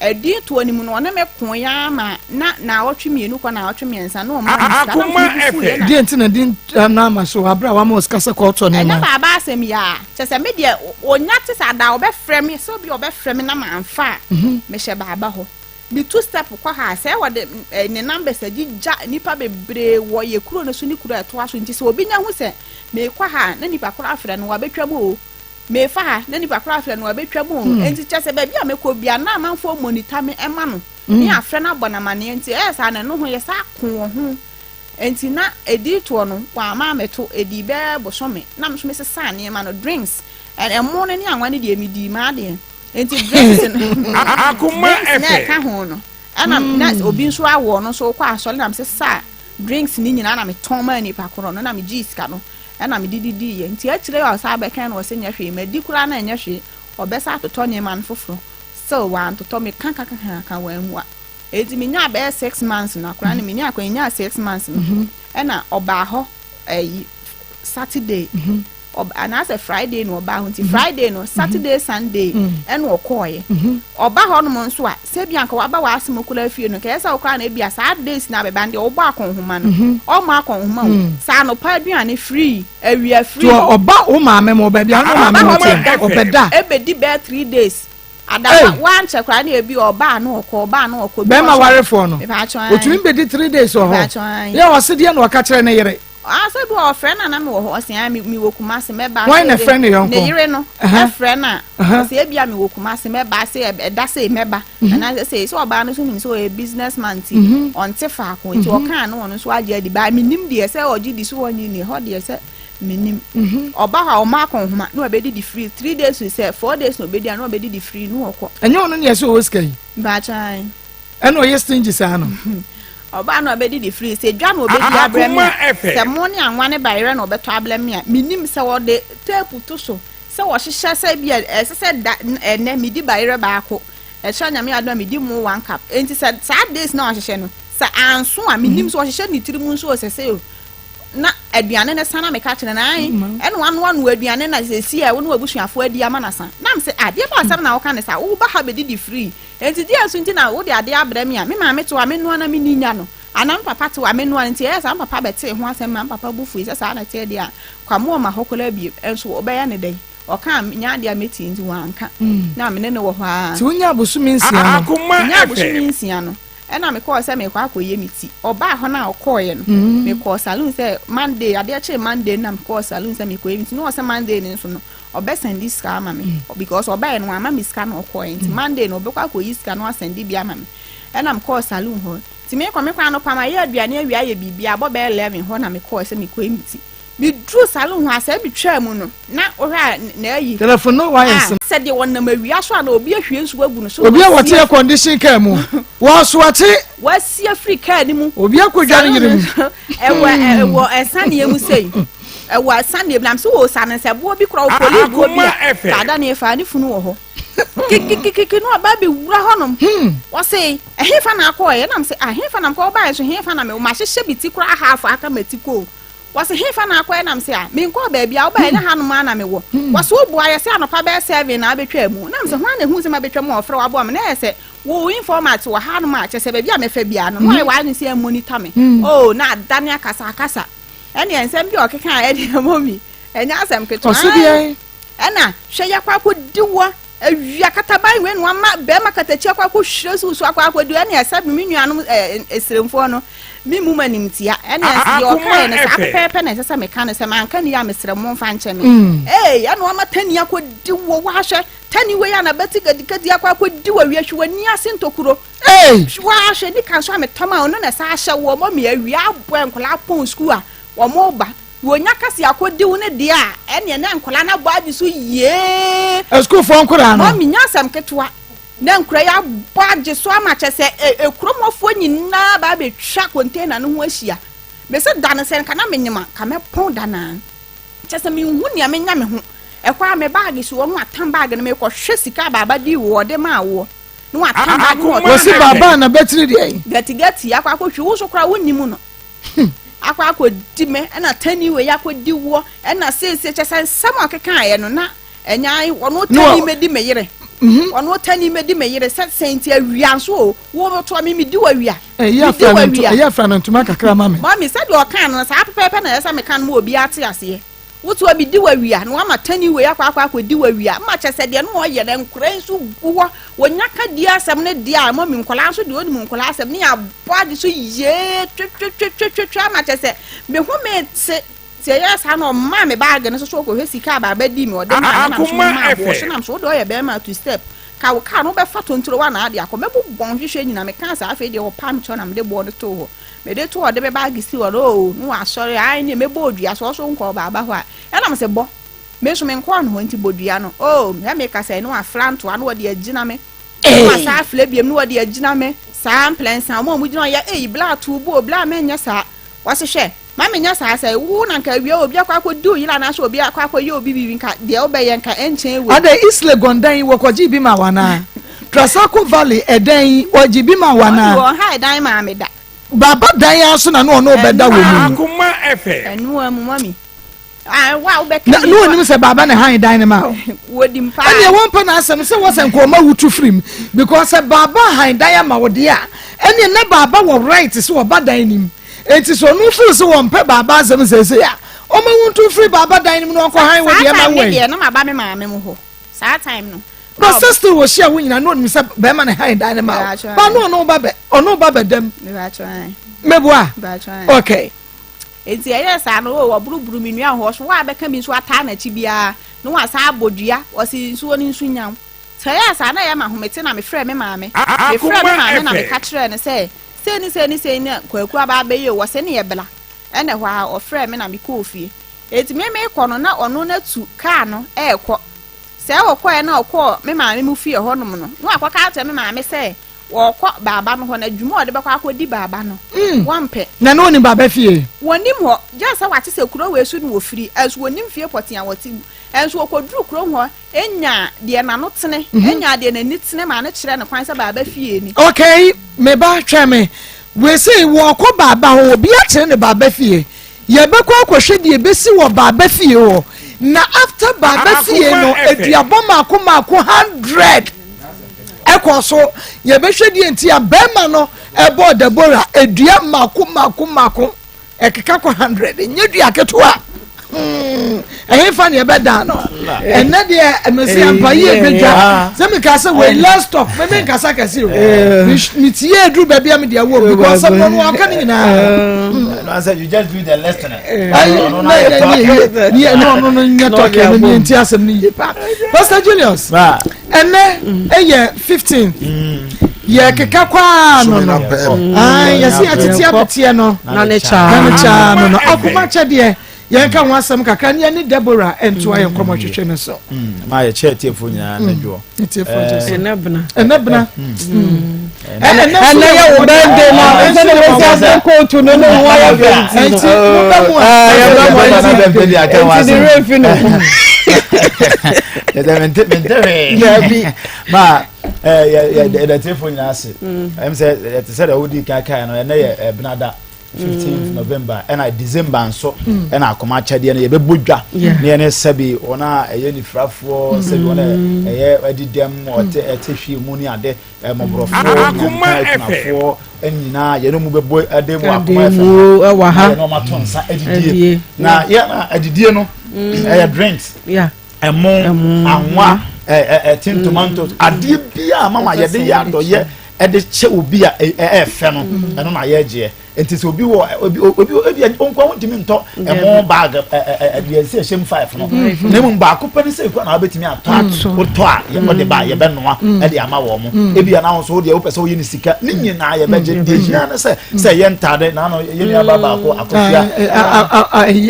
Edin toɔ no mu no, ɔne me koeɛ ara ma na naawɔtwe 2 kɔ naawɔtwe 3 na ɔmaa me sika na me nso me bo fuiɛ na. Deɛ nti na din no ama so wɔ aberɛ a wama wo sika sɛ kɔtɔ nneɛma? Ɛnyɛ baaba asɛm yi ara. Kyerɛ sɛ me deɛ ɔnya te sɛ ada a ɔbɛfrɛ me sɛ obi a ɔbɛfrɛ me na mamfa a, mehyɛ baaba hɔ. Metu step kɔ ha a, sɛ wɔde ne numbers agyigya nnipa bebree wɔ yɛ kuro no so ne kuro a ɛtoa so nti sɛ obi nya hu sɛ merekɔ ha a, na nipa koro afrɛ no wabɛtwam o. Merefa ha, na nipa koro afrɛ no wabɛtwam o. Enti kyerɛ sɛ baabi a mɛkɔ biara na amanfoɔ monitor me ma no ne afrɛ no abɔ no amaneɛ nti ɛyɛ saa na ɛno ho yɛ saa ko wɔ ho. Enti na ɛdii toɔ no wamma ammɛto, ɛdii bɛyɛ bosome na me nso mesesaa nneɛma no, drinks, ɛmo no ne anwa no deɛ medii m'adeɛ. Nti drinks no Akoma drinks na FM. ɛka ho no. Ɛna na obi nso awo ɔno nso wokɔ asɔre na mesesa drinks ne nyinaa na metɔn maa nipa korɔ no na megyee sika no ɛna mede didiiɛ. Nti akyire a ɔsan bɛkae no ɔse nyɛ hwee, madi koraa na ɛnyɛ hwee, ɔbɛsan atotɔ nneɛma no foforɔ. Still wantotɔ, meka ka ka ka ka wammua. Enti menyaa bɛyɛ 6 months no, akwadaa no menyaa akwadaa nyaa 6 months no, ɛna ɔbaa hɔ ɛyi Saturday ɔb anaasɛ Friday na ɔbaa hɔ nti Friday no Saturday Sunday ɛna ɔkɔɔeɛ. Ɔba hɔ nom nso a sɛ bi anka waba w'asɛm koraa fie no nka ɛyɛ sɛ wokora na ebi a saa days na abɛba no deɛ wobɔ akɔnhoma no ɔmmɔ akɔnhoma o sɛ anɔpa aduane free awia free. To ɔba wo maame mo baabi a wo maame mo te ɔbɛda. Ebedi bɛyɛ 3 days adaba wankyɛ koraa na ebi ɔbaa na ɔkɔ ɔbaa na ɔkɔ. Bɛrima warefoɔ no otumi bɛdi 3 days wɔ hɔ yɛ ɔsi deɛ na ɔka kyerɛ ne yere. Asɛ bi ɔfrɛ na na mi wɔ hɔ ɔsi an mi wɔ Kumasi mɛba. Wɔn na ɛfrɛ ne yɔnko ne yere no ɛfrɛ na ɔsi ebi a mi wɔ Kumasi mɛba ase ɛda se mɛba anaasɛ sɛ sɛ ɔbaa no so nim sɛ ɔyɛ business man ti ɔnte faako nti ɔkaa no ɔno nso agye adi baa mi nim deɛ sɛ ɔgye di so ɔnye ni hɔ deɛ sɛ menim ɔba hɔ a ɔma akɔnhoma na ɔbɛdidi free 3 days sɛ 4 days na ɔbɛdi a na ɔbɛdidi free na ɔkɔ. Ɛnyɛ ɔno ne ɛsɛ ɔwɔ sika yi. Mpakyɛw. Ɛna ɔyɛ stingy saa no. Ɔbaa na ɔbɛdidi free sɛ dwa na ɔbɛdi abrɛ me a sɛ mo ne anwa ne bayerɛ na ɔbɛtɔ abrɛ me a menim sɛ wɔde tape to so sɛ wɔhyehyɛ sɛ bi a ɛsɛ sɛ da ɛnɛ medi bayerɛ baako ɛkyerɛ Nyame adom a medi mo one cup enti sɛ saa days na wɔahyehyɛ no sɛ anso a menim sɛ wɔhyehyɛ ne tiri mu nso sɛ sɛ na aduane no sa na meka kyerɛ no ae ɛna wanoa no aduane na sɛsi a wo ne w'abusuafoɔ adi ama no asa na mese adeɛ ba asɛm na woka ne sa woba ha bɛdidi free enti deɛ nso nti na wode adeɛ abrɛ me a me maame te hɔ a menoa na menni nya no anaa me papa te hɔ a menoa no nti ɛyɛ saa me papa bɛtee ho asɛm ma me papa bo fui sɛ saa na ɛteɛ deɛ a Kwame ɔma hɔ koraa bio nso wobɛyɛ ne dɛn ɔka a nya adeɛ a mɛtie nti wanka na me ne no wɔ hɔ ara. Nti wonyaa bosome 6 no? Menyaa bosome 6 no ɛna mekɔɔ sɛ merekɔ akɔyɛ me ti. Ɔbaa hɔ no a ɔkɔɔeɛ no, mekɔɔ saloon sɛ Monday, adeɛ kyee Monday no na mekɔɔ saloon sɛ merekɔyɛ me ti. Na ɔsɛ Monday no nso no, ɔbɛsɛnde sika ama me because ɔbaeɛ no wamma me sika na ɔkɔɔeɛ nti Monday no ɔbɛkɔ akɔyi sika na wasɛnde bi ama me. Ɛna mekɔɔ saloon hɔ. Nti mekɔ mekɔ anɔpa mayɛ aduane awie ayɛ biribiara abɔ bɛyɛ 11 hɔ na mekɔɔ sɛ merekɔyɛ me ti. Meduruu saloon hɔ a, sɛ metwaa mu no, na wohwɛ a na ayi. Telephone no wires no. Sɛ deɛ ɔnam awia so a na obi ahwie nsuo agu no so na Obi a wasi wɔte air condition car mu, wɔasoakye. Wasi afiri car no mu. Obi akɔdwa ne yere mu. Saloon no ɛwɔ ɛwɔ ɛsaneɛ mu sei. Ɛwɔ ɛsaneɛ mu na mese wɔ sane sɛ boɔ bi koraa wɔ police boɔ bi a saa da no yɛfaa ne funu wɔ hɔ. Kikikikiki na ɔba abɛwura hɔnom. Ɔse ɛhefa na akɔɔɛ? Ɛna mese ah hefa na mekɔ wobaeɛ nso hefa na mewɔ mahyehyɛ me ti koraa half aka mati kɔ o. Wɔse, Hefa na akɔɛ? Na mese, Ah, menkɔɔ baabiaa, wobaeɛ na hanom ara na mewɔ. Wɔse, Woboa yɛ sɛ anɔpa bɛyɛ 7 na abɛtwaa mu. Na mese, Hwan na ehuu sɛ mabɛtwa mu a ɔfrɛ wo aboa me? Na ɛyɛ sɛ wo informat wɔ hanom a, kyerɛ sɛ baabi a mɛfa biaa no, na wayɛ w'adwene sɛ ɛmonitor me. Oh, na adane akasa akasa. Ɛneɛ nsɛm bi a ɔkekaeɛ deɛ, mummy, ɛnyɛ asɛm ketewa. Ɔse deɛn? Ɛna, hwɛ yɛakɔ akɔdi wɔ Awia kataban wei na wama bɛrima katakyi akɔ akɔhwire so so akɔ akɔdi ɛne ɛsɛ me nuanom ɛsremfoɔ no me mu animtia ɛne ɛsɛ deɛ ɔkaeɛ no saa pɛpɛɛpɛ na ɛsɛ sɛ meka no sɛ manka ni a mesrɛ mo mfa nkyɛ me mm. ee ɛna wama tani akɔdi wɔ wahwɛ tani wei a na bɛte gadikadi akɔ akɔdi wɔ awia hwɛ w'ani ase ntokuro wahwɛ nika nso a metɔm a ɔno na ɛsɛ ahyɛ wɔ mɔ me awia abɔ nkɔla apɔn sukuu a wɔn ba Wɔnya kase akɔdi wo no deɛ a, ɛneɛ na nkwadaa no abɔ agye so yie. Asukuufoɔ nkwadaa no. Mɔmi nyɛ asɛm ketewa. Na nkwadaa yi abɔ agye so ama kyɛ sɛ ekurom hɔfoɔ nyinaa ba abɛtwa container no ho ahyia. Mese da no sɛ nka na menyem a, nka mɛpɔn da no ara. Kyɛ sɛ menhu nea menya me ho. Ɛhɔ a me baage si hɔ no atam baage no mekɔhwɛ sika a baaba dii woɔ ɔde maa woɔ. Na watam baage no ɔtam Wɔsi baaba na bɛtiri deɛ. Gatigati akɔ akɔhwie wo nso koraa wonnim no. Akɔ akɔdi me ɛna tani wei akɔdi woɔ ɛna seesei kyɛ sɛ nsɛm a ɔkekaeɛ no na ɛnya ɔno tani mɛdi me yere mhm. ɔno tani mɛdi me yere sɛ sɛ nti awia nso o wo bɛtoa me medi wawia medi wawia ɛyɛ afra no ntoma kakra ma me mami sɛdeɛ ɔkaa no saa pɛpɛɛpɛ na ɛyɛ sɛ meka no ma obi ate aseɛ Wotu obi di w'awia na wama tani wei akɔ akɔ akɔdi w'awia ma kyɛ sɛ deɛ no ɔyɛ no nkora nso gu hɔ wɔnya ka die asɛm no deɛ a mɔmi nkɔla nso deɛ ɔnim nkɔla asɛm ne yɛabɔ agye so yee twetwetwetwetwe ama kyɛ sɛ me ho mete sɛ ɛyɛ saa na ɔmaa me baage no so so ɔkɔhwɛ sika a baaba di me ɔde maa me nam so maa boɔ so nam so wode ɔyɛ bɛrima to step ka wo kaa no wobɛfa tontoro wa na ade akɔ mɛbobɔ nhwehwɛ nyina mekaa saa afei deɛ ɔpaa me kyɛw na mede boɔ no too hɔ Mede to ɔde me baage si hɔ no oo, na wasɔre, ae neɛ mɛbɔ odua so, ɔso nkɔɔ baaba hɔ a, ɛna mese bɔ, me nso menkɔɔ ne hɔ nti bɔ dua no, oo, hwɛ meka sɛɛ, na wafra ntoa na ɔde agyina me, na wasan afra biom na ɔde agyina me, Saa mprɛnsa, wɔn a wɔgyina hɔ yɛ, Ei, bla, to wo bo o, bla, menyɛ saa. Wɔse, Hwɛ, ma menyɛ saa sɛ wo na nka awia obi akɔ akɔdi wo yere anaasɛ obi akɔ akɔyɛ obi biribi nka deɛ wobɛyɛ nka ɛnkyɛn wei. Adɛn, East Legon dan yi wɔkɔgyee bi maa wo anaa? Trasaco Valley ɛdan yi wɔgye bi maa wo anaa? Ɔde ɔnha ɛdan maa me da. Baaba dan ara so na na ɔne wo bɛda wɔ mu yi. Akoma FM. Ɛnoa mu, mummy. Ah, wo a wobɛka Na bi na nso onim sɛ baaba na han dan no ma wo. Wɔdim paa. Ɛnneɛ wɔmpɛ n'asɛm sɛ wɔ sɛ nka ɔma wotu firi mu because sɛ baaba han dan ama wo deɛ a ɛnneɛ na baaba wɔ right sɛ ɔba dan no mu. Enti sɛ ɔno feel sɛ wɔmpɛ baaba asɛm seesei a ɔma wontu mfiri baaba dan no mu na ɔnkɔ han wo Saa deɛ ma time wo no ɛ. deɛ na maba me maame mo hɔ. Saa time no. But sɛ still wɔhyia wo nyina na ɔnim sɛ bɛrima na han dan no ma wo. Ba na ɔno ba bɛ ɔno ba bɛdam. Meboa? Okay. Enti ɛyɛɛ saa no, oo, ɔboroboro me nua hɔ, so woabɛka bi nso ataa n'akyi biara, na wasan abɔ dua, ɔse nsuo no nso nyaw. Sɛ ɛyɛɛ saa na ɛyɛ me ahomete na mefrɛɛ me maame. Mefrɛɛ me maame na meka kyerɛɛ no sɛ sei ne sei ne sei na Kwaku aba abɛyɛ o, ɔse neɛ bra. Ɛna ɛhɔ ara ɔfrɛɛ me na mekɔɔ fie. Enti me merekɔ no na ɔno no atu kaa no rekɔ. Sɛ ɔkɔeɛ na ɔkɔɔ me maame mo fie hɔnom no, na wakɔka akyerɛ me maame sɛ Wɔrekɔ baaba no hɔ, na dwuma a ɔde bɛkɔ akɔdi baaba no, wɔmpɛ. Na na ɔnim baaba fie? Wɔnnim hɔ, gye sɛ wate sɛ kuro wei so na wɔfiri, nso wɔnnim fie pɔtee a wɔte mu. Nso ɔkɔduruu kurom hɔ nyaa deɛ n'ano tene, nyaa deɛ n'ani tene maa no kyerɛɛ no kwan sɛ baaba fie ni. Okay, me ba, twɛn me. Wei sei, wɔrekɔ baaba hɔ, obi akyerɛ no baaba fie. Yɛbɛkɔ akɔhwɛ deɛ ɛbɛsi wɔ baaba fie hɔ. Na after baaba fie no, aduabɔ mmaako mmaako 100 ɛkɔ so. Yɛbɛhwɛ deɛ nti a bɛrima no ɛbɔɔ Deborah adua mmaako mmaako mmaako ɛkeka kɔ 100. Ɛnyɛ dua ketewa. Hmm, ɛhefa ne ɛbɛda no ɛnɛ deɛ mese ampa yie bɛdwa sɛ meka sɛ wei let's talk me menkasa kɛse o metie aduru baabi a mede awɔ because sɛ no no aka ne nyinaa you just do the listening no no nyɛ talking no ne nti asɛm no yie paa Pastor Julius ɛnɛ ɛyɛ 15 yɛkeka kwaa no no yɛse yɛtete abeteɛ no na ne kyaa no no akoma kyɛdeɛ Yɛnka ho asɛm kakra ne yɛne Deborah ntoa yɛn nkɔmmɔ twetwe no so. Mm, ma yɛkyɛ atiefoɔ nyinaa mm. na dwoɔ. Atiefoɔ gye so. Ɛnɛ bena. Ɛnɛ bena. Ɛnɛ yɛ wo birthday na ɛsɛ ne wɔsi ase kootu no ne ho ayɛ fɛ nti. Nti mo bɛ mu a. Yɛ bɛ mu nti. Nti ne werɛ fi ne ho. Yɛdɛ mente mente hwee. Dabi. Ma yɛ yɛ yɛda atiefoɔ nyinaa ase. Ɛm sɛ ɛte sɛ deɛ wodi kan kan no ɛnɛ yɛ ɛbenada. 15th November ɛna December nso mm. ɛna akoma akyɛdeɛ no yɛbɛbɔ dwa ne yɛne sɛbi wɔn a ɛyɛ nifirafoɔ mm. sɛbi wɔn a ɛyɛ ɛdi dɛm ɔte mm. ɛte hwie mu ne ade ɛmɔborɔfoɔ nyanka akunafoɔ nyinaa yɛne mu bɛbɔ ɛde mu akoma ɛfɛ ɛwɔ ha yɛne wɔn ato nsa ɛdidie na yɛ ɛdidie no ɛyɛ drinks ɛmo anwa ɛɛ tin tomatoes adeɛ biara mama yɛde yɛ adɔyɛ ɛde kyɛ obi a ɛɛfɛ no ɛno na yɛgyeɛ nti sɛ obi wɔ obi obi obi nkoa wontumi ntɔ ɛmo bag ɛɛ deɛ ɛsɛ ɛhyɛ mu five no na emu baako pɛ ne sɛ ekura na wabɛtumi atɔ wotɔ a yɛkɔ de ba yɛbɛnoa ɛde ama wɔn mo ebi anaa nso deɛ wopɛ sɛ woyɛ ne sika ne nyinaa yɛbɛgye deɛ hia ne sɛ sɛ yɛ ntaade na ano yɛ nua ba baako akosua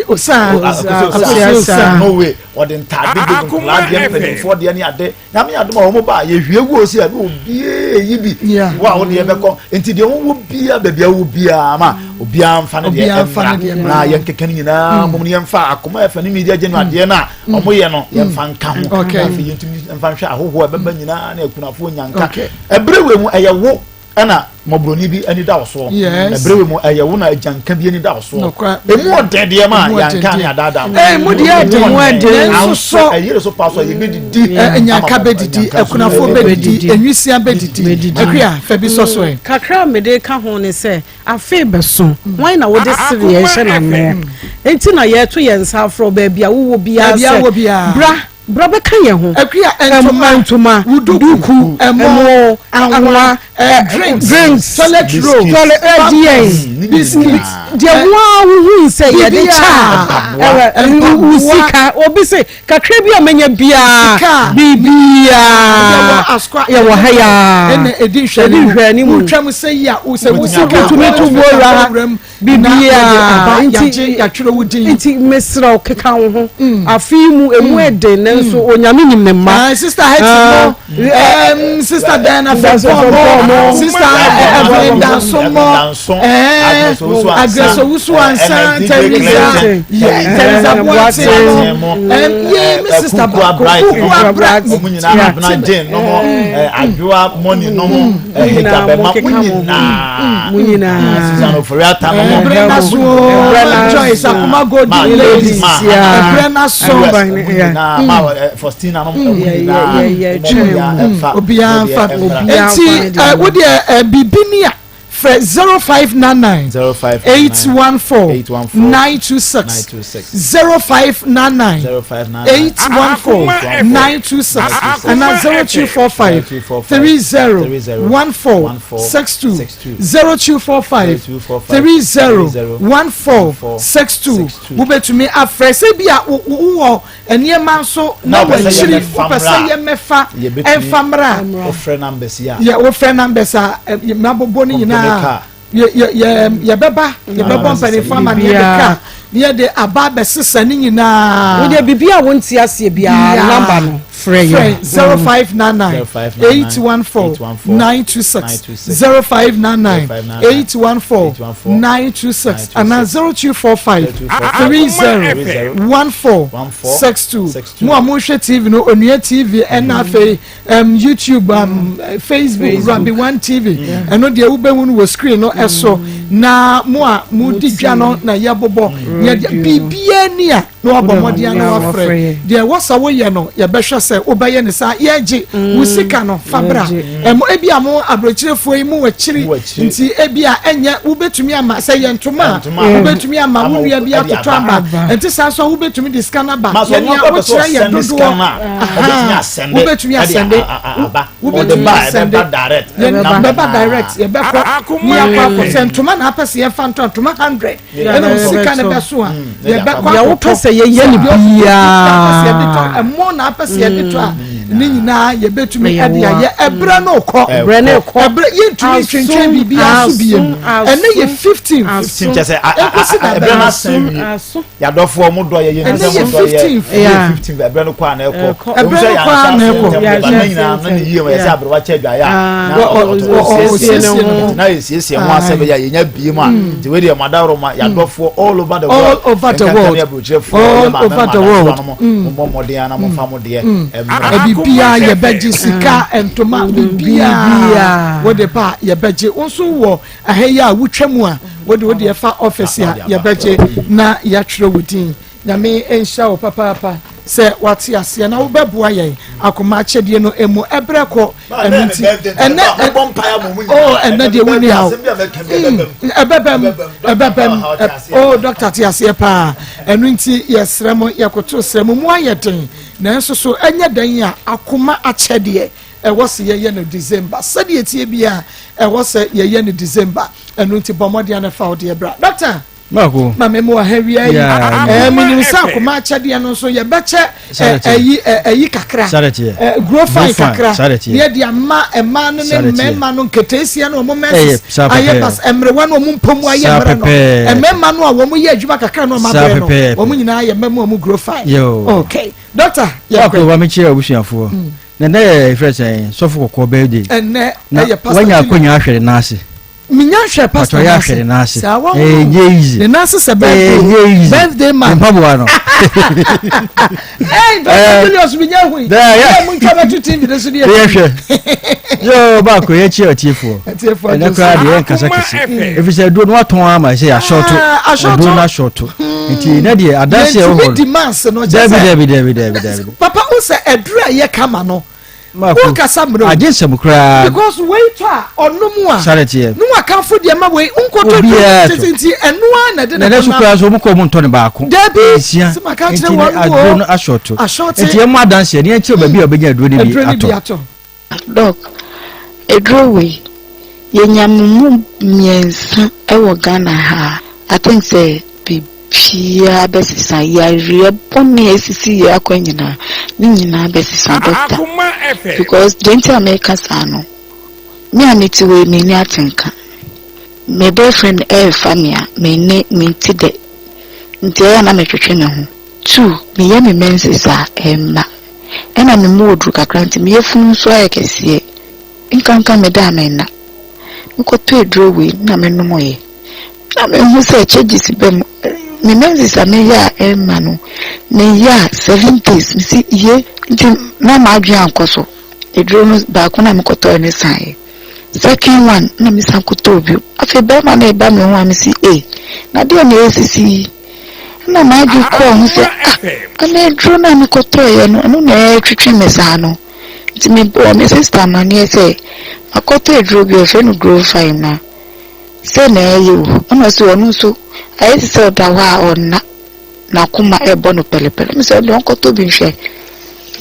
osaa akosua osaa no way wɔde ntaade bi nkwadaa deɛ mpanimfoɔ deɛ ne ade nyame adom a wɔn ba yɛhwie gu osi a ne obiara yi bi wo a wo deɛ bɛkɔ nti deɛ wɔwɔ biara baabi a wɔwɔ biara ma obiara nfa ne deɛ mmra na yɛn keka ne nyinaa mom ne yɛnfa akoma ɛfɛ ne media general adeɛ no a wɔn yɛ no yɛnfa nka ho na afei yɛntumi nfa nhwɛ ahohoɔ ɛbɛba nyinaa ne akunafoɔ nyanka ɛberɛ wei mu ɛyɛ wo ɛna mmɔborɔni bi ani da wo soɔ ɛberɛ wei mu ɛyɛ wo na agyanka bi ani da wo soɔ ɛmu ɔdɛn deɛ ma yɛnka ne adaadaa mo ɛmu deɛ ɛden mu ɛden nso so ɛyere so pa so yɛbɛdidi nyanka bɛdidi akunafoɔ bɛdidi enwisia bɛdidi akua fɛ bi sɔ so ɛ kakra a mede ka ho ne sɛ afe bɛso hwan na wode sereɛ hyɛ n'ano enti na yɛto yɛn nsa afrɛ baabi a wowɔ biara sɛ bra Bra bɛka yɛn ho. Akua, ntoma, ntoma, duku, ɛmo, anwa, drinks, drinks, toilet roll, toilet, ɛdeɛn, biscuit, deɛ wo ara wohu sɛ yɛde kyɛ a, wo sika, obi se kakra bi a menya biara, biribiara, yɛwɔ ha yi ara, ɛna ɛdi nhwɛanimu, wotwam sɛ yi a, sɛ wo sika, wotumi to wuo wura ha. Biribiara nti yɛatwerɛ wo din. Nti mesrɛ wo keka wo ho. Afe yi mu emu ɛden nanso Onyame nim ne mma. Sister Hetty mo, Sister Diana Frimpong mo, Sister Evelyn Danso mo, Agnes Owusu Ansa, Teresa, Teresa Boateng mo, yɛ me sister baako, Kukua Bright, ɔmo nyinaa Abena Jane no mo, Adwoa Money no mo, Hegabɛma mo nyinaa, mo nyinaa, Susan Ofori-Atta no mo, ɛbrɛ na so, Joyce Akuma Golden Ladies, ɛbrɛ na so, ɔmo nyinaa, ma Faustina no mo nyinaa, obiara nfa, nti wo deɛ biribi ni a. Frɛ 0599 814 926, 0599 814 926 anaa 0245 30 14 62, 0245 30 14 62. Wobɛtumi afrɛ sɛ bi a wowɔ nneɛma nso na wakyiri wopɛ sɛ yɛmmɛfa ɛmfa mmra wofrɛ numbers yi a yɛ wofrɛ numbers a mabobɔ no nyinaa yɛbɛba yɛbɛbɔ mpanimfoɔ ama ne yɛde ka ne yɛde aba abɛsesa ne nyinaa wodeɛ biribi a wonte aseɛ biara namba no frɛ yɛ 0599 814 926 0599 814 926 anaa 0245 30 14 62 mo a mohwɛ tv no onua tv ɛna afei um, youtube um, facebook rabi one tv ɛno deɛ wobɛhu no wɔ screen no ɛso na mo a modi dwa no na yɛbobɔ yɛde biribiara ni a na wabɔ mmɔden na wafrɛ deɛ ɛwɔ sɛ woyɛ no yɛbɛhwɛ sɛ wobɛyɛ ne saa yɛgye wo sika no fa bra ɛmo ebi a mo aburokyerefoɔ yi mo akyiri nti ebi a ɛnyɛ wobɛtumi ama sɛ yɛ ntoma a wobɛtumi ama wo nua bi atotɔ aba nti saa nso wobɛtumi de sika no aba yɛnea wokyerɛ yɛ dodoɔ wobɛtumi asɛnde wobɛtumi asɛnde bɛba direct yɛbɛkɔ ne yɛakɔ akɔ sɛ ntoma na apɛ sɛ yɛfa ntɔ ntoma 100 ɛna wo sika no bɛso a yɛbɛkɔ akɔtɔ wopɛ sɛ yɛyɛ no biara ɛmo na apɛ sɛ yɛde tɔ a ne nyinaa yɛbɛtumi ɛde ayɛ ɛberɛ no kɔ ɛberɛ no kɔ ɛberɛ yɛntumi ntwentwɛn biribiara so biem ɛnɛ yɛ 15 ɛkɔsi da ɛberɛ no asan wie yadɔfoɔ mo dɔ yɛ yɛn sɛ mo dɔ yɛ yɛ 15 ɛberɛ no kɔ a na ɛkɔ ɛberɛ no kɔ a na ɛkɔ ba ne nyinaa na ne yie ma yɛsɛ aberewa kyɛ adwaeɛ a na ɔsiesie ne ho na yɛsiesie ho asɛ bɛyɛ a yɛnya bie mu a nti wei deɛ mo adaworo ma yadɔfoɔ all over the world all over the world all over the world mo mmɔ mmɔden ana mo fa mo deɛ ɛmmra biribiara yɛbɛgye sika ntoma biribiara wode ba yɛbɛgye wo nso wɔ ɛha yi a wotwa mu a wode wode ɛfa office a yɛbɛgye na yɛatwerɛ wo din. Nyame nhyira wo papaapa sɛ wate aseɛ na wobɛboa yɛn akoma akyɛdeɛ no ɛmu ɛberɛ kɔ ɛno nti ɛnɛ oh ɛnɛ deɛ wonni haw ɛbɛbɛm ɛbɛbɛm oh dɔkta te aseɛ paa ɛno nti yɛsrɛ mo yɛkoto srɛ mo mu ayɛ den nanso so ɛnyɛ dɛn a akoma akyɛdeɛ ɛwɔ sɛ yɛyɛ no December sɛdeɛ tie bia ɛwɔ sɛ yɛyɛ no December ɛno nti bɔ mmɔden a na fa wo deɛ bra dɔkta Mako. Ma me mu aha wia yi. Eh, menim sɛ akoma akyɛdeɛ no nso yɛbɛkyɛ ɛyi ɛyi kakra. Grow fine kakra. Yɛde ama mmaa no ne mmarima no nketeesia no wɔn mɛsis ayɛ bas mmerewa no wɔn mpɔmu ayɛ mmerɛ no. Mmarima no a wɔn yɛ adwuma kakra no wɔn abrɛ no wɔn nyinaa yɛ mmarima wɔn grow fine. Okay, doctor. Mako wa mi kyerɛ abusuafoɔ. Na ɛnɛ yɛ efrɛ sɛn sɔfo kɔkɔɔ birthday. Ɛnɛ ɛyɛ pastor. Wanya akonya ahwɛ ne nan ase. Minya hwɛ pastor n'ase. Pàtó yɛ ahwɛ ne nan ase. Saa wɔn Ɛnyɛ easy. Ne nan ase sɛ birthday. Ɛnyɛ easy. Birthday man. Mpaboa no. Ɛy Dr. Julius minya hu yi. Ɛyɛ mu ntwa bɛto TV ne so ne yɛ. Yɛ hwɛ. Yoo baako yɛ kyerɛ atiefoɔ. Atiefoɔ Ɛnɛ koraa deɛ yɛn nkasa kɛse. Efisɛ aduro no watɔn ama sɛ yɛasɔɔto. Aduro no asɔɔto. Nti ne deɛ adanse ɛwɔ hɔ. Yɛntumi di mass no. Dabi dabi dabi dabi dabi. Papa o sɛ aduro a yɛ kama no. Mako, Wonkasa mmerɛ o. Agye nsɛm koraa. Because wei tɔ a ɔnom a. Saa na ɛteɛ. Ne wakanfo deɛ ma wei nkɔtɔ Obiara duro tɔ. tete nti ɛno ara na ɛde Na ne ɛnɛ so honam. koraa so wɔn kɔ wɔn ntɔ no baako. Dabi. Nsia. Sɛ maka akyerɛ Nti wɔn ne aduro o. no asɔɔto. Asɔɔte. Nti yɛn mo adanseɛ ne yɛn kyerɛ baabi a ɔbɛnya aduro no bi Aduro no bi atɔ. atɔ. Doc, aduro wei, yɛnya mo mu mmiɛnsa wɔ Ghana ha a, I think sɛ biribiara bɛsesa, yareɛ bɔne a ɛsisi yɛn akwan nyinaa, ne nyinaa bɛsesa doctor. Because deɛ nti a meka saa no, me a mete hɔ yi, menni atenka. Me boyfriend ɛɛfa me a, me ne mente dɛ. Nti ɛyɛ a na metwetwe me ho. Too, meyɛ me menses a, ɛmma. Ɛna me mu wɔ duru kakra nti me yafunu nso ayɛ kɛseɛ. Nkanka meda a menna. Mekɔtɔ aduro wei na menomoeɛ. Na mehu sɛ changes ba mu. Me menses a meyɛ a ɛmma no, meyɛ a 7 days mesi ye. Nti na m'adwene ankɔ so. Aduro no baako na mekɔtɔɛ no saeɛ. Second one na mesan kɔtɔɔ bio. Afei bɛrima no reba me ho a mesi ei, na deɛ na ɛresisi yi? Ɛna m'adwene kɔɔ ho sɛ ah, ɛna aduro no a mekɔtɔeɛ no, ɛno na ɛretwetwe me saa no. Nti mebɔɔ me sister amanneɛ sɛ makɔtɔ aduro bi a wɔfrɛ no Growfine na sei na ɛreyɛ o. Ɛna ɔse ɔno nso ayɛ te sɛ ɔda hɔ a ɔnna, n'akoma ɛrebɔ no pɛlɛpɛlɛ. Mese ɔno deɛ ɔnkɔtɔ bi nhwɛ.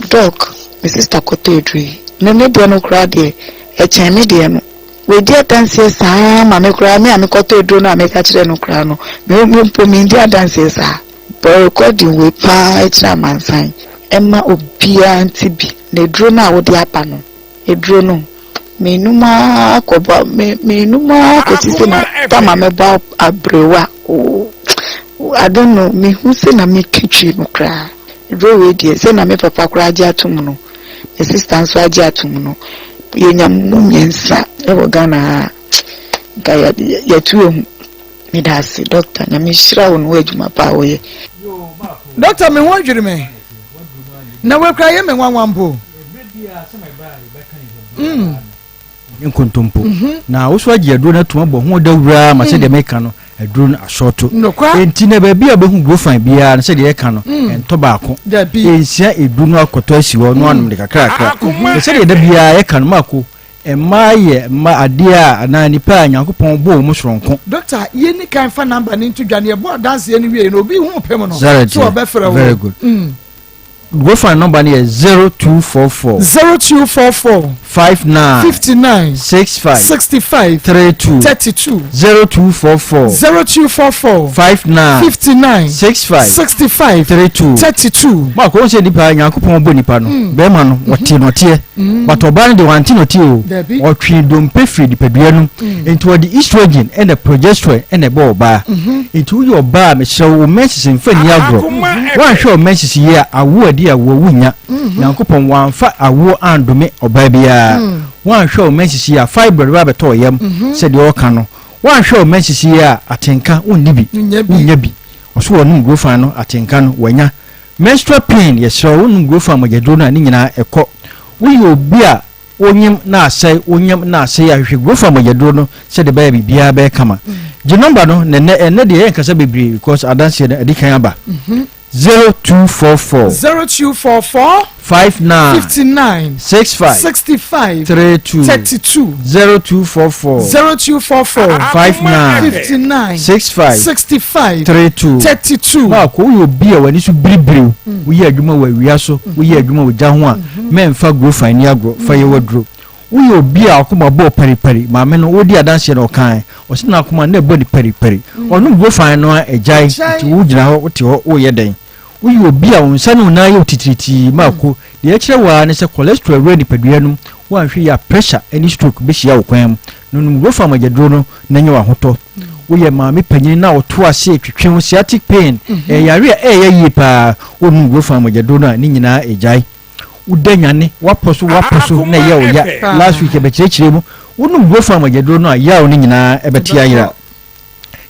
Doc, me sister kɔtɔ aduro yi, na ne deɛ no koraa deɛ ɛkyɛn me deɛ no. Wadi adanseɛ saa ara ma me koraa, me a mekɔtɔ aduro no a meka kyerɛɛ no koraa no, me mpo mendi adanseɛ saa. Bɔ recording wei paa kyerɛ amansan ma obiara nte bi, na aduro no a wode aba no, aduro no, menum ara kɔbɔ, me menum ara kɔsi sɛ na tama mɛbɔ aberewa oo, I don't know, mehu sɛ na meka twi no koraa. Aduro wei deɛ, sɛ na me papa koraa agye atom no, me sister nso agye atom no, yɛnya mu mmiɛnsa wɔ Ghana ha a, nka yɛatu ahu. Meda ase doctor, Nyame nhyira wo ne w'adwuma pa a woyɛ. Doctor me ho adwiri me na wei koraa yɛ me nwanwa mpo. Mm. Nkontompo. Mhm. Na woso agye aduro no atum abɔ ho dawuraa ma sɛdeɛ mm. meka no aduro no asɔɔto. Enti na baabi a wobɛhu grofan biara no sɛdeɛ yɛka no mm. ɛntɔ baako. Ɛnsia edu no akɔtɔ asi hɔ no anom de kakrakra. Na sɛdeɛ da biara yɛka no mako Mmaa yɛ mma adeɛ a anaa nnipa a Nyankopɔn bɔɔ wɔn soronko. Doctor, yɛnni kan fa number no nto dwa na yɛbɔ adanseɛ no wie no obi ho pem no Zara so deɛ, ɔbɛfrɛ wo. very good. Gofan number no yɛ 0244. 0244. 59. 59. 65. 65. 32. 32. 0244. 0244. 59. 59. 65. 65. 32. 32. Mark, wɔn sɛ nipa Nyankopɔn bɔ nipa no, bɛrima no, ɔte nɔteɛ. But ɔbaa no deɛ wante nɔteɛ o, ɔtwee dompe firi nipadua no mu. Nti ɔde estrogen ɛna progesterone ɛna ɛbɔ ɔbaa. Nti woyɛ ɔbaa a mesrɛ wo, wo menses mfa nni agorɔ. Woanhwɛ wo menses yie a, awoɔ a ɛdi awoɔ wonnya. Nyankopɔn wamfa awoɔ andome ɔbaa biara. Woanhwɛ wo menses yie a, fibroid bɛba abɛtɔ wo yam sɛdeɛ ɔreka no. Woanhwɛ wo menses yie a, atenka wonni bi, wonnya bi. Ɔso ɔnom Grofan no, atenka no wanya. Menstrual pain, yɛsrɛ wo, wonom Grofan mogyaduro no a, ne nyinaa ɛkɔ. Woyɛ obi a wonyem na asɛe, wonyem na asɛe a, hwehwɛ Grofan mogyaduro no sɛdeɛ ɛbɛyɛ a biribiara bɛyɛ kama. Gye nɔmba no na ɛnnɛ, ɛnnɛ deɛ yɛnkasa bebree because adanseɛ no adi kan aba. 0244. 0244. 59. 59. 65. 65. 32. 32. 0244. 0244. 59. 59. 65. 65. 32. 32. Mark, woyɛ obi a w'ani so biribiriw, woyɛ adwuma wɔ awia so, woyɛ adwuma wɔ gya ho a, mɛmfa gurofan nni agorɔ, fa yɛ w'aduro. Woyɛ obi a w'akoma bɔ paripari, maame no, ɔredi adanseɛ no ɔkae, ɔse n'akoma no na ɛbɔ no paripari. Ɔnom gurofan no a, agyae, nti wogyina hɔ, wote hɔ, woreyɛ dɛn? Woyɛ obi a wo nsa ne wo nan yɛ wo titiritii ma ko. Deɛ ɛkyerɛ wo ara ne sɛ cholesterol awura nipadua no mu, woanhwɛ yie a pressure ne stroke bɛhyia wo kwan mu. Nonom Rofa mogyaduro no na nya w'ahotɔ. Woyɛ maame panin na woto ase retwetwe wo sciatic pain, ɛyɛ yareɛ a ɛyɛ yie pa ara. Wonom Rofa mogyaduro no a ne nyinaa ɛgyae. Woda nyane, woapɔ so woapɔ so na ɛyɛ wo ya. Last week yɛbɛkyerɛkyerɛ mu. Wonom Rofa mogyaduro no a yaw no nyinaa ɛbɛte ayera.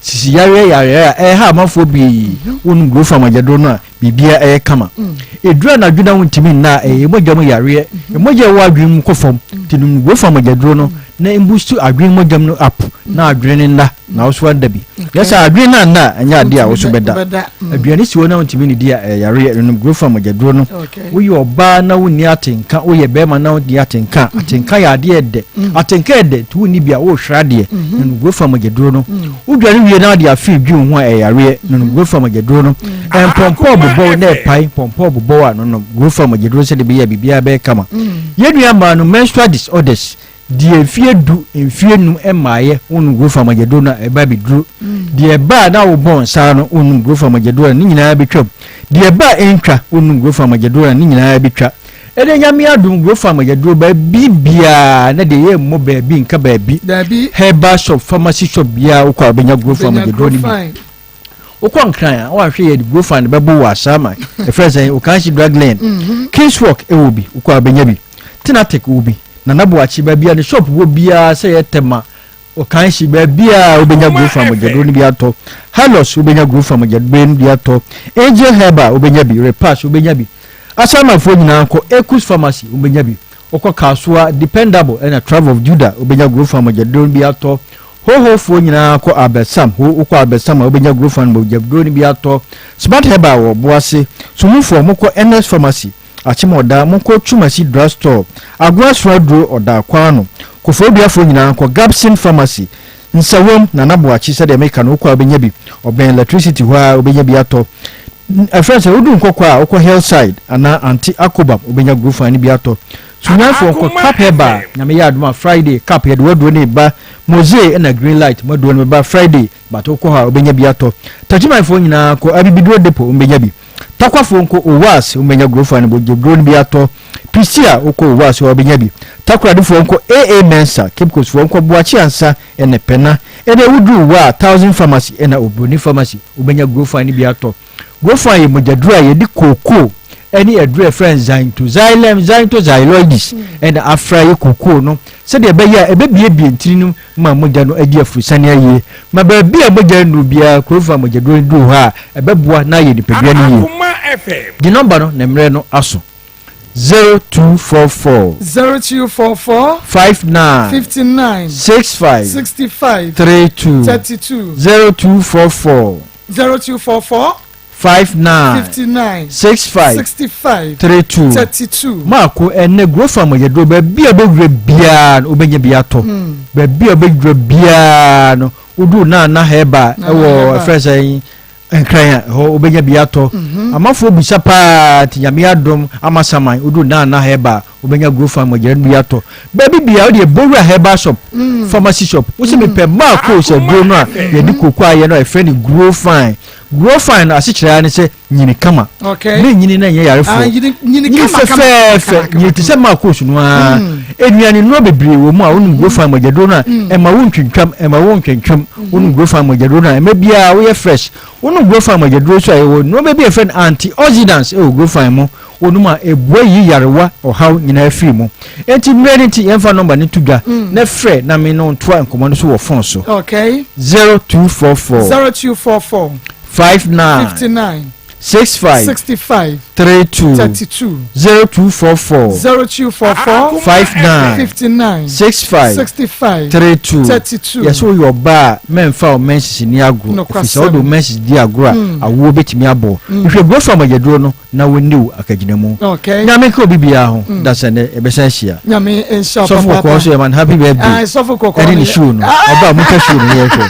Sisi yareɛ yareɛ a ɛreha amanfoɔ pii. Wonom Grofam agyaduro no a, biribiara ɛyɛ kama. Ɛduru anadwo na wontumi nna a, ɛyɛ mogya mu yareɛ. Mogya a ɛwɔ adwene mu kɔ fam. Nti nom Grofam agyaduro no na ɛmbustu adwene mogya mu no up na adwene no nna na wo so ada bi. Yɛ sɛ adwene no anna a, ɛnyɛ adeɛ a wo so bɛda. Aduane si hɔ na wontumi nnidi a, ɛyɛ yareɛ. Nom Grofam agyaduro no. Woyɛ ɔbaa na wonni atenka, woyɛ bɛrima na wonni atenka a, atenka yɛ adeɛ ɛdɛ. Atenka yɛ dɛ, nti wonni bi a, worehwere adeɛ. Na no gurofa mogyaduro no. Wodware wie na wode afe dwi wo ho a, ɛyɛ yareɛ. Na no gurofa mogyaduro no. Mpɔmpɔ bobɔw na ɛpae, mpɔmpɔ bobɔw a, no nom gurofa mogyaduro sɛdeɛ ɛbɛyɛ a biribiara bɛyɛ kama. Yɛn nua mmaa no, menstrual disorders, Deɛ mfeɛ du, mfeɛ num mmaeɛ wonnom Grofa mogyaduro no a, ɛba abɛduru. Deɛ ɛba a na wobɔ nsa no wonnom Grofa mogyaduro a, ne nyinaa bɛtwam. Deɛ ɛba a ɛntwa wonnom Grofa mogyaduro a, ne nyinaa bɛtwa. Ɛnɛ Nyame adom Grofam yɛduro baabi biaa na deɛ yɛ mmɔ baabi nka baabi. Herbal shop, pharmacy shop biaa wokɔ a wobɛnya Grofam yɛduro no bi. Wokɔ Nkran a woanhwɛ yɛ de Grofam no bɛbo wɔ Asaman ɛfrɛ sɛn Okanhye Drug Lane. Kings Walk ɛwɔ bi wokɔ a wobɛnya bi. Tenatek wɔ bi. Nana Boakye baabi a ne shop wɔ biaa sɛ yɛ Tema Ɔkanhye, baabiara a wobɛnya Grofan mogyaduro no bi atɔ. Halos, wobɛnya Grofan mogyaduro no bi atɔ. Angel Herbal, wobɛnya bi. Repass, wobɛnya bi. Asamanfoɔ nyinaa nkɔ Ekus Pharmacy, wobɛnya bi. Wokɔ Kasoa, Dependable ɛna Tribe of Judah, wobɛnya Grofan mogyaduro no bi atɔ. Hohofoɔ nyinaa kɔ Albert Sam, ho, wokɔ Albert Sam a wobɛnya Grofan mogyaduro no bi atɔ. Smart Herbal wɔ Boase. Sumufoɔ, mokɔ Ernest Pharmacy. Akyem ɔda, monkɔ Twumasi Drug Store, Agoa Soro Aduro ɔda Kwano, Kofoɔduafoɔ nyinaa nkɔ Gabson Pharmacy, Nsawam, Nana Boakye sɛdeɛ meka no wokɔ a wobɛnya bi, ɔbɛn electricity hɔ ara wobɛnya bi atɔ. Ɛfrɛ no sɛ woduru Nkɔkɔ a wokɔ Hillside anaa Ante Akobam wobɛnya Grofan no bi atɔ. Sunyanfoɔ nkɔ Cap Herbal, Nyame yɛ adom a Friday Cap yɛde w'aduro no reba, Mosee ɛna Green Light mo aduro no bɛba Friday but wokɔ hɔ a wobɛnya bi atɔ. Takyimanfoɔ nyinaa kɔ Abibiduro Depot wobɛnya bi. Takwafoɔ nkɔ Owaase wɔbɛnya Gurofan no bogyeduro no bi atɔ. Pisia wokɔ Owaase hɔ a wobɛnya bi. Takoradefoɔ nkɔ AA Mensah, Cape Coast foɔ nkɔ Boakye Ansa ɛne Pɛna. Ɛnɛ woduru Waa, Thousand Pharmacy ɛna Obroni Pharmacy wobɛnya Gurofan no bi atɔ. Gurofan yɛ mogyaduro a yɛde kookoo ɛne aduro a yɛfrɛ no Xanthoxylum xanthoxyloides ɛna afra yɛ kookoo no sɛdeɛ ɛbɛyɛ a ɛbɛbiebie ntini no ma mogya no adi aforosiane ayie. Ma baabi a mogya nnuru biara, kurow a mogyaduro no duru hɔ a, ɛbɛboa na ayɛ nipadua no yie. Gye nɔmba no na mmerɛ no aso. 0244. 0244. 59. 59. 65. 65. 32. 32. 0244. 0244. 59 59 65 65 32 32. Maako, ɛnnɛ Grofam yɛduro baabi a wobɛwura biara no wobɛnya bi atɔ Hmm. baabi a wobɛwura biara no woduru Nana Herbal Nana ɛwɔ Herbal. ɛfrɛ sɛ Nkran a ɛhɔ wobɛnya bi atɔ Mhm. amafoɔ bisa paa nti Nyame adom ama saman woduru Nana Herbal wobɛnya Grofam mogyaduro no bi atɔ baabi biara wode bɔwura herbal shop Mm. pharmacy shop wosɛ mepɛ Maako sɛ duro no a yɛde koko ayɛ no a ɛfrɛ no Grofine Growfine no asekyerɛ ara ne sɛ nyini kama. Okay. Ne nyini na nyɛ yarefoɔ. Ah, nyini nyini Nyini kama kama. fɛfɛɛfɛ, nyini te sɛ maakos no ara. Nnuane nnuro bebree wɔ mu a wonom Growfine mogyaduro no a ɛma wo ntwintwam, ɛma wo ntwentwam. Wonom Growfine mogyaduro no a ɛma biara woyɛ fresh. Wonom Growfine mogyaduro nso a yɛwɔ nnoɔma bi a yɛfrɛ no antioxidants wɔ Growfine mu. Wonom a ɛboa yi yarewa ɔhaw nyinaa firi mu. Enti mmerɛ no nti yɛmfa nɔmba no nto dwa na frɛ na me ne wo ntoa nkɔmmɔ no so wɔ fon so. Okay. 0244. 0244. 59. 59. 65. 65. 32. 32. 0244. 0244. 59. 59. 65. 65. 32. 32. Yɛsɛ woyɛ ɔbaa a mɛmfa wo menses nni agorɔ ɛfiri sɛ wode wo menses di agorɔ a awoɔ bɛtumi abɔ. Hwɛ Growth Amagyaduro no na wɔnni wo akagyinamu. Okay. Nyame nka obi biara ho mm. da sɛ nɛ yɛbɛsan ahyia. Nyame nhyira Sɔfo kɔkɔɔ nso yɛ man happy birthday. Ah, sɔfo kɔkɔɔ ɛne ne show no. Ɔba a motwa show no yɛhwɛ.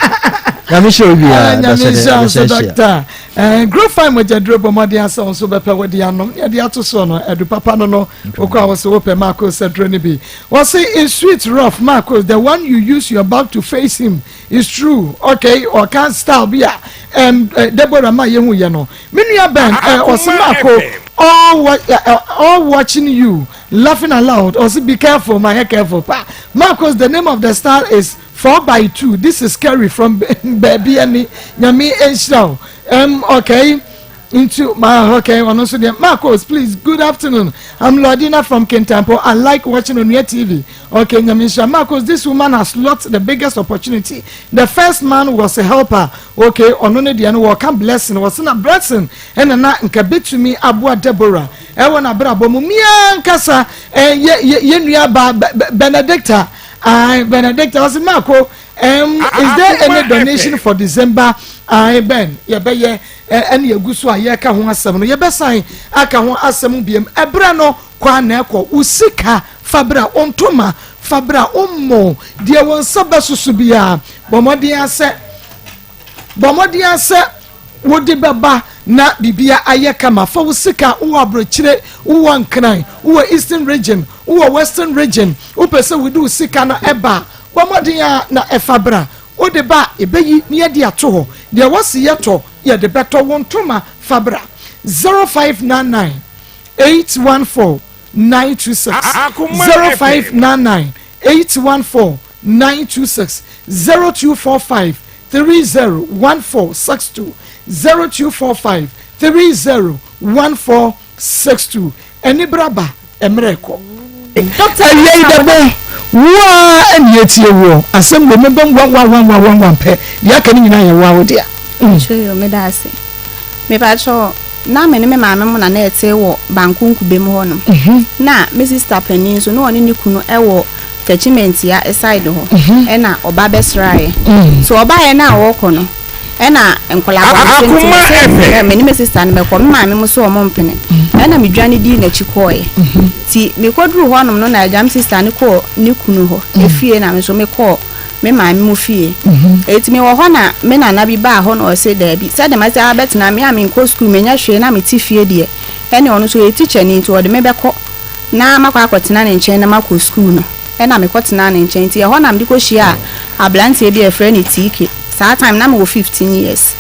Nyame nhyira obi biara ah, da sɛ nɛ yɛbɛsan ahyia. Eh, Grow fine mogyaduro bɔ mmɔden asɛ wo nso bɛpɛ wode anom ne ɛde ato soɔ no adu papa no no wokɔ a wo sɛ wopɛ maako sɛ duro no bi wɔse is sweet rough maako the one you use your back to face him is true okay ɔka style bi a um, Deborah ma yɛhu yɛ no Me nua Ben eh, ɔse Marco all, wa eh, eh, all watching you laughing aloud ɔse be careful ma yɛ careful pa Marcos the name of the style is 4 by 2 this is Kerry from baabi ɛni nyame nhyira o um, okay into my okay ɔno nso deɛ Marcos please good afternoon I'm Lordina from Kintampo I like watching Onua TV okay nyame nhyira Marcos this woman has lost the biggest opportunity the first man was a helper Ok ɔno ne deɛ no wɔka blessing wɔse na blessing ɛna na nka bɛtumi aboa Deborah ɛwɔ n'abrabɔ mu mia nkasa yɛ yɛ yɛ nua ba Benedicta ae Benedicta ɔse Marco um, is there any donation for December ae Ben yɛbɛyɛ ɛne yɛgu so a yɛka ho asɛm no yɛbɛsan aka ho asɛm biem ɛberɛ no kɔ a na ɛkɔ wo sika fa bra wo ntoma fa bra wo mmɔ deɛ wo nsa bɛsoso biara Bɔ mmɔden ara sɛ Bɔ mmɔden ara sɛ wode bɛba na biribia ayɛ kama. Fa wo sika, wowɔ aburokyire, wowɔ Nkran, wowɔ Eastern Region, wowɔ Western Region, wopɛ sɛ wode wo sika no ba a, bɔ mmɔden ara na fa bra. Wode ba a, yɛbɛyi na yɛde ato hɔ. Deɛ wɔse yɛtɔ, yɛde bɛtɔ. Wo ntoma, fa bra. 0599 814. 926, 0599 814 926, 0245 30 1462, 0245 30 1462. Anibere aba, mmerɛ rekɔ. Dɔkta Awia yi dɛbɛn wo ara na yɛtie woɔ asɛm wei mebɛm wanwanwanwanwan pɛ deɛ aka no nyinaa yɛ woa wo dea. Mpakyɛw yoo meda ase. Mepakyɛw na me ne me maame mo na na yɛte wɔ Banku Nkube mu hɔ nom. Na me sister panin nso na ɔne ne kunu wɔ Techimantia side hɔ ɛna ɔba bɛsraeɛ. So ɔbaeɛ no a ɔrekɔ no ɛna nkwadaa bɔ no nti sɛ me ne me sister no bɛkɔ me maame mo so ɔmo mpene ɛna medwane dii n'akyi kɔɔeɛ. Nti mekɔduru hɔnom no na agya me sister no kɔɔ ne kunu hɔ efie na me nso mekɔɔ me maame mo fie. Enti mewɔ hɔ na me nana bi baa hɔ na ɔse daabi, sɛdeɛ masi abɛtena me a menkɔ sukuu menyɛ hwee na mete fie deɛ, ɛne ɔno nso ɔyɛ tikyani nti ɔde me bɛkɔ na makɔ akɔtena ne nkyɛn na makɔ sukuu no. Ɛna mekɔtenaa ne nkyɛn nti ɛhɔ na mede kɔhyiaa abranteɛ bi a yɛfrɛ no TK. Saa time no na mewɔ 15 years.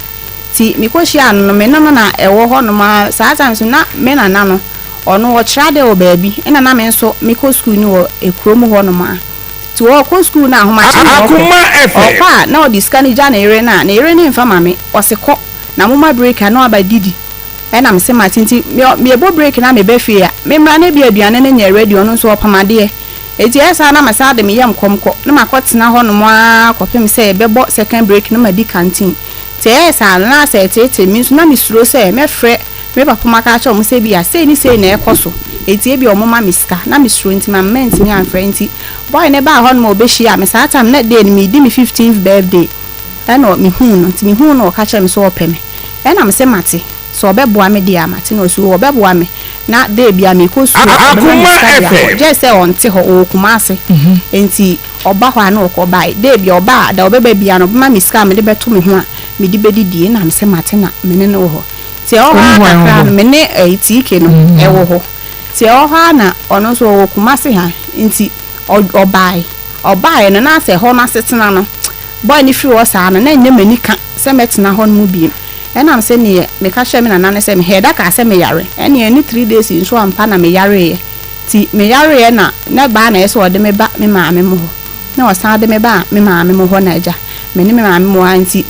Nti mekɔhyiaa no no me ne no na ɛwɔ hɔnom ara, saa time nso na me nana no ɔno ɔkyerɛ adeɛ wɔ baabi ɛna na me nso mekɔ sukuu no wɔ kurom hɔnom ara. Nti ɔɔkɔ sukuu no a ahomakye na ɔkɔ. Ɔkɔ a na ɔde sika no gya ne yere no a, ne yere no mfa ma me. Ɔse kɔ na moma break a na waba didi. Ɛna mese mate nti mebɔ break na meba fie a, me mmra na ebia aduane no nyɛ ready, ɔno nso ɔpam adeɛ. Nti ɛyɛ saa na masan de me yam kɔm kɔ na makɔ tena hɔ nom ara kɔpem sɛ yɛbɛbɔ second break na madi canteen. Nti ɛyɛɛ saa no na asɛ ɛteetee me nso na mesuro sɛ mɛfrɛ me papa maka akyerɛ wɔn sɛ ebia sei ne sei na ɛrekɔ so nti ebia wɔn ma me sika na mesuro nti ma mantumi amfrɛ nti boy no baa hɔ nom a ɔbɛhyiaa me saa time na day no meredi me fifteenth birthday ɛna mehuu no nti mehuu no ɔka kyerɛɛ me sɛ ɔpɛ me ɛna mese mate sɛ ɔbɛboa me deɛ a mate na ɔse oo ɔbɛboa me na day bia mekɔ sukuu a ɔbɛma me sika de akɔ gyɛɛ sɛ ɔnte hɔ ɔwɔ Kumasi nti Ɔba hɔ a na ɔkɔ bae. Da bi ɔba a, da ɔbɛba biara no ɔbɛma me sika a mede bɛto me ho a mede bɛdidie. Ɛna mese mate na me ne no wɔ hɔ. Nti ɛwɔ hɔ ara kakra no me ne ɛyi TK no ɛwɔ hɔ. Nti ɛwɔ hɔ ara na ɔno nso ɔwɔ Kumasi ha nti ɔbae. Ɔbaeɛ no na asɛ ɛhɔ no asetena no boy no firi hɔ saa no na ɛnyɛ m'ani ka sɛ mɛtena hɔ nom bio. Ɛnam sɛ neɛ meka kyerɛɛ me nana ne sɛ mehɛɛ da kaa sɛ meyare. Ɛneɛ ɛne three days nso ampa na meyareeɛ. Nti meyareeɛ na na baa na ɛyɛ sɛ ɔde me ba me maame mo hɔ na ɔsan de me baa me maame mo hɔ na agya me ne me maame mo ara nti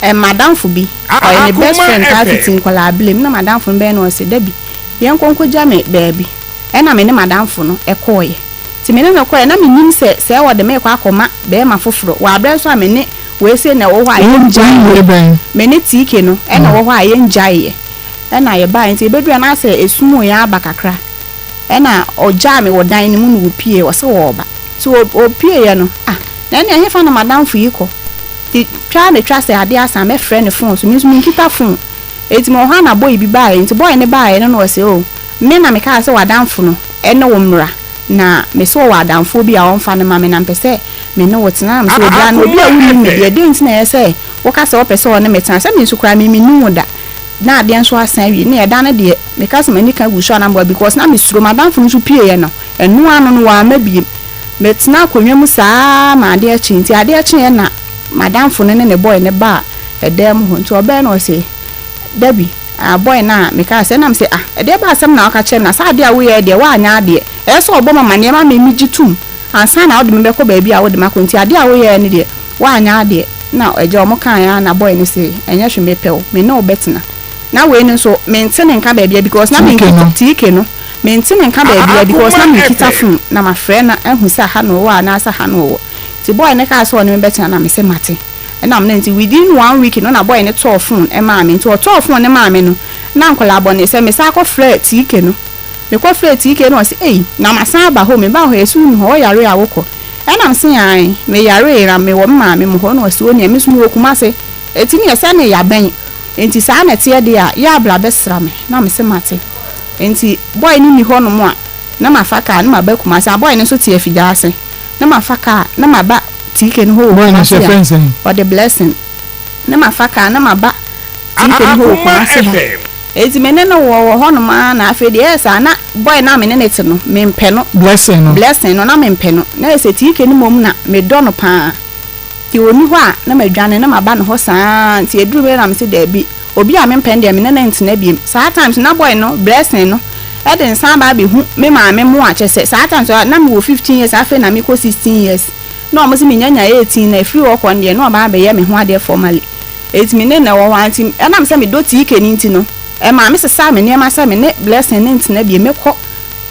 eh, m'adamfo bi ɔyɛ me best friend paa fiti nkwadaa berɛ mu na m'adamfo no bɛyɛ no ɔse dabi yɛnkɔ nkɔgya me baabi ɛna me ne m'adamfo no kɔeɛ nti me ne no kɔeɛ na mennim sɛ sɛ ɔde me rekɔ akɔma barima foforɔ wɔ aberɛ nso a me ne wei sei na ɛwɔ hɔ a yɛngyaeɛ me ne TK no ɛna ɛwɔ hɔ a yɛngyaeɛ ɛna yɛbaeɛ nti yɛbɛduru a na asɛ esum yɛn aba kakra Ɛna ɔgyaa me wɔ dan no mu na ɔpuee, ɔse ɔɔba. Nti ɔpueeɛ no, ah, na ɛneɛ hefa na m'adamfo yi kɔ? Nti twa ara na twa sɛ adeɛ asa a mɛfrɛ ne phone so, me nso menkita phone. Nti mewɔ hɔ a na boy bi baeɛ, nti boy no baeɛ no na ɔse oh, me na mekaa sɛ w'adamfo no ne wo mmra, na mese ɔwɔ adamfoɔ bi a ɔmfa no ma me na mepɛ sɛ me ne wo tena. Na mese oh bra, na obi a wonnim me deɛ, dɛn nti na ɛyɛ sɛ woka sɛ wopɛ sɛ ɔne me tena, sɛ me nso koraa me mennim wo da. Na adeɛ nso asan awie ne ɛda no deɛ meka sɛ m'ani ka gu so a na meboa because na mesuro m'adamfo no nso pieeɛ no ɛno ano no wamma biem metena akonnwa mu saa ma adeɛ kyee nti adeɛ kyeeɛ na m'adamfo no ne ne boy no baa ɛdan mu hɔ nti ɔbɛɛ na ɔse dabi ah boy no a mekaa sɛ ɛna mese ah ɛdeɛ ba asɛm na waka kyerɛ me na saa adeɛ a woyɛɛ deɛ woanyɛ adeɛ ɛyɛ sɛ ɔbɔ m'amaneɛ ma me megye tom Ansa na wode me bɛkɔ baabi a wode me akɔ nti adeɛ a woyɛɛ no deɛ woanyɛ adeɛ na agya ɔmo kaeɛ ara na boy no se ɛnyɛ hwee mepɛ wo me ne wo bɛtena na wei no nso mente ne nka baabia because na menkita TK no mente ne nka baabia because na menkita phone na mafrɛ no ahu sɛ ha na ɔwɔ anaasɛ ha na ɔwɔ nti boy no kaa sɛ ɔne me bɛtena na mese mate ɛna mene nti within one week no na boy no tɔɔ phone maa me nti ɔtɔɔ phone no maa me no na nkwadaa bɔne sɛ mesan kɔ frɛɛ TK no Mekɔ frɛɛ TK na ɔse ei na masan aba home, mebaa hɔ yɛse wonni hɔ, woyare a wokɔ? Ɛna mese ae, meyaree na mewɔ me maame mo hɔ, ɛna ɔse onua me nso mewɔ Kumase, enti neɛ sɛne yɛabɛn enti saa na ɛteɛ deɛ a yɛ a bra bɛsra me, na mese mate. Enti boy no nni hɔ nom a na mafa car na maba Kumase, na boy no nso te Afigyaase, na mafa car na maba TK no hɔ wɔ Boy no nso Kumase yɛfrɛ a no sɛn? ɔde Blessing, na mafa car na maba TK no hɔ wɔ Kumase ha. Enti me ne no wɔ wɔ hɔnom ara na afei deɛ ɛyɛ saa na boy no a me ne no te no, mempɛ no. Blessing no. Blessing no, na mempɛ no. Na ɛyɛ sɛ TK no mmom na medɔ no pa ara. Nti ɔnni hɔ a, na madwane na maba ne hɔ saa ara. Nti ɛduruu baabi na mese daabi, obi a mempɛ no deɛ me ne no ntena biom. Saa times no na boy no, Blessing no, de nsa aba abɛhu me maame mo a kyerɛ sɛ saa time so na mewɔ 15 years afei na mekɔ 16 years na ɔmo se menya nya 18 na ɛfiri hɔ kɔ no deɛ na ɔba abɛyɛ me ho adeɛ formally enti me ne no wɔ hɔ ara nti ɛnam sɛ medɔ TK no nti no ɛmaa me sesaa me nneɛma sɛ me ne Blessing no ntena bio mɛkɔ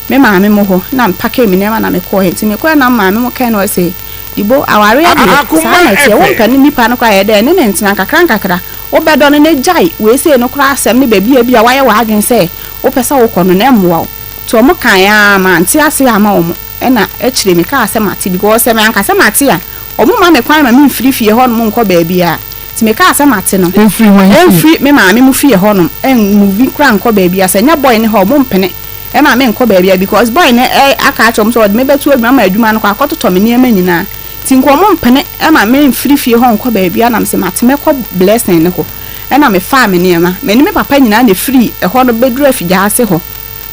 me maame mo hɔ na me pakee me nneɛma na me kɔɔɛ nti me kɔɛ na me maame mo kae na ɔse Dibo awareɛ deɛ saa na ɛteɛ wo mpɛ ne nipa no koraa yɛ dɛn ne ne ntena nkakra nkakra wo bɛdɔ no na gyae wei sei no koraa asɛm ne baabi a ebia wayɛ w'adwene sɛ wo pɛ sɛ wo kɔ no na ɛmmoa wo nti ɔmo kae aa mante aseɛ amma ɔmo ɛna akyire me kaa sɛ mate because sɛ manka sɛ mate a ɔmo mma me kwan ma me mfiri fie hɔ nom nkɔ baabiaa nti me kaa sɛ mate no Ɛmfiri hwan fie? ɛmfiri me maame mo fie hɔ nom ɛnmuvi koraa nkɔ baabiaa sɛ nyɛ boy ne hɔ a ɔmo mpene ɛma me nkɔ baabiara because boy no aka akyerɛ wɔn sɛ ɔde me bɛto adwuma ama adwuma no kɔ akɔtotɔ me nneɛma nyinaa nti nka wɔn mpene ɛma me mfiri fie hɔ nkɔ baabiara na mese mate mɛkɔ blessing no hɔ ɛna me faa me nneɛma me ne me papa nyinaa na ɛfiri ɛhɔ no bɛduru afigyaase hɔ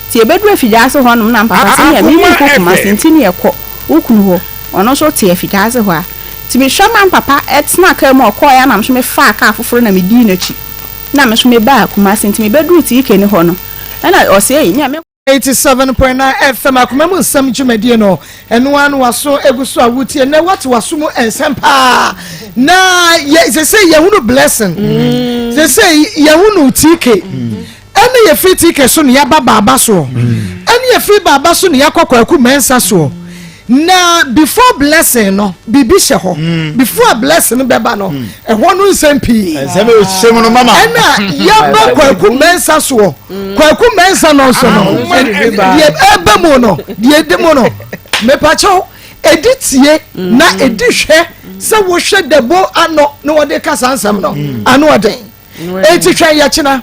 nti yɛbɛduru afigyaase hɔ nom na me papa sɛ nea me menkɔ Kumasi nti ne yɛkɔ wo kunu hɔ ɔno nso te afigyaase hɔ a nti mehwɛ ma me papa ɛtena kaa mu ɔkɔɔɛ na me nso mefaa kaa foforɔ na medii n'akyi na me nso mebaa Kumasi nti mebɛduru TK ne hɔ no Ɛna ɔse ei nea me. 87.9 FM akoma mu nsɛm dwumadie no ɛno ara no waso egu so a wotie nɛ wate waso mu nsɛm paa na yɛ sese yɛhunu blessing mm. sese yɛhunu TK ɛne yɛfiri TK so ne yɛaba baaba soɔ ɛne yɛfiri baaba so ne yɛakɔ kwaku mɛnsa soɔ Na before blessing no biribi hyɛ hɔ mm. before blessing no bɛba no mm. ɛhɔ no nsɛm pii nsɛm ɛhyɛ mu no mama ɛna yɛba kwaku mɛnsa soɔ mm. kwaku mɛnsa no nso no deɛ ɛba mu no deɛ ɛdi mu no mepakyɛw ɛdi tie na ɛdi hwɛ sɛ wohwɛ dɛbo ano na wɔde kasa nsɛm no ano ɔden eti hwɛ yɛkyena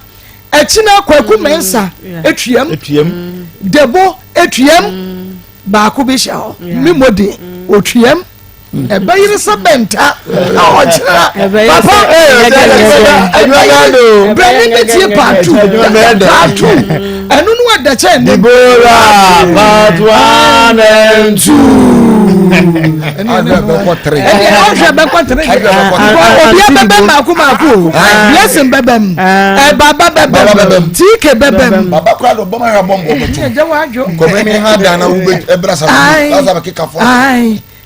ɛkyena kwaku mɛnsa etuam dɛbo etuam. baako bi hyɛ hɔ me mmɔ din otweam ɛbɛyere sɛ bɛnta na ɔkyerɛ papa brɛ ne bɛtie paatu paatu ɛno no ɛda kyɛ ne Deborah part one and two ɛne ɔhwɛ bɛkɔ tere obia bɛbɛ mako mako o blessing bɛbɛm ɛbaba bɛbɛm tk bɛbɛm baba kura do bɔmɔ yɛ bɔmɔ bɔ tu ɛjɛ wa adwo kɔmɛ mi ha dan na wo bɛ ɛbra sa sa bɛ keka fɔ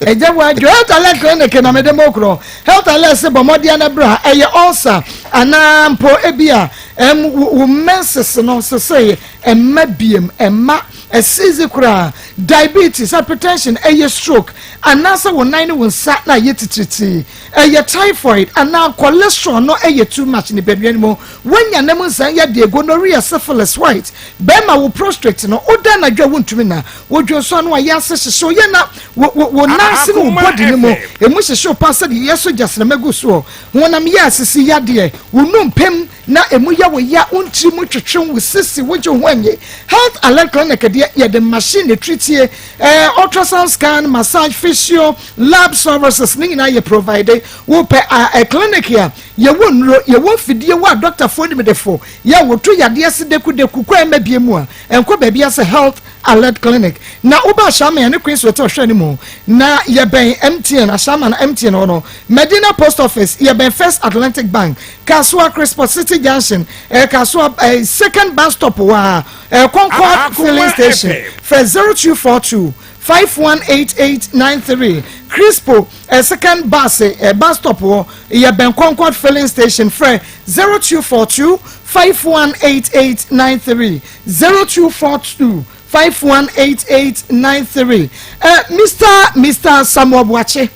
ɛjɛ wa adwo health alert clinic na mede mo korɔ health alert se bɔ mmɔden na bra ɛyɛ ulcer anaa mpo ebi a ɛm wo menses no sese ɛmma biem ɛmma ɛsizi koraa diabetes hypertension ɛyɛ stroke anaasɛ wo nan ne wo nsa na ayɛ titiritii ɛyɛ typhoid anaa cholesterol no ɛyɛ too much nipadua no mu Woanya nna mu nsan yadeɛ, gonorrhea, syphilis, white, bɛrima, wo prostrate no, woda anadwo a wontumi nna, wo dwonsɔ ano ayɛ ase hyehye wo, yɛ na wo wo wo nan ase ne wo body no mu emu hyehye wo paa sɛdeɛ yɛsɔ gyasrama gu soɔ, honam yɛ asisi yadeɛ, wo nnompe na emu yɛ wo ya, wo ntiri mu twetwe wo sisi, wogye wo ho anye. Health Alert Clinic deɛ yɛde machine na ɛtiritie, eh, ultrasound scan, massage, physio, lab services ne nyinaa yɛ provide. Wopɛ a, a clinic a Yɛwɔ nnuro, yɛwɔ mfidie, wɔ adɔktafoɔ nimdefo yɛ a wɔtu yadeɛ ase dekudeku kɔ ɛmma bie mu a ɛnkɔ baabi ase Health Alert Clinic. Na woba Ashaiman ne Queens Hotel hwɛ no mu na yɛbɛn MTN, Ashaiman MTN hɔ no, Medina Post Office, yɛbɛn First Atlantic Bank, Kasoa Crisport City Junction, eh, Kasoa eh, second bus stop hɔ a, eh, Concord Filling Station. Frɛ 0242 518893 Crispo eh, second bus eh, bus stop hɔ yɛ bɛn Concord filling station frɛ 0242 518893 0242 518893 eh, Mr. Mr. Samuel Boakye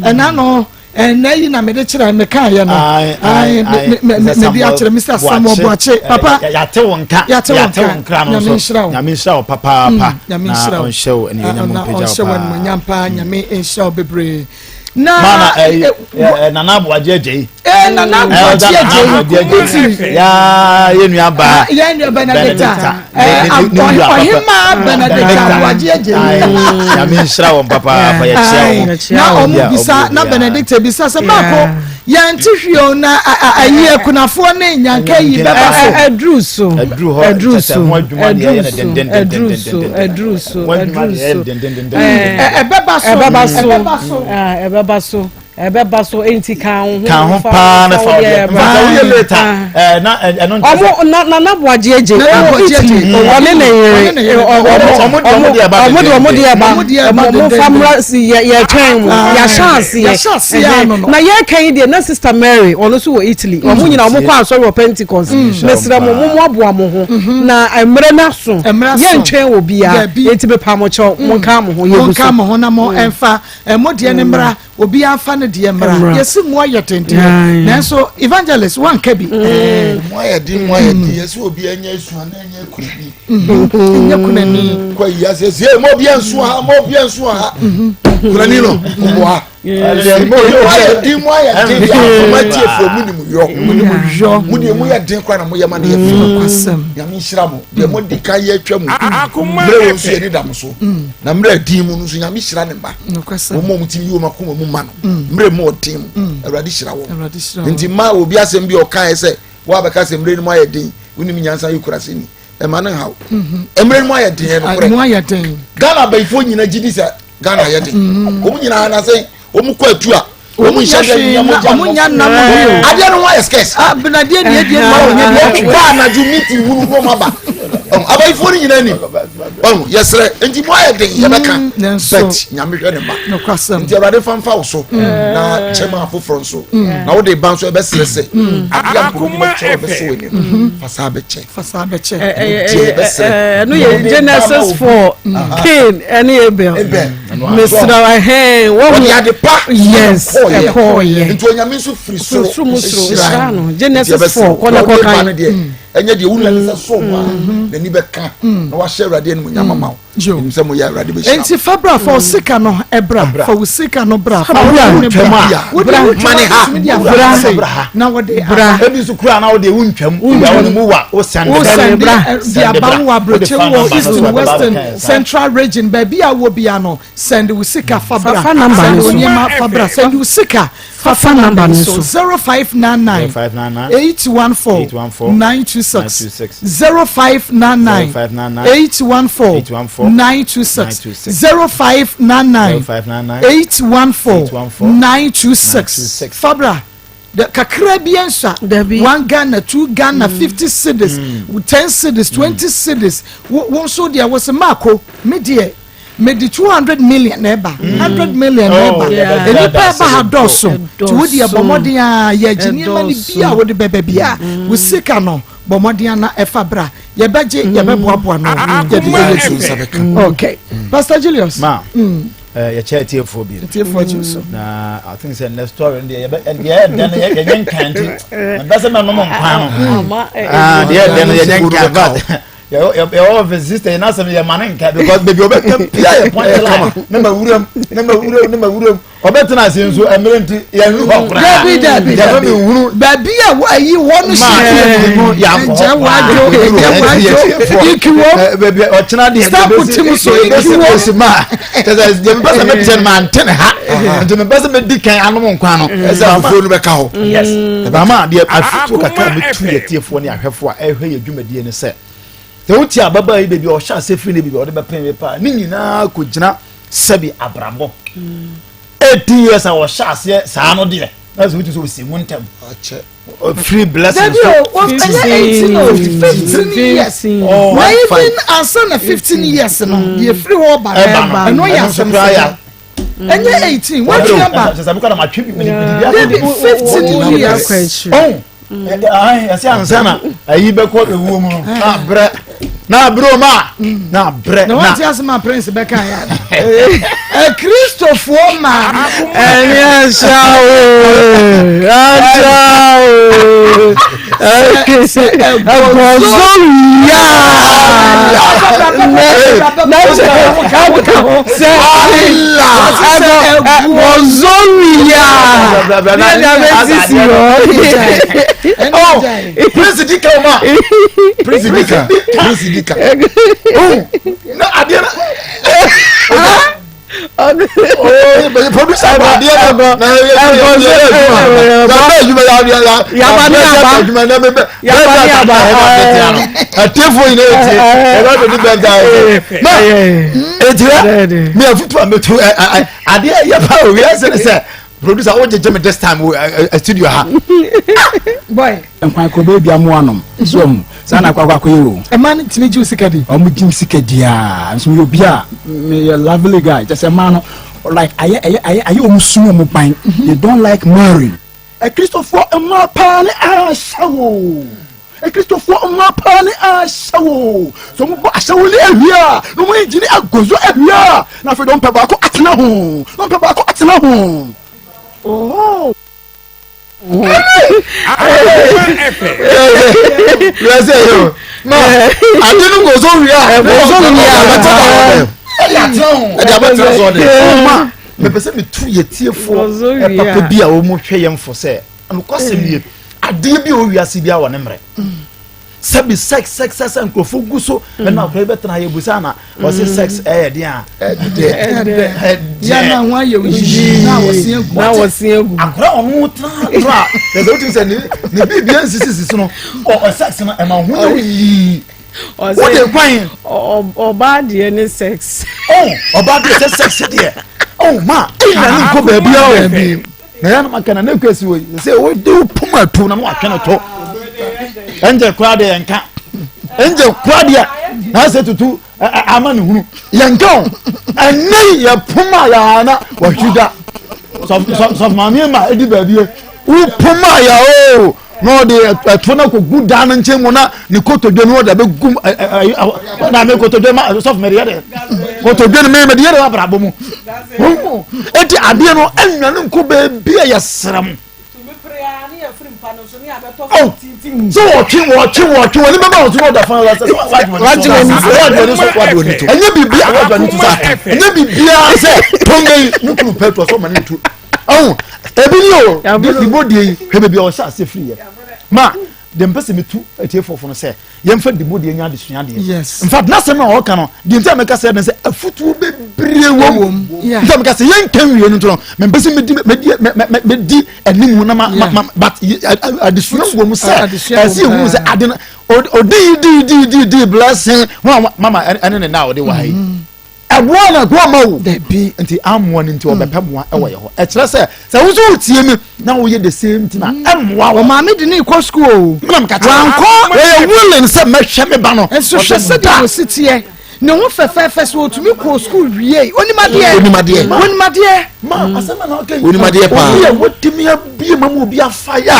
ɛna mm. no ɛnna yi na mede kyerɛ meka yɛ no mede akyerɛ Mr. Samuel Boakye papa yɛate wo nka yɛate wo nka nyame nhyira wo nyame nhyira wo papaapa mm, nyame nhyira wo ɔnhyɛ wo animuonyam mpagya wo paa animuonyam paa mm. nyame nhyira wo bebree na mana eh, eh, nana aboagye agye yi eh, nana aboagye agye yi ya yɛ nua ba yɛ nua Benedicta ɔhema Benedicta aboagye agye yi nyame nhyira wɔn papaapa yɛkyia wɔn na ɔmo bisa na Benedicta bisa sɛ baako yɛn ti hwi o na ayi akunafoɔ ne nyanka yi bɛba so ɛduru so ɛduru so ɛduru so ɛduru so ɛduru so ɛduru so ɛbɛba so ɛbɛba so ɛbɛba so. Ɛbɛba so enti ka wo ho. Ka ho paa na fa wo deɛ bra. Nfa woyɛ late a ɛɛ na ɛno nkyɛ sɛ. Ɔmo na Nana Boagye Agye ɔwɔ Italy ɔne ne yere ɔmo de ɔmo deɛ ba ɔmo de ɔmo deɛ ba ɔmo mo fa mmra si yɛ yɛtwɛn mo yɛahyɛ aseɛ na yɛka yi deɛ na Sister Mary ɔno nso wɔ Italy ɔmo nyinaa ɔmo kɔ asɔre wɔ Pentecost mesrɛ mo mo moaboa mo ho na mmerɛ no aso yɛntwɛn wɔ biara enti mepa mo kyɛw mo nka mo ho yɛgu so. Mo nka mo ho na mo ɛnfa mo deɛ no mmra. Obiara nfa ne deɛ mmra. Yɛsi mu ayɛ den deɛ, nanso evangelist wanka bi. Mu ayɛ den, mu ayɛ den. Yɛsi obiara nyɛ esua na ɛnyɛ kunani. Nyɛ kunani. Kɔ yi ase esi, mo obiara nsu ha, mo obiara nsu ha. Kunani no, ɔbɔ ha. Mu ayɛ den, mu ayɛ den. Deɛ akoma tie fo mu ni mu yɔ. Mu ni mu yɔ. Mu deɛ mu yɛ den kora na mo yɛ ma ne yɛ fi. Nyame nhyira mo. Deɛ mo di kan yɛ atwa mu. Mmerɛ wɔ nso yɛ ni da mo so. Na mmerɛ din mu no nso Nyame hyira ne mma. Wɔn a wɔtumi yi wɔn akoma mu ma no mm. mmerɛ mu ɔden mu mm. Awurade hyira wɔn. Nti mma obi asɛm bi a ɔkaeɛ sɛ woabɛka sɛ mmerɛ no mu ayɛ den, wonim nyansa yɛ kurase ni, ɛma no nhaw. Mm-hmm. Mmerɛ no mu ayɛ den, ɛnokorɛ. Ghana abayifoɔ nyina gye di sɛ Ghana ayɛ den. Mm-hmm. Wɔn nyinaa na sɛ wɔn kɔ atu a wɔn nhyɛ dɛ nyɛ mogya wɔn nya nam bi o adeɛ no ho ayɛ scarce. Abenadeɛ ni edie ma wɔn nyɛ bi atwi. Wɔn kɔ anadwo meeting hunu wɔn aba abayifoɔ no nyinaa nim ɔn yɛsrɛ nti mu ayɛ den yɛbɛka but nyame hwɛ ne ma nti awurade fa nfa wo so na kyɛ ma afoforɔ nso na wode ba nso ɛbɛsrɛ sɛ adeɛ a nkɔmɔ bɛkyɛ wɔbɛsɔ w'ani no fa saa bɛkyɛ fa saa bɛkyɛ deɛ yɛbɛsrɛ ɛno yɛ Genesis 4 Cain ɛne Abel mesrɛ ɛhɛn wɔn ɔde ade pa yes ɛkɔɔyɛ nti onyame nso firi soro mu soro hyira no Genesis 4 kɔ na kɔ kan ɛnyɛ deɛ wunu ɛne sɛ so mu a n'ani bɛka na wahyɛ awurade animuonyam ama wo ɛnim sɛ moyɛ awurade bɛhyira nti fa bra fa wo sika no ɛbra fa wo sika no bra fa wo ne bra wode wo twam a wotumi de aba na wɔde bra ebi nso kura na wode wo ntwam wode wo mu wa wo sɛnde wo sɛnde de aba wo aburokye wɔ eastern western central region baabi a wɔ bia no sɛnde wo sika fa bra sɛnde wo nneɛma fa bra sɛnde wo sika fa fa number no so 0599 814 926 0599 814 926 0599 814 926 fa bra kakra bi nsa one Ghana two Ghana mm. 50 cedis mm. 10 cedis 20 mm. cedis wo nso deɛ wɔ sɛ maako me deɛ mede 200 million na ɛba 100 mm. million na ɛba oh, nnipa ɛba ha dɔɔso nti wo deɛ bɔ mmɔden a yɛgye nneɛma no bi a wode bɛbɛ bi a mm. wo sika no bɔ mmɔden ana ɛfa bra yɛbɛgye mm. yɛbɛboaboa no yɛde bɛyɛ adwuma okay Pastor Julius ma eh, yɛkyɛ atiefoɔ bi atiefoɔ akyi so na I think sɛ nnɛ story no deɛ yɛbɛ deɛ ɛdɛ no yɛnyɛ nkan nti mepɛ sɛ mɛnom nkwan no ah, deɛ ɛdɛ no yɛnyɛ nkan but yɛwɔ office sister yɛn asɛm yɛ ma ne nka because beebi ɔbɛka pia yɛ point line ne ma wuram ne ma wuram ne ma wuram ɔbɛtena ase nso mmerɛ nti yɛnnu hɔ koraa dabi dabi yɛfɛ mi nhunu baabi a ayi hɔ no si ɛgyɛ wadwo ɛgyɛ wadwo ikiwo baabi ɔkyena deɛ stapu ti mu so ikiwo ɛsi ma kyɛ sɛ deɛ mepɛ sɛ mɛkyɛ no ma nte ne ha nti mepɛ sɛ mɛdi kan anom nkwa no ɛsɛ afufuo no bɛka hɔ yes mama deɛ afutuo kakra metu yɛ tiefoɔ ne ahwɛfoɔ a ɛhwɛ yɛ dwumadie ne sɛ sɛ wotie ababaa yi baabi a ɔhyɛ ase firi ne baabi a ɔde bɛpɛn wei paa ne nyinaa kɔgyina sɛbi abrabɔ 18 years a wɔhyɛ aseɛ saa no deɛ na sɛ wotu sɛ ɔsi mu ntɛm free blessing so ɛnyɛ 18 o 15 years na even ansa na 15 years no deɛ firi hɔ ba no ɛno yɛ asɛm sɛ ɛnyɛ 18 wɔatwi aba dabi 15 years ɛsɛ ansa na ayi bɛkɔ ewuo mu no na abrɛ na abrɛ o ma na abrɛ na wɔn ti ase ma prince bɛka ya akristofoɔ ma ɛnyɛ ahyɛ o ahyɛ o ɛgɔzɔ ya na sɛ ɛgɔzɔ ya na ɛna bɛ sisi hɔ. Oh, Prince di ka o ma. Prince di ka. Prince di ka. Oh, na adeɛ na. Oh, producer ba adeɛ na na yɛ yɛ yɛ adwuma. Na bɛ adwuma ya ya ya. Yaba ni aba. Adwuma na bɛ bɛ. Yaba ni aba. Atiefo yi na etie. Ɛbɛ bɛ di bɛn ta yɛ. Ma eti hɛ mi afutu a mi tu ɛ adeɛ yɛ pa o wiase ni sɛ. Producer wo gyegye me this time wo eh, eh, studio ha. Boy. Nkwan kɔ baabi a mo anom. So ɔmo saa na akɔ akɔ akɔyɛ o. Ɛmaa no tumi gye wo sika di. Ɔmo gye me sika di aa. Nso meyɛ obi a meyɛ lovely guy. Kyɛ sɛ mmaa no like ayɛ ayɛ ayɛ ayɛ ɔmo sum ɔmo ban. They don't like marrying. Akristofoɔ mmaa paa ne ahyɛwo. Akristofoɔ mmaa paa ne ahyɛwo. So wɔn bɔ ahyɛwo ne awie a, na wɔn ngyini agozo awie a, na afei de wɔn pɛ baako atena ho. Na wɔn pɛ baako atena ho. Oh. Wɛsɛ yo ma ade no gozo wie a, gozo wie a, ɛde atena ho, ɛde abɛtena so ɔde. Ma mepɛ sɛ metu yɛ tiefoɔ papa bi a wɔn hwɛ yɛn fo sɛ nokwasɛm nie adeɛ bi a ɔwɔ wiase bi a wɔ ne mmerɛ sɛbi sex sex sex nkurɔfoɔ gu so ɛna akora yi bɛtena yɛ busa na ɔsi sex ɛyɛ den a ɛdɛ ɛdɛ yɛ na ho ayɛ oyi na wɔsi egu na wɔsi egu akora ɔno tena tena ɛsɛ wotim sɛ ne ne biribi nsisi sisi no ɔ sex no ɛma ho yɛ oyi. Wode kwan. Ɔbaa deɛ ne sex. Oh, ɔbaa deɛ sɛ sex deɛ. Oh, ma, ɛyi na ne nkɔ baabi a o. Na yɛn anam aka na ne kɔ esi wɔ yi. Sɛ o de o pum atu na no atwe ne to. Ɛnjɛ kura deɛ yɛn ka. Ɛnjɛ kura deɛ na asɛ tutu ama ne hunu. Yɛn ka o. Ɛnɛ yi yɛ pum a yɛ ana wɔhwi da. Sɔfo maame ma edi baabi yɛ. Wo pum a yɛ o. na ɔde ɛto no akɔgu dan no nkyɛn mu na ne kotodwe no ɔde abɛgu na me kotodwe ma sɔfo mede yɛ dɛ kotodwe no mede yɛ dɛ abrabɔ mu enti adeɛ no ɛnwa no nkɔ baabi a yɛsrɛ mo sɛ wɔtwe wɔtwe wɔtwe wɔne bɛma wɔn so na ɔda fa wagye w'ani so wagye w'ani to ɛnyɛ biribi a wagye w'ani to sa ɛnyɛ biribiara sɛ tɔn yi ne kunu pɛ to ɔsɔ ma ne ntu ɔho ebi ni o di bo die yi hwɛ baabi a ɔhyɛ ase firi yɛ ma deɛ mpɛ sɛ metu atiefofo no sɛ yɛmfa di bo deɛ nya adesua deɛ yes in fact n'asɛm a ɔka no deɛ nti a mɛka sɛ ɛdɛn sɛ afutuo bebree wɔ mu nti a mɛka sɛ yɛnka nwie no nti no mempɛ sɛ medi medi medi anim na ma ma but adesua wɔ mu sɛ ɛsɛ ehu sɛ ade no odi di di di di blessing wɔn a mama ɛne ne na ɔde wɔ ha yi. Ɛboa na ɛboa ma wo. Dabi. Nti amoa no nti ɔbɛpɛ mmoa ɛwɔ yɛ hɔ. Ɛkyerɛ sɛ sɛ wo nso wotie mi na woyɛ the same thing a mm. ɛmmoa wo. Ɔmaame de ne kɔ sukuu o. Mena meka kyerɛ. Wankɔ. Wɔyɛ willing sɛ mɛhwɛ me ba no. Nso hwɛ sɛdeɛ wɔsi teɛ ne ho fɛfɛɛfɛ so otumi kɔ sukuu wie onimadeɛ. Onimadeɛ. Onimadeɛ. Ma asɛm na ɔka yi. Onimadeɛ paa. Obi a wotumi abie ma mu obi afa ya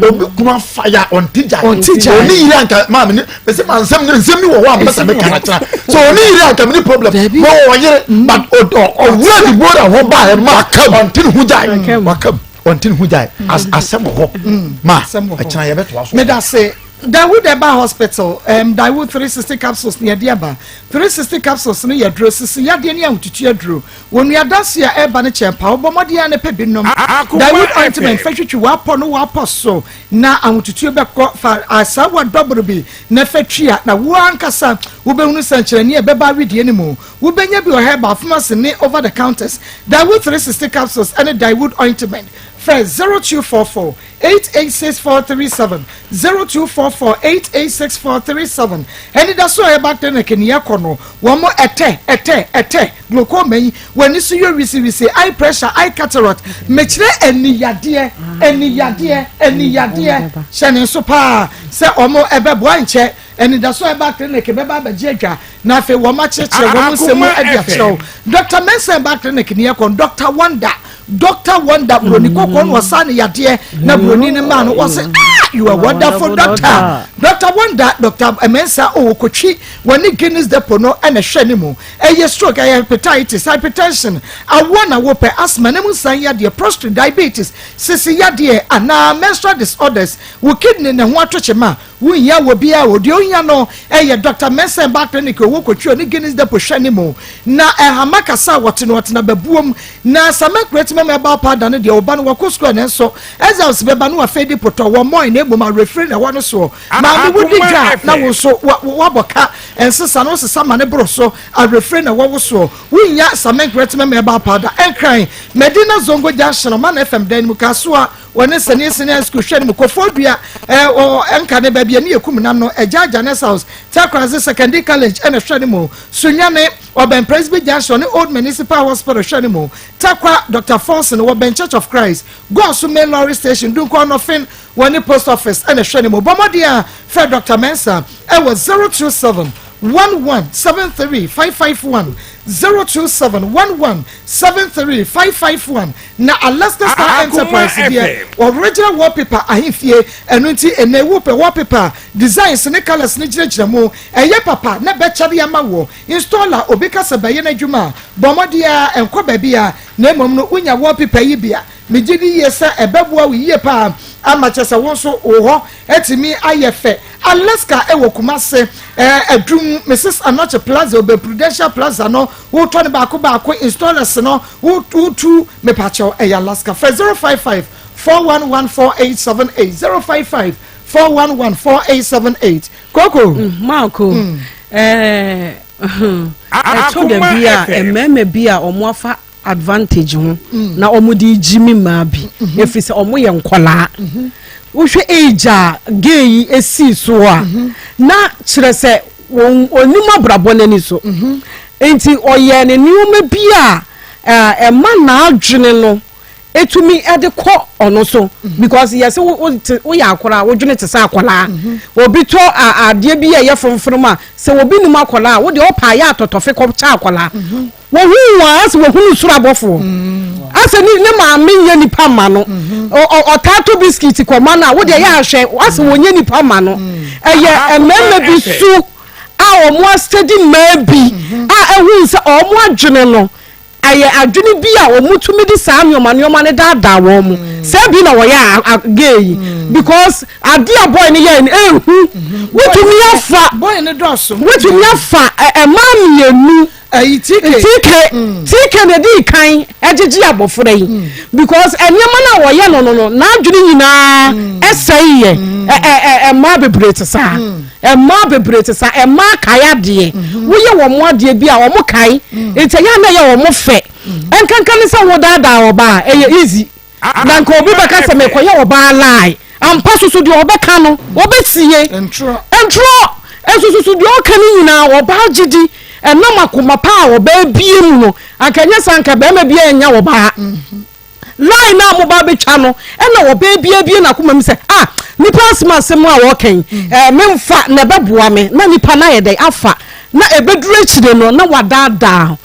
obi kunu afa ya ɔnte gya. Ɔnte gya. Oni yiri anka maame ne mese ma nsɛm ne nsɛm bi wɔ hɔ a mpɛ sɛ meka na kyerɛ so ɔne yere anka mene problem ma wɔ yere mm. but ɔwura de bora hɔ ba ɛ ma ɔnte ne ho gyae wakam ɔnte ne ho gyae mm. asɛm wɔ hɔ mm. ma ɛkyena yɛbɛtoa so meda se Dawood Eba Hospital, um, Dawood 360 capsules ne yɛde aba. 360 capsules no yɛ duro sisi yadeɛ ne ahotutu aduro. Wɔn adanse a ɛreba no kyɛn pa. Wobɔ mmɔden a ne pɛ bi nom. Dawood ointment fɛ twitwi w'apɔ no w'apɔ so. Na ahotutuo bɛkɔ, fa asaawa dɔboro bi na fa tua, na wo ara ankasa wobɛhunu sɛnkyerɛnneɛ a ɛbɛba awedeɛ no mu. Wobɛnya bi wɔ herbal pharmacy ne over the counters. Dawood 360 capsules ne Dawood ointment. Frɛ 0244 886437, 0244 886437. Anidaso Herbal Clinic ne yɛkɔ no, wɔn ɛtɛ, ɛtɛ, ɛtɛ. Glaucoma yi, w'ani so yɛ wisiwisi, eye pressure, eye cataract, mekyerɛ ani yadeɛ, ani yadeɛ, ani yadeɛ, hyɛ ne nso paa sɛ wɔn ɛbɛboa nkyɛ anidaso herbal clinic bɛba abɛgye adwa na afei wɔn akyerɛkyerɛ wɔn nsɛm mu de akyerɛ wo. Dr. Mensah herbal clinic ne yɛkɔ, Dr. Wonder, Dr. Wonder, buroni kɔkɔɔ na ɔsa ne yadeɛ na buroni no maa no wɔse ah you are wonderful doctor. Dr. Wonder, Dr. Mensah ɔwɔ kotwi wɔne Guinness Depot no ɛna ɛhwɛ ne mu. Ɛyɛ stroke, ɛyɛ hepatitis, hypertension, awoɔ na wopɛ, asthma, ne mu nsan yadeɛ, prostrate, diabetes, sisi yadeɛ, anaa menstrual disorders, wo kidney ne ho atɔkyema a, wonhia wɔ biara o. Deɛ ohia no ɛyɛ Doctor Mensah Herbal Clinic ɔwɔ Kotwi ɔne Guinness Depot hwɛ ne mu. Na ɛhama kasa a wɔte no ɔtena babuom. Na Samɛ Kuretimam Herbal Powder no deɛ ɔba no wakɔ sukuu a nanso exams bɛba no wafei de potɔ, wɔmmɔe na mmom awerɛfire na ɛwɔ no soɔ. Maame wodi dwa a na wo nso woabɔ ka. Nsesa no wosesa ma no boro so, awerɛfire na ɛwɔ wo soɔ. Wonnya Samenk Retinal Herbal Powder, Nkran, Medina Zongo Junction, Ɔman FM dan no mu, Kasoa, wɔ ne Sɛneɛ Senior High School hwɛ no mu, Koforidua, wɔ Nkane, baabi a ne yɛ kum nam no, Agya Agya Nurse House, Takoradi Secondary College na ɛhwɛ no mu, Sunyani. Ɔbɛn Presby Junction ne Old Municipal Hospital hwɛ no mu. Tarkwa Doctor Forson wɔ bɛn Church of Christ, Goaso Main Lorry Station, Dunkwa Ɔnɔfen wɔ ne Post Office na ɛhwɛ no mu. Bɔ mmɔden a frɛ Doctor Mensah wɔ 027 11 73 551, 027 11 73 551. Na Alaska Star Enterprise deɛ original wallpaper ahemfie, ɛno nti ɛnɛ wopɛ wallpaper designs ne colours no gyinagyina mu, ɛyɛ papa na bɛkyɛ de ama wo. Installer obi ka sɛ bɛyɛ n'adwuma a, bɔ mmɔden ara nkɔ baabi a, na mmom no wonya wallpaper yi bi a, megye di yie sɛ ɛbɛboa wo yie paa ama kyerɛ sɛ wo nso wo hɔ atumi ayɛ fɛ. Alaska wɔ Kumase, eh, Adum, Mrs. Anokye Plaza, Obe Prudential Plaza no, wotɔ no baako baako, installers no, wotu, mepakyɛw, ɛyɛ Alaska. Frɛ 055 411 4878, 055 411 4878. Koko. Mm, Marco, mm. Eh, ɛtɔ da bi a mmarima bi a wɔn afa advantage ho mm. na wɔn de gyi mi mmaa bi mm-hmm. efiri sɛ wɔn yɛ nkɔlaa mm-hmm. wohwɛ age a gay yi esi so a mm-hmm. na kyerɛ sɛ wɔn onim abrabɔ n'ani so nti ɔyɛ ne nneɛma bi a ɛma n'adwene no. Etumi de kɔ ɔno so because yɛsɛ woyɛ akwadaa wodwene te sɛ akwadaa mhm. obi tɔ adeɛ bi a ɛyɛ fonfonom a sɛ obi nim akwadaa a wode ɔpa ayɛ atɔtɔfe kɔkyɛ akwadaa mhm. wɔhu wɔn asɛ wɔhunu soro abɔfoɔ mhm. asɛ ne ne maame nyɛ nipa ma no ɔtaa tɔ bisikiti kɔma no a wode ɛyɛ ahwɛ asɛ wɔnyɛ nipa ma no ɛyɛ mmarima bi su a wɔn asɛdi mmaa bi a ɛhu sɛ wɔn adwene no Ɛyɛ adwene bi a wɔtumi de saa nneɛma nneɛma no daadaa wɔn mo. Saa bi na wɔyɛ a gay yi because ade a boy no yɛɛ no ehu. Wotumi afa boy no dɔɔso. Wotumi afa mmaa mmienu. Ɛyi TK. TK TK na edi kan ɛgyegye abɔfra yi because nneɛma no a wɔyɛ no no no n'adwene nyinaa ɛsɛe yɛ ɛ ɛ mmaa bebree te saa. Mmaa bebree te saa. Mmaa kae adeɛ. Woyɛ wɔn adeɛ bi a, wɔn kae. Nti ɛyɛ a na ɛyɛ wɔn fɛ. Nkanka ne sɛ wodaadaa ɔbaa a, ɛyɛ easy. Na nka obi bɛka sɛ mekɔyɛ ɔbaa lie. Ampa soso deɛ ɔbɛka no, ɔbɛtie. Ntorɔ. Ntorɔ. Nso soso deɛ ɔka no nyinaa, ɔbaa gye di. Ɛnam akoma pa a ɔbaa bie mu no, anka ɛnyɛ saa anka barima biara nnya ɔbaa. Line no a moba abɛtwa no ɛna ɔbaa bi abie n'akoma mu sɛ ah nipa asɛm asɛm a wɔka yi mm. eh, memfa na ɛbɛboa me na nipa no ayɛ dɛn afa na ɛbɛduru akyire no na wadaadaa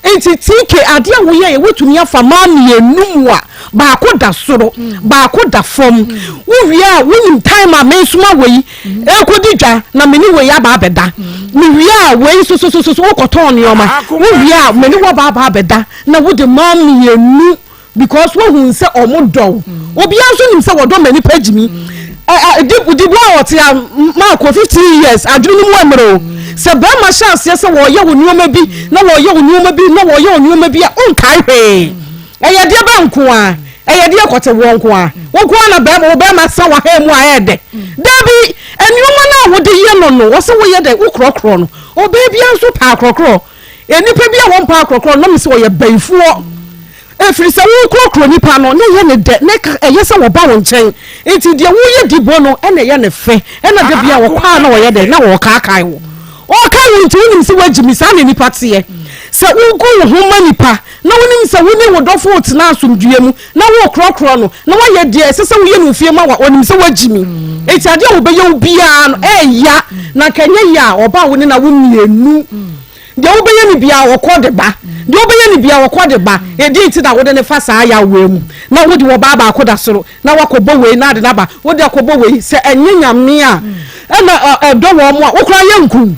nti tk adeɛ a woyɛ yɛ wotumi afa maa mmienu mu a baako da soro mm. baako da fam mm. wowie a wonim time a mensoma wei ɛkɔdi dwa na mene wei aba abɛda mewie a wei sosososo wokɔtɔn nneɛma wowie a mene wɔ aba abɛda Na wode maa mienu because wohu sɛ ɔmo dɔ wo. Obiara nso nim sɛ wɔdɔ ma nipa gyimi. Dibu a ɔte a maako 15 years adwene no mu ɛmmerɛ o. Sɛ bɛrima hyɛ aseɛ sɛ wɔyɛ wo nneɛma bi na wɔyɛ wo nneɛma bi na wɔyɛ wo nneɛma bi a wonkae hwee. Ɛyɛ deɛ bɛ nko a ɛyɛ deɛ kɔte woɔ nko a wo nko a na bɛrima wo bɛrima sa wɔ ha mu a ɛyɛ dɛ. Dabi nneɛma no a wode yɛ no no wɔsɛ woyɛ dɛ wokorɔkorɔ no. Ɔbaa biara nso pɛ akorɔkorɔ. Nnipa bi a wɔmpa akorɔkorɔ no, na mese wɔyɛ bayifoɔ. Ɛfiri sɛ wokorɔkorɔ nipa no, na ɛyɛ ne dɛ, na ɛyɛ sɛ wɔba wo nkyɛn. Nti deɛ woyɛ di bɔ no, ɛna ɛyɛ ne fɛ. Ɛna da bia wɔkɔ a na wɔyɛ dɛ, na wɔkaakae wo. Ɔkae wo nti wonim sɛ woagyi me, saa na nipa teɛ. Sɛ wogu wo ho ma nipa, na wonim sɛ wo ne wo dɔfo retena asomdwoeɛ mu, na worekorɔkorɔ no, na woayɛ deɛ ɛsɛ sɛ woyɛ no ofie ma wo a, ɔnim sɛ woagyi me. Nti adeɛ a wɔbɛyɛ wo biara no, ɛyɛ na nka ɛnyɛ yɛ a ɔbaa wo ne na wo mmienu. Deɛ wobɛyɛ no biara ɔkɔ de ba. Deɛ wobɛyɛ no biara ɔkɔ de ba. Ɛdeɛn nti na wode no fa saa yaw wei mu? Na wode ɔbaa baako da soro, na woakɔbɔ wei na ade no aba. Wode akɔbɔ wei. Sɛ ɛnyɛ Nyame a ɛna ɛdɔ wɔn a, wo koraa yɛnku wo.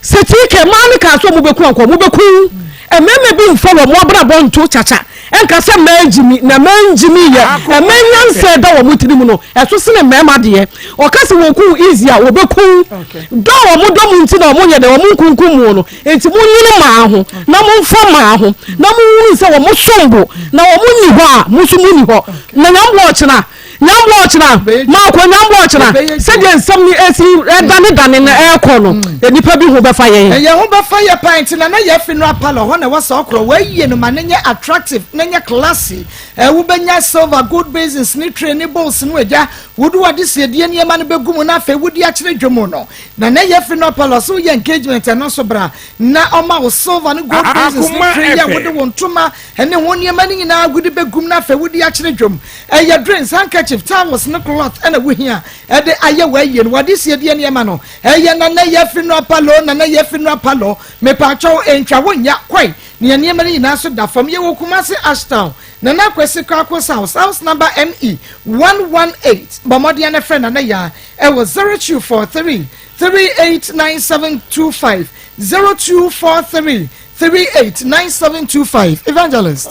Sɛ TK mmaa no kaa sɛ wɔbɛku anka wɔbɛku. Mmarima bi mfa wɔn abrabɔ nto kyakya nka sɛ mmaa gyimi na mmaa ngyimi yɛ. Mmaa nyansa ɛda wɔn tirim no, ɛso sene mmarima deɛ. Ɔka sɛ wɔku wo easy a, wɔbɛku wo. Dɔ a wɔdɔ mo nti na wɔnyɛ dɛ, wɔnkunkum mo no. Enti monnwene mmaa ho na momfa mmaa ho na monhunu sɛ wɔsom bo na wɔn nni hɔ a, mo nso monni hɔ. Na Nyame boa ɔkyena. Nyamboa ɔkyena, Maako nyamboa ɔkyena, sɛdeɛ nsɛm no ɛsi ɛdanedane na ɛrekɔ no, nnipa bi ho bɛfa yɛn. Yɛn ho bɛfa yɛ paa nti na na yɛ funeral parlour hɔ na ɛwɔ saa ɔkorɔ. Wɔayie no ma no nyɛ attractive na nyɛ classy. Wobɛnya silver, gold basins ne tray ne bowls no agya. Wode w'adesrɛdeɛ nneɛma no bɛgu mu na afei wode akyerɛ dwom no. Na na yɛ funeral parlour sɛ woyɛ engagement ɛno nso bra na ɔma wo silver ne gold basins ne tray yi a wode wo ntoma ne ho nneɛma no nyinaa wode bɛgum na afei wode akyerɛ dwom. Ɛyɛ drinks, handkerchief, towels ne cloth na wohia de ayɛ w'ayie no. W'adesrɛdeɛ nneɛma no ɛyɛ Nana yɛ funeral parlour, Nana yɛ funeral parlour. Mepaakyɛw ntwa wo nnya kɔe na yɛn nneɛma no nyinaa nso da fam. Yɛwɔ Kumasi Ashtown, Nana Kwesi Kwako's house, house number ME 118. Bɔ mmɔden na frɛ Nana Yaa ɛwɔ 0243 389725, 0243 389725. Evangelist.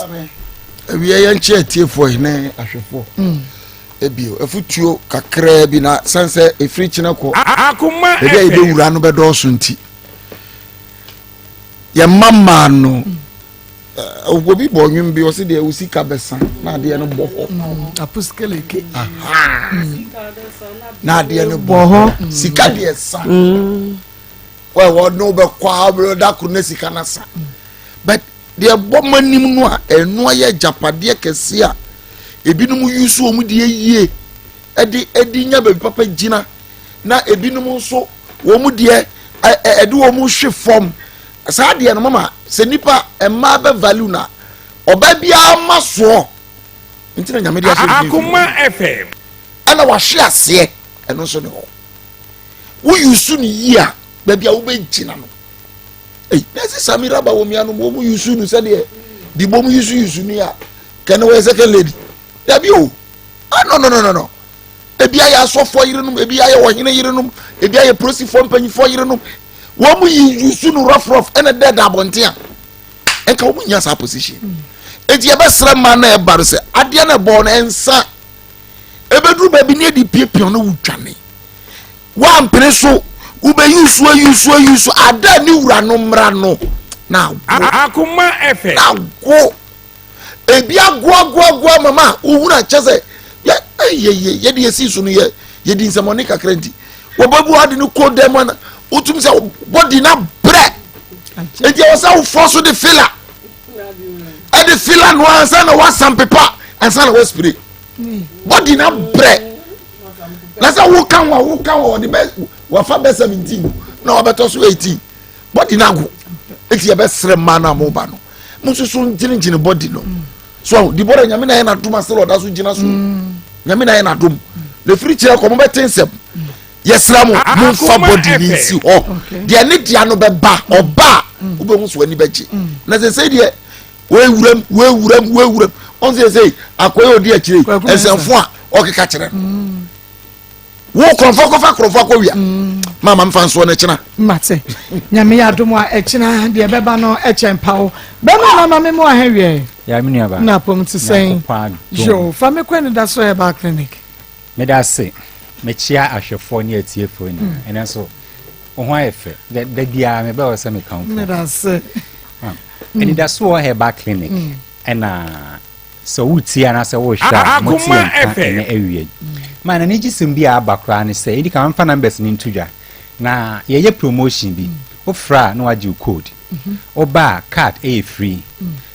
Awia yɛn kyɛ atiefoɔ yi ne ahwɛfoɔ. Ebio afutuo kakraa bi na san sɛ efiri kyinɛ kɔ. Ebi a yɛbɛwura no bɛdɔɔso nti. Yɛn mma mmaa no. Obi bɔ nnwom bi ɔsi deɛ osi ka bɛsa na adeɛ no bɔ hɔ. Apusikeleke. Na adeɛ no bɔ hɔ. Sika deɛ sa. Wɔ wɔ ne wobɛkɔ a da koro na sika no sa. But deɛ bɔ mo anim no a ɛno ayɛ agyapadeɛ kɛse a ebinom yusu wɔn deɛ yie ɛde ɛde nya baabi papa gyina na ebinom nso wɔn deɛ ɛde wɔn hwe fam. Saa adeɛ no mama sɛ nipa mmaa bɛ value na ɔbaa biara ma soɔ nti na nyame de ahyɛ mfimfini. Akoma FM. Ɛna wahwe aseɛ ɛno nso ne hɔ wo yusu no yie a baabi a wobɛgyina no ei na ɛsɛ Samira ba wɔ mmianom wɔn mu yusu no sɛdeɛ de bɔ mu yusu yusu no a kɛne wɔyɛ second lady dabi o ah no no no no no ebi ayɛ asɔfoɔ yerenom ebi ayɛ ɔhene yerenom ebi ayɛ polisifoɔ mpanyinfoɔ yerenom wɔn mu yi yusu no rough rough ɛna dɛ da abɔnten a nka wɔn nya saa position eti yɛbɛsrɛ mmaa na ɛba no sɛ adeɛ na ɛbɔ no ɛnsa ebeduru baabi ne yɛde piapia no wudwane wampene so wobɛyi so ayi so ayi so ada ne wura no mmra no na ago Akoma FM. na ago ebi agoagoagoa mama a wohunu akyɛ sɛ yɛ yɛ yɛde yɛsi so no yɛ yɛdi nsɛmɔne kakra nti wɔbɛbu ade no kɔ dɛm ana wotumi sɛ bɔdi na brɛ nti ɛwɔ sɛ wofɔ so de fila ɛde fila no ansa na woasan pepa ansa na woaspire bɔdi na brɛ na sɛ woka ho a woka ho ɔde bɛ wafa bɛ 17 na wabɛtɔ so 18 bɔdi no ago nti yɛbɛsrɛ mmaa no a moba no mo nso so ngyinagyina bɔdi no so ahu di bɔdɛ nyame na yɛ n'adom ase na ɔda so gyina so nyame na yɛ n'adom na efiri kyerɛ kɔ mo bɛte nsɛm yɛsrɛ mo momfa bɔdi ne nsi hɔ deɛ ne dea no bɛba ɔba a wobɛhu so ani bɛgye na sɛ sɛ deɛ wɔawuram wɔawuram wɔawuram ɔn sɛ sɛ akɔyɛ ɔdi akyire nsɛmfo a ɔkeka kyerɛ no wo korɔmfo kɔfa korɔmfo akɔwia mm. mama mfa nsoɔ no kyena mate nyame yɛ adom a ɛkyena deɛ ɛbɛba no ɛkyɛ mpa wo bɛma na ma me mu ahɛ wiɛ na apɔm te sɛn yo fa me kɔ anidaso herbal clinic meda ase mekyia ahwɛfoɔ ne atiefoɔ nyinaa mm. ɛnɛ nso wo ho ayɛ fɛ da biara mebɛwɔ sɛ mekamfo meda ase ah, mm. anidasoɔ herbal clinic ɛna Sɛ woretie anaasɛ worehwɛ a, mote yɛn nka ɛnnɛ awia yi. Ma n'anigyesɛm bi a aba koraa ne sɛ, edi kan mfa numbers no nto dwa. Na yɛyɛ promotion bi. Wofrɛ a na wagye wo code. Woba a card ɛyɛ free.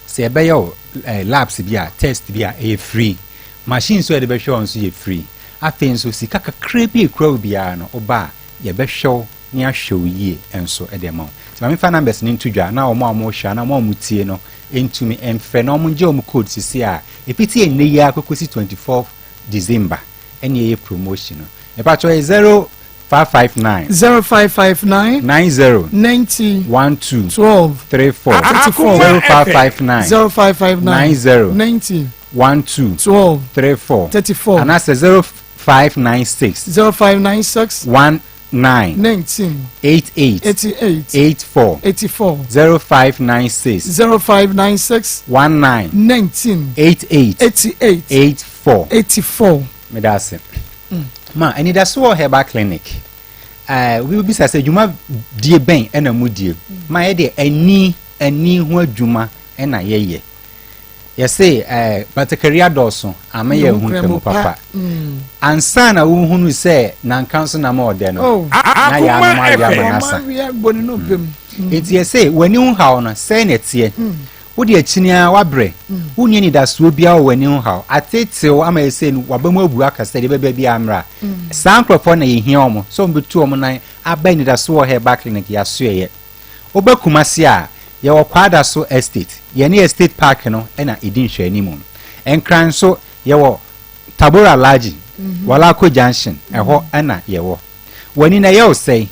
Sɛ yɛbɛyɛ wo eh, labs bi a, test bi a, ɛyɛ free. Machine nso a yɛde bɛhwɛ wo nso yɛ free. Afei nso sika kakra bi a ekura wo biara no, woba a yɛbɛhwɛ wo na yɛahwɛ wo yie nso de ama wo. Nti ma memfa numbers no nto dwa na wɔn a wɔrehwɛ anaa wɔn a wɔtie no ntumi mfrɛ na wɔngye wɔn code sisi a ɛfiti ɛnnɛ yi ara kɔkɔsi 24 December ɛne ɛyɛ promotion no. Mepakyɛw ɛyɛ 0559. 0559. 90. 90. 12. 12. 34. 34. 0559. 0559. 90. 90. 12. 12. 34. 34. Anaasɛ 0596. 0596. 1. 9. 19. 88. 88. 84. 84. 0596. 0596. 19. 19. 88. 88. 84. 84. Meda ase. Ma anidaso wɔ herbal clinic. Eh, obi bisa sɛ dwuma die bɛn ɛna mu die. Ma yɛ deɛ ani ani ho adwuma ɛna yɛyɛ. Yɛse eh, batakari adɔɔso ama yɛ ahu nkramu papa. Ansa na wohunu sɛ nanka nso nam ɔdɛ no, oh. na yɛanom awe ama no asa. Enti yɛse w'ani ho haw no, sɛn na ɛteɛ? Wode akyini ara wabrɛ, wonni anidasoɔ biara wɔ w'ani ho haw, ateetew ama yɛsɛ no waba mu abu aka sɛ deɛ ɛbɛba biara mmra. Saa nkurɔfoɔ na yɛhia wɔn sɛ wɔbɛtu wɔn nan aba anidasoɔ wɔ herbal clinic yɛasoɛeɛ. Woba Kumasi a, yɛwɔ Kwadaso Estate, yɛne Estate Park no na ɛdi nhwɛanimu. Nkran nso, yɛwɔ Tabora Alhaji, Walako Junction, ɛhɔ na yɛwɔ. W'ani no ɛyɛ wo sɛn?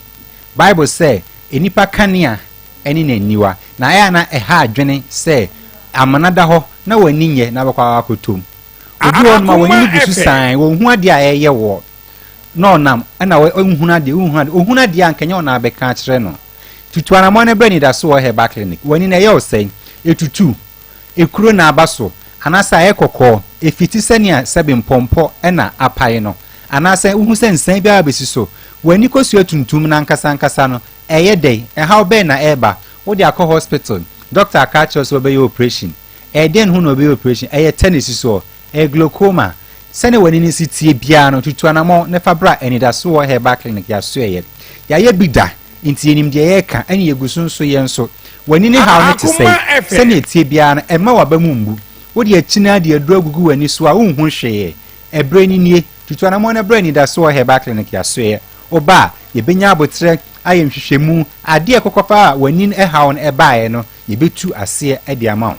Bible sɛ, Nnipa kanea ne n'aniwa, na ɛyɛ a na ɛha adwene sɛ amena da hɔ na w'ani nyɛ na wobɛkɔ akɔtɔ mu. Obi wɔ hɔnom a w'ani no gu so sann, ɔnhu adeɛ a ɛreyɛ woɔ. na ɔnam na ɔnhunu adeɛ ɔnhunu adeɛ ɔhunu adeɛ a nka nyɛ ɔna abɛka akyerɛ no tutu anamɔ no brɛ anidaso wɔ herbal clinic w'ani na ɛyɛ ɔsɛe etutu ekuro na aba so anaasɛ ayɛ kɔkɔɔ efiti sɛnea sɛbe mpɔmpɔ na apae no anaasɛ wohu sɛ nsan biara bɛsi so w'ani kosua tuntum no ankasa ankasa no ɛyɛ dɛn ɛhaw bɛn na ɛreba wode akɔ hospital doctor aka akyerɛ sɛ ɔbɛyɛ operation ɛyɛ dɛn ho na ɔbɛyɛ operation ɛyɛ tɛ na esi soɔ Ɛyɛ glaucoma. Sɛnea w'ani no si teɛ biara no, tutu anammɔn na fa bra Anidaso wɔ Herbal Clinic yɛasoɛeɛ. Yɛayɛ bi da, nti yɛnim deɛ yɛreka, ɛne yɛgu so nso yɛn nso. W'ani ne haw no te sɛn? Sɛnea ɛteɛ biara no, ɛmma w'aba mu mmu. Wode akyini ara de aduro agugu w'ani so a, wonhu hwee. Ɛberɛ no nie, tutu anammɔn na bra Anidaso wɔ Herbal Clinic yɛasoɛeɛ. Woba a, yɛbɛnya aboterɛ ayɛ nhwehwɛmu, adeɛ a ɛkɔkɔfaa w'ani haw no baeɛ no, yɛbɛtu aseɛ de ama wo.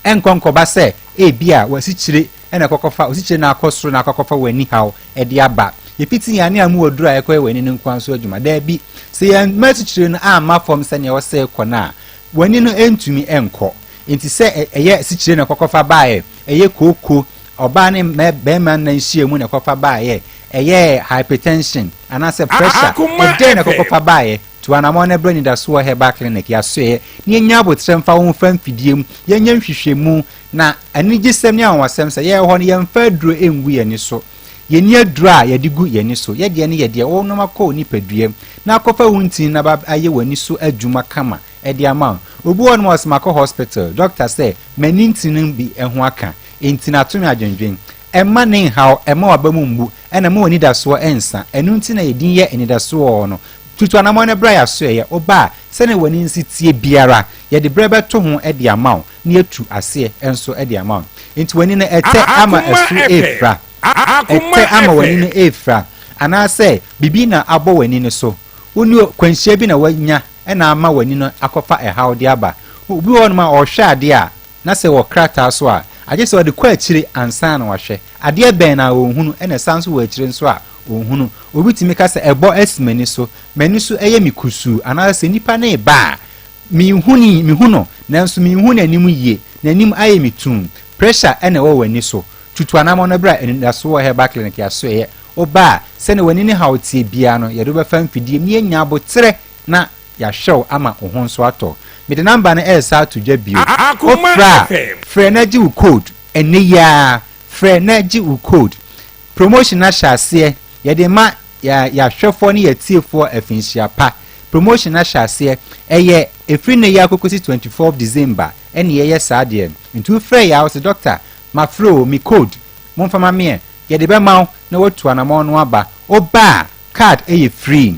Ɛnkɔ nkɔba sɛ ebia w'asikyire na ɛkɔkɔfa, w'asikyire na akɔ soro na akɔkɔfa w'ani haw de aba. Yɛfiti yɛn ane a mu aduru a ɛkɔyɛ w'ani no nkoa nso adwuma. Daabi, sɛ yɛamma asikyire no amma fam sɛnea ɛwɔ sɛ ɛkɔ no a, w'ani no ntumi nkɔ. Enti sɛ ɛyɛ asikyire na ɛkɔkɔfa baeɛ, ɛyɛ kooko, ɔbaa ne barima nna nhyiamu na ɛkɔfa baeɛ, ɛyɛ hypertension anaasɛ pressure, ɛdɛn na ɛkɔkɔfa baeɛ? Tu anammɔn na bra Anidasoɔ Herbal Clinic, yɛasoɛeɛ, na yɛnya aboterɛ mfa wo mfa mfidie mu, yɛnyɛ nhwehwɛmu, na anigyesɛm ne anwanwasɛm sɛ, yɛwɔ hɔ no yɛmfa aduro ngu yɛn ani so. Yɛnni aduro a yɛde gu yɛn ani so. Yɛdeɛ ne yɛdeɛ, wonom akɔ wo nipadua mu, na akɔfa wo ntini na aba ayɛ w'ani so adwuma kama de ama wo. Obi wɔ hɔnom a ɔse makɔ hospital, doctor sɛ m'ani ntini no bi ho aka, enti no ato me adwendwen. Ɛmma ne nhaw, ɛmma w'aba mu mmu, ɛna ɛmma w'anidasoɔ nsa. Ɛno nti na yɛn din yɛ Anidasoɔ wɔ hɔ no. Tutu anammɔn na bra yɛn asoɛeɛ. Woba a, sɛdeɛ w'ani nsi teɛ biara, yɛde berɛ bɛto ho de ama wo, na yɛatu aseɛ nso de ama wo. Enti w'ani no, ɛtɛ ama ɛso refira? Ɛtɛ ama w'ani no refira? Anaasɛ biribi na abɔ w'ani no so? Wo ne kwanhyia bi na woanya na ama w'ani no akɔfa ɛhaw de aba? Obi wɔ hɔnom a, ɔrehwɛ adeɛ a, na sɛ wɔ krataa so a, agye sɛ ɔde kɔ akyire ansa na wahwɛ. Adeɛ bɛn na ɔnhunu, ɛna ɛsan nso wɔ akyire nso a ɔnhunu. Obi tumi ka sɛ, ɛbɔ asi m'ani so, m'ani so yɛ me kusuu, anaasɛ sɛ nipa no reba a, menhu ne, mehu no, nanso menhu n'anim yie, n'anim ayɛ me tumm. Pressure na ɛwɔ w'ani so. Tutu anammɔn na bra Anidaso wɔ Herbal Clinic yɛasoɛeɛ. Woba a, sɛdeɛ w'ani ne haw teɛ biara no, yɛde wo bɛfa mfidie mu na yɛanya aboterɛ na Yɛahwɛ wo ama wo ho nso atɔ. Mede number no resa ato dwa bio. Wofrɛ a, frɛ na gye wo code ɛnnɛ yi ara. Frɛ na gye wo code. Promotion no ahyɛ aseɛ. Yɛde rema yɛn ahwɛfoɔ ne yɛn atiefoɔ afinhyia pa. Promotion no ahyɛ aseɛ. Ɛyɛ ɛfiri nnɛ yi ara kɔkɔsi 24 December ɛne yɛyɛ saa adeɛ no. Nti wofrɛ yɛn a, wose doctor, mafrɛ o, me code, momfa ma me ɛ. Yɛde bɛma wo na woatu anamɔn no aba. Woba a, card yɛ free.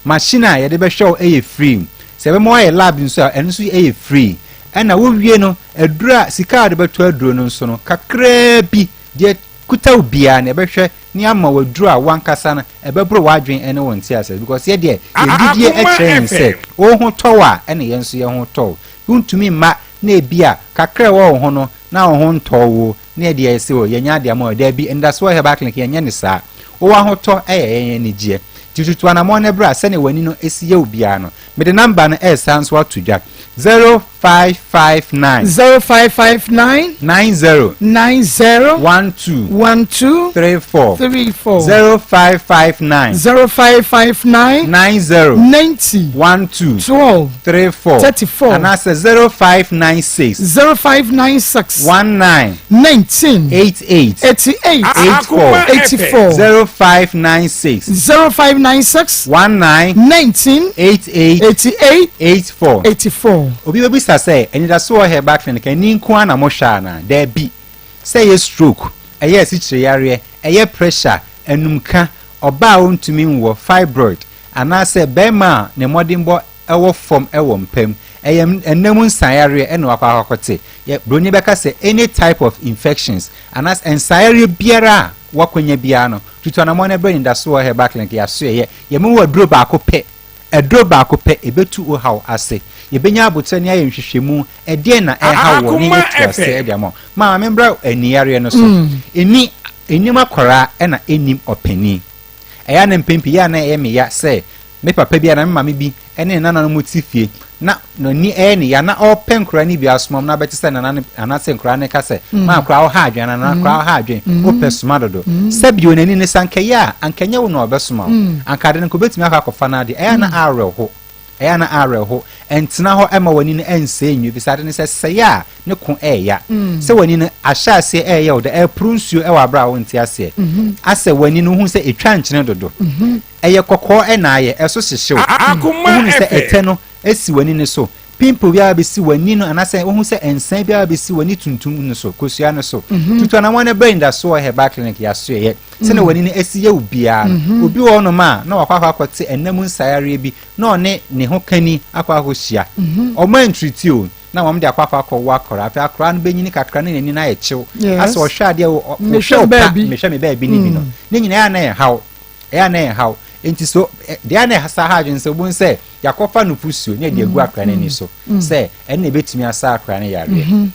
Machine a yɛde bɛhwɛ wo yɛ free. Sɛ yɛbɛma woayɛ lab nso a, ɛno nso yɛ free. Ɛna wowie no, aduro a sika a wode bɛtɔ aduro no nso no, kakraa bi, deɛ kuta wo biara no, yɛbɛhwɛ ne ama wo aduro a wankasa no, ɛbɛboro w'adwene ne wo nteaseɛ. Because yɛ deɛ, yɛn gyidie kyerɛ yɛn sɛ, wo ho tɔ wo a, ɛna yɛn nso yɛn ho tɔ wo. Wontumi mma na ebi a, kakra a ɛwɔ wo ho no, na wo ho ntɔ wo. Na yɛde ayɛ sɛ o, yɛnyɛ ade ama o. Dabi, anidaso wɔ Herbal Clinic, yɛnyɛ no saa. Wo ahotɔ yɛ yɛn anigyeɛ. Nti tutu anammɔn na bra sɛdeɛ w'ani no si yɛ wo biara no. Mede number no resan nso ato dwa, 0559. 0559. 90. 90. 12. 12. 34. 34. 0559. 0559. 90. 90. 12. 12. 34. 34. Anaasɛ 0596. 0596. 19. 19. 88. 88. 84. 84. 0596. 0596. 596. 19. 19. 88. 88. 84. 84. Obi bɛbisa sɛ, Anidaso wɔ Herbal Clinic, ani nko ara na mohwɛ anaa? Daabi. Sɛ ɛyɛ stroke, ɛyɛ asikyire yareɛ, ɛyɛ pressure, anumka, ɔbaa a ɔntumi nwoɔ, fibroid, anaasɛ barima a ne mmɔdenbɔ wɔ fam wɔ mpa mu, ɛyɛ nna mu nsaeyareɛ na wakɔ akɔte, yɛ broni bɛka sɛ any type of infections, anaasɛ nsaeyareɛ biara a wakonya biara no, tutu anamɔn na brɛ Anidasoɔ Herbal Clinic, yɛasoɛeɛ, yɛma wo aduro baako pɛ. Aduro baako pɛ, ɛbɛtu wo haw ase. Yɛbɛnya aboterɛ ne ayɛ nhwehwɛmu, ɛdeɛn na ɛreha woɔ, ne yɛatu aseɛ de ama wo. Ma ma membra ani yareɛ no so. Ani, ɛnnim akwadaa ɛna ɛnnim ɔpanin. Ɛyɛ a na mpɛn pii, ɛyɛ a na ɛyɛ me ya sɛ me papa bi anaa me maame bi ne ne nananom te fie na n'ani yɛ ne ya na ɔrepɛ nkwadaa no bi asoma wɔn na abɛte sɛ nana no anaasɛ nkwadaa no ka sɛ mm. maa koraa ɔha adwene anaa nana koraa ɔha adwene mm. wopɛ soma dodo mm. sɛ bio n'ani ne sɛ anka yɛ a anka nyɛ wo na ɔbɛsoma wo anka ade no nka obɛtumi akɔ akɔfa no ade ɛyɛ na awerɛho ɛyɛ na awerɛho ɛntena hɔ ɛma w'ani no ɛnsɛe nwi bisa ade no sɛ sɛe a ne ko ɛɛya sɛ w'ani no ahyɛ aseɛ ɛɛyɛ wo dɛ ɛporo nsuo ɛwɔ abere a wonte aseɛ mm-hmm. asɛ w'ani no hu sɛ ɛtwa nkyene dodo mm-hmm. Ɛyɛ kɔkɔɔ na ayɛ, ɛso hyehye wo. Wohunu sɛ ɛtɛ no si w'ani no so. Pimple biara bɛsi w'ani no anaasɛ wohu sɛ nsa biara bɛsi w'ani tuntum no so, kosua no so. Tutu anamɔn na brɛ Anidasoɔ Herbal Clinic yɛasoɛeɛ. Sɛnea w'ani no asi yɛ wo biara no, obi wɔ hɔnom a na wakɔ akɔ akɔte ɛna mu nsaeyareɛ bi na ɔne ne ho kani akɔ akɔhyia. Wɔn antriti o, na wɔn de akɔ akɔ akɔwo akɔraa. Afei akɔraa no bɛnyini kakra na n'ani no ayɛ kyew. Asɛ ɔhwɛ adeɛ, ɔhwɛ wo pa, mehwɛ me baabi no bi no. Ne nyinaa a na ɛhaw. Ɛyɛ a na ɛnhaw. Enti so deɛ a na ɛsa ha adwene sɛ wobɛhu sɛ yɛakɔfa nufosuo ne yɛde agu mm, akora no ani mm, so mm. sɛ ɛno na ɛbɛtumi asa akora no yareɛ. Mm-hmm.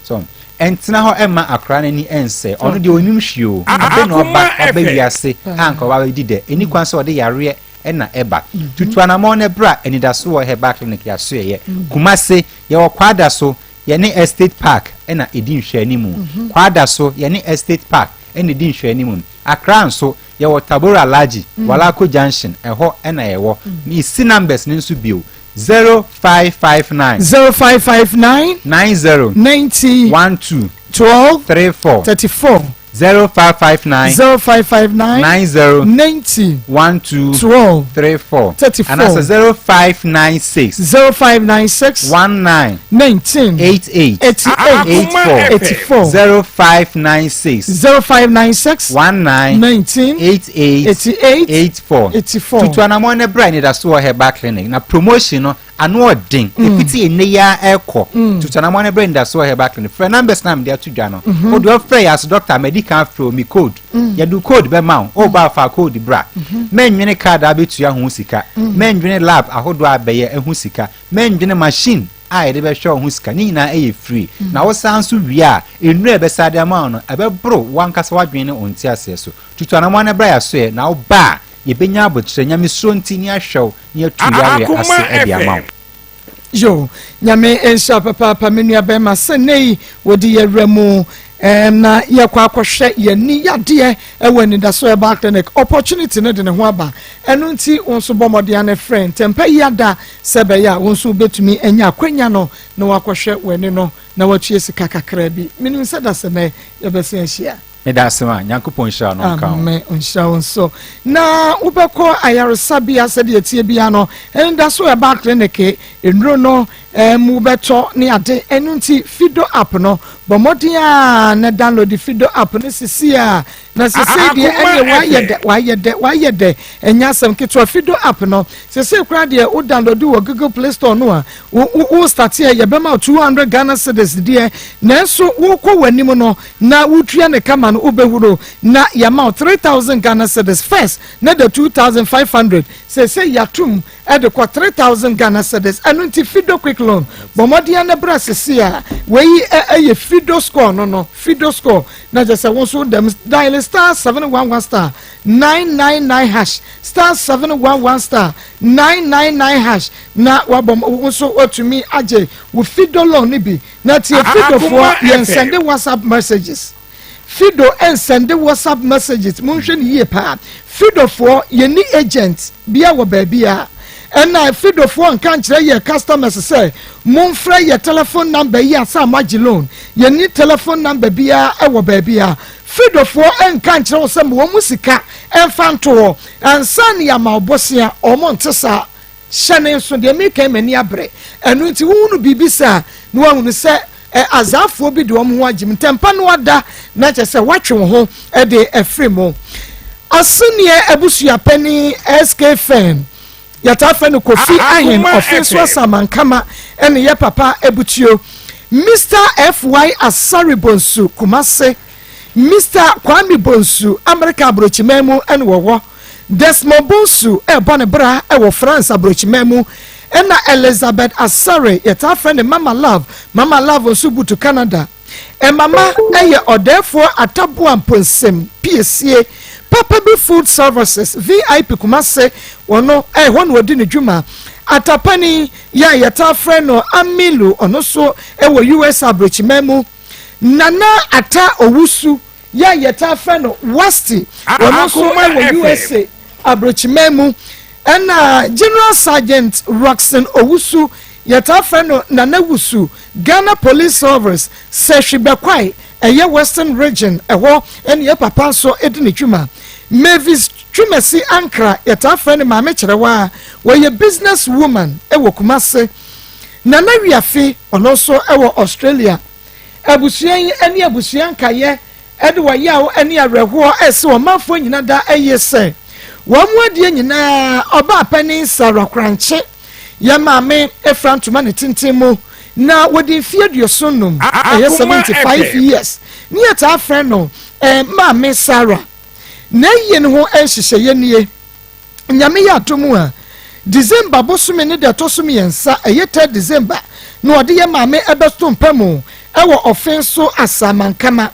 So ɛntena hɔ ɛmma akora no ani ɛnsɛ. Ɔno deɛ ɔnim hwee o. Afei na ɔba ɔba wiase a nka ɔba bɛdi dɛ. Ɛni kwan sɛ ɔde yareɛ ɛna ɛba. Mm-hmm. Tutu anamɔn no bra anidaso wɔ herbal clinic yɛasoɛyɛ. Kumase yɛwɔ kwada so yɛne estate park ɛna ɛdi nhwɛanimu. Kwada so yɛne estate park ɛna ɛdi nhwɛanimu. Accra nso Yɛwɔ Tabora Alhaji, Walako Junction, ɛhɔ na yɛwɔ. Mesi numbers no nso bio, 0559. 0559. 90. 90. 12. 12. 34. 34. 0559. 0559. 90. 90. 12. 12. 34. 34. Anaasɛ 0596. 0596. 19. 19. 88. 88. 84. 84. 0596. 0596. 19. 19. 88. 88. 84. 84. Tutu anamɔn ne bra anidaso wɔ herbal clinic na promotion no ano ɔden mm. efiti ene ya ɛkɔ mm. tutu anamɔn ne bra anidaso wɔ herbal clinic frɛ numbers na mede ato dwa no mm-hmm. o deɛ ɔfrɛ yɛ aso doctor mɛdi kan frɛ omi code mm. yɛde code bɛma wo o ba fa code bra mm-hmm. mɛnwene card abɛtua ho sika mɛnwene lab ahodoɔ abɛyɛ ɛho sika mɛndwene machine a yɛde bɛhwɛ wo ho sika, ne nyinaa yɛ free. Na wosan nso wie a, nnuru a yɛbɛsan de ama wo no, ɛbɛboro w'ankasa w'adwene ne wo nteaseɛ so. Tutu anamɔn na bra yɛasoɛ, na woba a, yɛbɛnya aboterɛ, Nyamesuro nti, ne yɛahwɛ wo, na yɛatu wo yareɛ ase de ama wo. Yo, Nyame nhyira wo papaapa me nua bɛrima sɛ nnɛ yi wode yɛ wura mu um, na yɛkɔ akɔhwɛ yɛni yadeɛ ɛwɔ Anidaso Herbal Clinic. Opportunity no de ne ho aba, ɛno nti wo nso bɔ mmɔden ane frɛ ntɛmpa yi ada sɛ ɛbɛyɛ a wo nso wobɛtumi anya akwanya no na wakɔhwɛ w'ani no na watua sika kakra bi. Menim sɛ dasɛnɛ yɛbɛsen ahyia. Meda ase ma Nyankopɔn nhyira no nka ho. Amen ɔnhyira wo nso. Na wobɛkɔ ayaresabea sɛdeɛ ɛteɛ biara no Anidaso Herbal Clinic nnuro no um, wobɛtɔ ne ade ɛno nti Fido app no bɔ mmɔden a na download Fido app no sisi a na sesei deɛ ɛneɛ wayɛ dɛ wayɛ dɛ wayɛ dɛ ɛnyɛ asɛm ketewa Fido app no sesei koraa deɛ wo download wɔ Google Play Store no a wo wo wo start yɛ yɛbɛma wo 200 Ghana cedis deɛ nanso wokɔ w'anim no na wotua ne kama no wobɛhuro na yɛama wo 3000 Ghana cedis first na da 2500 seesei yɛatom de kɔ 3000 Ghana cedis ɛno nti Fido quick loan bɔ mmɔden na bra sese a wei ɛyɛ Fido score no no Fido score na kyerɛ sɛ wo nso dɛm dial star 711 star 999 hash star 711 star 999 hash na wabɔ wo nso watumi agye wo Fido loan no bi Na tie Fido foɔ yɛn sɛnde WhatsApp messages Fido nsɛnde WhatsApp messages monhwɛ no yie paa Fido foɔ yɛnni agent bia wɔ baabi a. Ɛna Fidofoɔ nka nkyerɛ yɛ customers sɛ momfrɛ yɛ telephone number yi ansa moagye loan. Yɛnni telephone number biara wɔ baabiara. Fidofoɔ nka nkyerɛ wo sɛ ma wɔn sika mfa nto hɔ ansa na yɛama wo bosea. Wɔn nte saa. Hyɛ ne nso, deɛ mereka yi m'ani abere. Ɛno nti wohunu biribi saa a, na woahunu sɛ ɛ, azaafoɔ bi de wɔn ho agyem. Ntɛmpa no ada, na kyerɛ sɛ woatwe wo ho de afiri mu. Aseneɛ abusuapanin SK Fern, yɛtaa frɛ no Kofi Ahen, Ɔfenso Asamannkama ne yɛ papa abutuo. Mister FY Asare Bonsu, Kumase. Mister Kwame Bonsu, Amerika Aburokyiman mu na wɔwɔ. Desmond Bonsu rebɔ ne bra wɔ France aburokyiman mu. Ɛna Elizabeth Asare, yɛtaa frɛ no Mama Love, Mama Love nso butu Canada. Mama yɛ ɔdɛɛfoɔ Ataboa Mponsem Piesie, Papa Bi Food Services, VIP Kumase, ɔno ɛhɔ na ɔdi ne dwuma. Atapani yɛ a yɛtaa frɛ no Amilu, ɔno nso wɔ US aburokyiman mu. Nana Atta Owusu yɛ a yɛtaa frɛ no Wasti, ɔno nso wɔ USA aburokyiman mu. Ɛna General Sergeant Rockson Owusu, yɛtaa frɛ no Nana Wusu, Ghana Police Service, Sehwi Bɛkwae, ɛyɛ Western Region, ɛhɔ ɛne yɛ papa nso di ne dwuma. Mavis Twumasi Ankra, yɛtaa frɛ no Maame Kyerɛwaa, wɔyɛ business woman wɔ Kumase. Nana Wiafe, ɔno nso wɔ Australia. Abusua yi ne abusua nkaeɛ de ɔyaw ne awerɛhoɔ rese ɔmanfoɔ nyina da ayie sɛ wɔn mu adeɛ nyinaa ɔbaa panin Sarah Korankye, yɛn maame fira ntoma ne tenten mu na wɔdi mfeɛ aduoson num, ɛyɛ 75 years, ne yɛtaa frɛ no Maame Sarah. N'ayie no ho nhyehyɛeɛ nie. Nyame yɛ adom a, December bosome ne da ɛtɔ so miɛnsa, ɛyɛ third December, na ɔde yɛ maame ɛbɛto mpa mu ɛwɔ ɔfen so Asaamankama.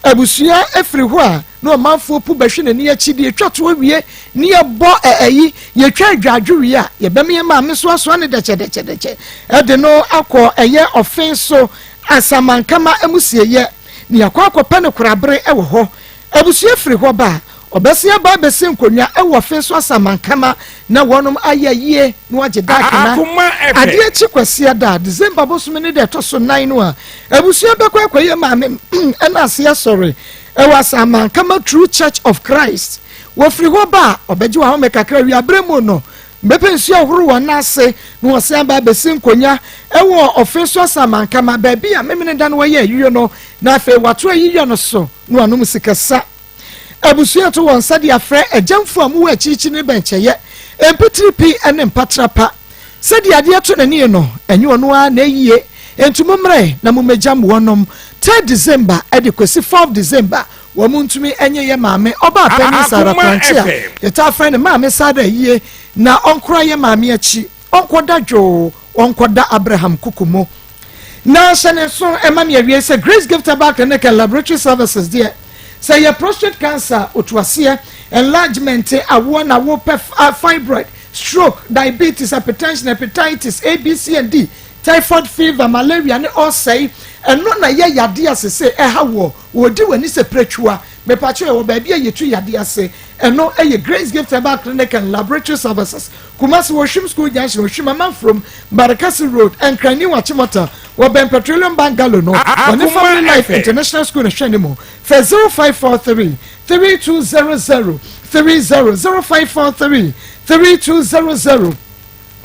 Abusua ɛfiri hɔ a, na ɔmanfoɔ pu bɛhwe n'ani akyi de ɛtwa toɔ wie ne yɛbɔ ɛyi, yɛtwa adwadwo wie a, yɛbɛma yɛ maame so asoa ne dɛkyɛdɛkyɛdɛkyɛ ɛde no akɔ ɛyɛ ɔfen so Asaamankama amusieyɛ, na yɛakɔ akɔpɛ no korabere ɛwɔ hɔ. Abusua firi hɔ ba a, ɔbɛsen aba abɛsi nkonnwa wɔ ɔfe so Asamankama na wɔnom ayɛ ayie na wɔagye daakena. Adeɛ kye Kwasiada, December bosome ne da ɛtɔ so nan no a, abusua bɛkɔ akɔyɛ maame ɛna ase asɔre wɔ Asamankama True Church of Christ. Wɔfiri hɔ ba a, ɔbɛgye wahome kakra awiaberɛ mu no, bɛpɛ nsuo ahoro wɔn nan ase na wɔsan aba abɛsi nkonnwa wɔ ɔfe so Asamankama baabi a Memeneda no wɔyɛ ayie no na afei wɔato ayiyɔ no so. na wɔanom sikasa. Abusua to wɔn nsa de afrɛ agyamfo a mowɔ akyirikyiri ne bɛnkyɛeɛ, mpitiripi ne mpatra pa. Sɛdeɛ adeɛ to n'ani no, ɛnyɛ ɔno ara na ɛyie, enti mommrɛ na mommɛgyam wɔnom. Third December de kɔsi Fourth December, wɔn ntumi nyɛ yɛ maame ɔbaa panin Sarah Korankye a yɛtaa frɛ no Maame Sarah ayie, na ɔnkora yɛ maame akyi, ɔnkɔda dwoo, ɔnkɔda Abraham kuku mu. Na hyɛ ne nso ma me awiei sɛ Grace Gift Herbal Clinic and Laboratory Services deɛ, sɛ ɛyɛ prostate cancer, otuaseɛ, enlargement, awoɔ na wopɛ, fibroid, stroke, diabetes, hypertension, hepatitis A, B, C and D, typhoid fever, malaria ne ɔsɛe, ɛno na ɛyɛ yadeɛ a sese ɛha woɔ, wɔdi w'ani sɛ piratwua. Mepakyɛw yɛwɔ baabi a yɛtu yadeɛ ase, ɛno ɛyɛ Grace Gift Herbal Clinic and Laboratory Services. Kumasi, Ohwim School Junction, Ohwim Amanfrom, Barekasi Road, Nkran New Achimota, wɔ bɛn Petroleum Bungalow no, wɔne Family Life International School na ɛhwɛ ne mu. Frɛ 0543 3200 30, 0543 3200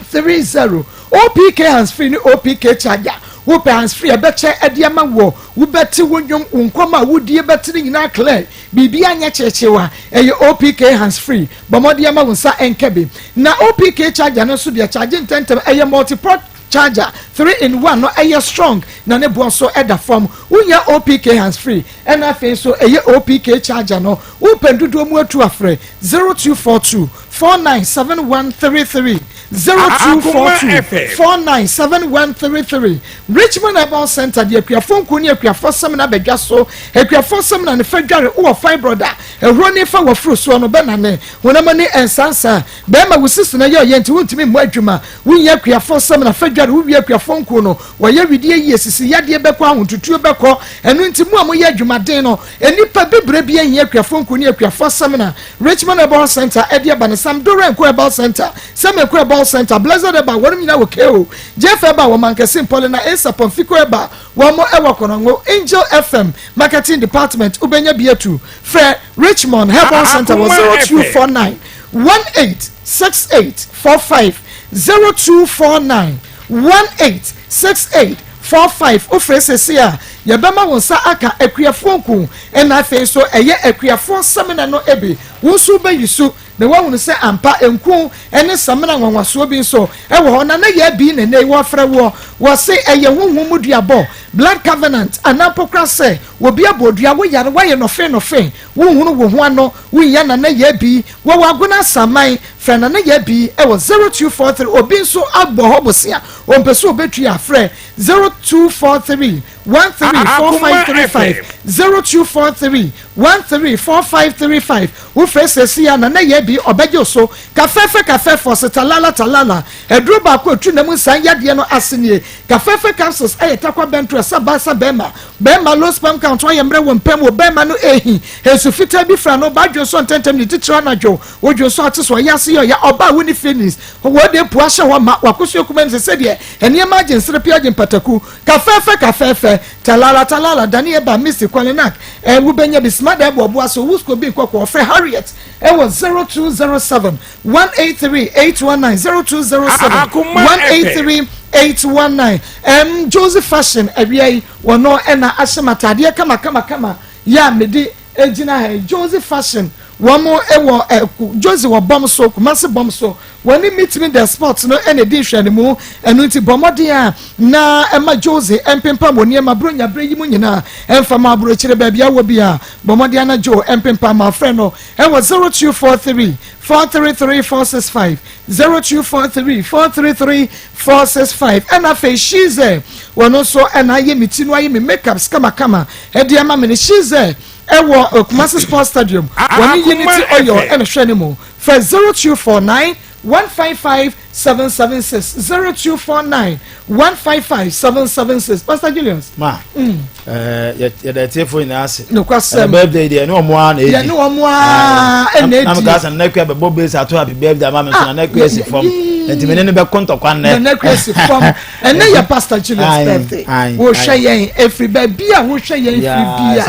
30. OPK Handsfree ne OPK Charger. Wopɛ handsfree a ɛbɛkyɛ de ama woɔ, wobɛte wo nnwom, wo nkɔmmɔ a wodie bɛte ne nyinaa clear, biribiara nyɛ kyeekyeewa, ɛyɛ OPK Handsfree. Bɔ mmɔden ma wo nsa nka bi. Na OPK charger no nso deɛ charge ntɛmntɛm, ɛyɛ multi-port charger, 3 in 1 no ɛyɛ strong na ne boɔ nso da fam. Wonya OPK hands free ɛna afei nso ɛyɛ OPK charger no. Wopɛ dodoɔ mu atu a frɛ 0242 497133, 0242 497133. Richmond Herbal Centre de akuafoɔ nkuo ne akuafoɔ samina aba dwa so. Akuafoɔ samina no fa dware, wowɔ fibroid a, Ahuro ne fa wafuru soɔ no bɛnane honam ani nsansa. Bɛɛma wo sisi no yɛ ɔyɛ nti wontumi mmɔ adwuma. Wonyɛ akuafoɔ samina fa dware wowie akuafoɔ nkuo no wɔyɛ wedeɛ yie sisi yadeɛ bɛkɔ ahontutuo bɛkɔ ɛno nti mo a moyɛ adwumaden no nnipa bibire bi ahia akuafoɔ nkuo ne akuafoɔ samina Richmond Herbal Center ɛde aba ne sa. Samdora Nko Herbal Center, Sɛmɛku Herbal Center, Blessed Herbal, wɔnom nyinaa wɔ KO, Jeff Herbal wɔ Mankɛse Mpɔle na Asa Pɔmfiko Herbal wɔn wɔ Kɔnɔngo, Angel FM Marketing Department wobɛnya bi atu. Frɛ Richmond Herbal Center wɔ 0249 186845, 0249 186845. Wofrɛ seesei a, yɛbɛma wo nsa aka akuafoɔ nku ɛna afei nso ɛyɛ akuafoɔ samina no bi. Wo nso wobɛyi su na woahunu sɛ ampa nku ne samina nwanwasoɔ bi nso wɔ hɔ. Nana Yaa Bii na ɛnnɛ yi wɔrefrɛ woɔ. Wɔse ɛyɛ honhom mu duabɔ, blood covenant, anaa mpo koraa sɛ obi abɔ dua, woyare, woayɛ nɔfee nɔfee, wonhunu wo ho ano, wonhia Nana Yaa Bii. Wɔwɔ Agona Asaman. Frɛ Nana Yaa Bii wɔ 0243, obi nso abɔ hɔ bosea, ɔmpɛ sɛ ɔbɛtua a, frɛ 0243 134535, 0243 134535. Wofrɛ seesei a, Nana Yaa Bii ɔbɛgye wo so. Kafɛɛfɛ kafɛɛfɔ se talala talala. Aduro baako a ɛtu nam nsan yadeɛ no ase nie. Kafɛɛfɛ capsules yɛ takwa bɛnto ɛsa baa sa bɛɛma. Bɛɛma low sperm count ɔyɛ mmerɛ wɔ mpam wɔ bɛɛma no ɛhi. Nsu fitaa bi fra no ba dwonsɔ ntɛntɛm ne titire anadwo. Wo dwonsɔ ate so ɔyɛ ase yɛ ɔya ɔbaa a wonni feelings. Wɔ de pua hyɛ hɔ ma wakosua kuma mu sɛ sɛdeɛ nneɛma agye nserepe agye mpataku. Kafɛɛfɛ kafɛɛfɛ talala talala Dani Eba Misty Kwalenak eh wobɛnya bi Smada ɛbɔ ɔboa so Wusko bi nkɔkɔɔ frɛ Harriet ɛwɔ 0207 183 819 0207 183 819 ɛm Josie Fashion awia yi wɔno ɛna ahyɛ m'ataadeɛ kama kama kama yɛ a mede gyina ha yi Josie Fashion wɔn wɔ ɛ Josie wɔ bɔm so Kumasi bɔm so wɔne Meet Me The Spot no ɛna edi nhwɛanimu ɛno nti bɔ mmɔden a na ɛma Josie ɛmpempam wɔ nneɛma buronya bere yi mu nyinaa ɛmfa ma aburokyire baabi awɔ bi a bɔ mmɔden ana Joe ɛmpempam ma afrɛ no ɛwɔ 0243 433 465 0243 433 465 ɛna afei Shize wɔn nso ɛna ayɛ me ti no ayɛ me makeups kamakama ɛde ama me no Shize ɛwɔ Kumasi Sports Stadium wɔne Unity Oil ɛna hwɛ ne mu fɛ 0249 155 776 0249 155 776 Pastor Julius. Ma mm. eh, yɛda atiefoɔ nyinaa ase. Nokwasɛm. Ɛna birthday deɛ ɛne wɔn ara na edi. Yɛne wɔn ara ɛna edi. Na mi ka sɛ nana akua bɛbɔ base ato happy birthday ama mi nso nana akua si fam. Nti mi ne ne bɛko ntɔkwa nnɛ. Nana akua si fam. Ɛnɛ yɛ Pastor Julius birthday. Wohwɛ yɛn efiri baabi a wohwɛ yɛn firi bia.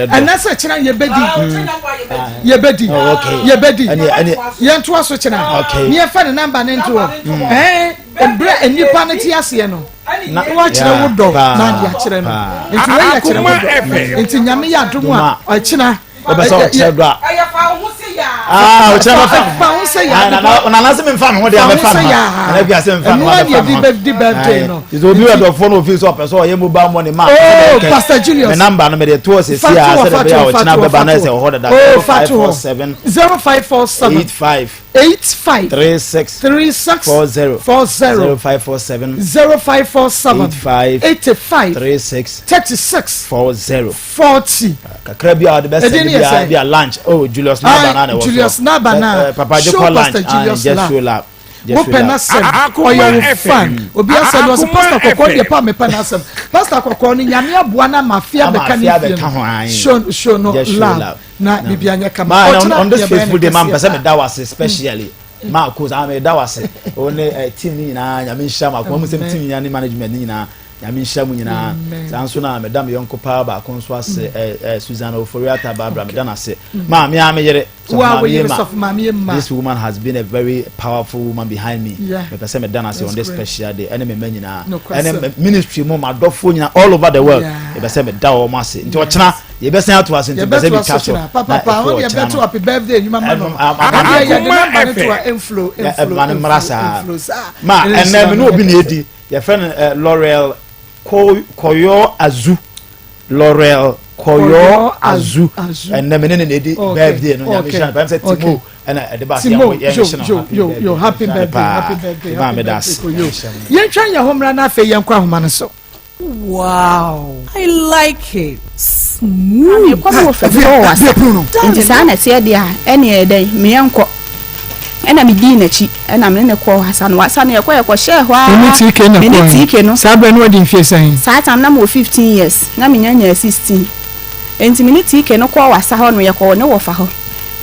Ɛnɛ sɛ kyerɛ yɛbɛdi. Yɛbɛdi. Yɛbɛdi. Yɛntoa so kyerɛ. Ne yɛfa ne namba ne ntoɔ. Ɛɛ mbrɛ nnipa no te aseɛ no na wakyerɛ wo dɔ na ade akyerɛ no nti wei yɛ kyerɛ wo dɔ nti nyame yɛ adom a ɔkyena wobɛ sɛ ɔkyerɛ dɔ a ah, ɔkyerɛ bɛfa fa ho sɛ yaa nana sɛ memfa me ho deɛ bɛfa me ho nana bia sɛ memfa me ho bɛfa me ho bɛdi birthday no nti obi wɔ dɔfoɔ no ofii sɛ ɔpɛ sɛ ɔyɛ mobile money ma oh pastor Julius me number no mede toɔ sɛsi a sɛ de bɛyɛ a ɔkyena bɛba na ɛsɛ wɔ hɔ dada 0547 0547 85 85 36 36 40 40 0547 0547 85 85 36 36 40 40. Kakra bi a ɔde bɛ sɛn bi a bi a lunch oh Julius Naba na na ɛwɔ so Julius Naba na eh, Papa show kɔ lunch Pastor Julius just love show love mo pɛ n'asɛm ɔyɛ wo fan obi asɛm no ɔsɛ pastor kɔkɔɔ deɛ pa mepɛ n'asɛm pastor kɔkɔɔ no nyame aboa no ama afia bɛka ne fie no show show no love na biribi anyɛ kama ɔkyena on this faithful day ma mpɛ sɛ meda wo ase specially mm. ma ko saa meda wo ase wo ne eh, team no nyinaa nyame nhyira mo akoma mu sɛm team nyinaa ne management no nyinaa nyame nhyira mu nyinaa saa nso na meda me yɔnko paa baako nso ase mm. eh, eh, Susan Oforiata Barbara meda no ase mm. ma me a me yere Sɔfo Maame Emma this woman has been a very powerful woman behind me mepɛ sɛ meda no ase on this special day ɛne me mma nyinaa ɛne ministry mu madɔfoɔ nyinaa all over the world mepɛ sɛ meda wɔn ase nti ɔkyena yɛbɛsan ato ase nti mepɛ sɛ metwa so na ɛfiri ɔkyena no happy birthday nnwuma ma no ɛdeɛ yɛde namba no to a ɛmflo ɛmflo ɛma no mmra saa ma ɛnɛ me ne obi na ɛdi yɛfrɛ no Laurel Koyo Azu Laurel Koyo Azu ɛnɛ me ne ne na ɛdi birthday no nyame hyira no paa sɛ Timo ɛna ɛde ba ase yɛn hyɛ no happy birthday happy birthday happy birthday Koyo yɛntwa yɛn ho mmra na afei yɛnkɔ ahoma no so. Wow, I like it. Smooth. Mekɔ me wɔfa bi hɔ wɔ asa. Nti saa na ɛteɛ deɛ a, ɛneɛ ɛdɛn, meɛ nkɔ. Ɛna medii n'akyi, ɛna me ne no kɔɔ asa no. Asa no yɛkɔ yɛkɔhyɛɛ hɔ Wo ne ara. TK na Me ne kɔɔɛ? TK no. Saa berɛ no wadi mfeɛ sɛn? Saa time na mewɔ 15 years, na menya nyaa 16. Nti me ne TK no kɔɔ asa hɔ no, yɛkɔɔ ne wɔfa hɔ.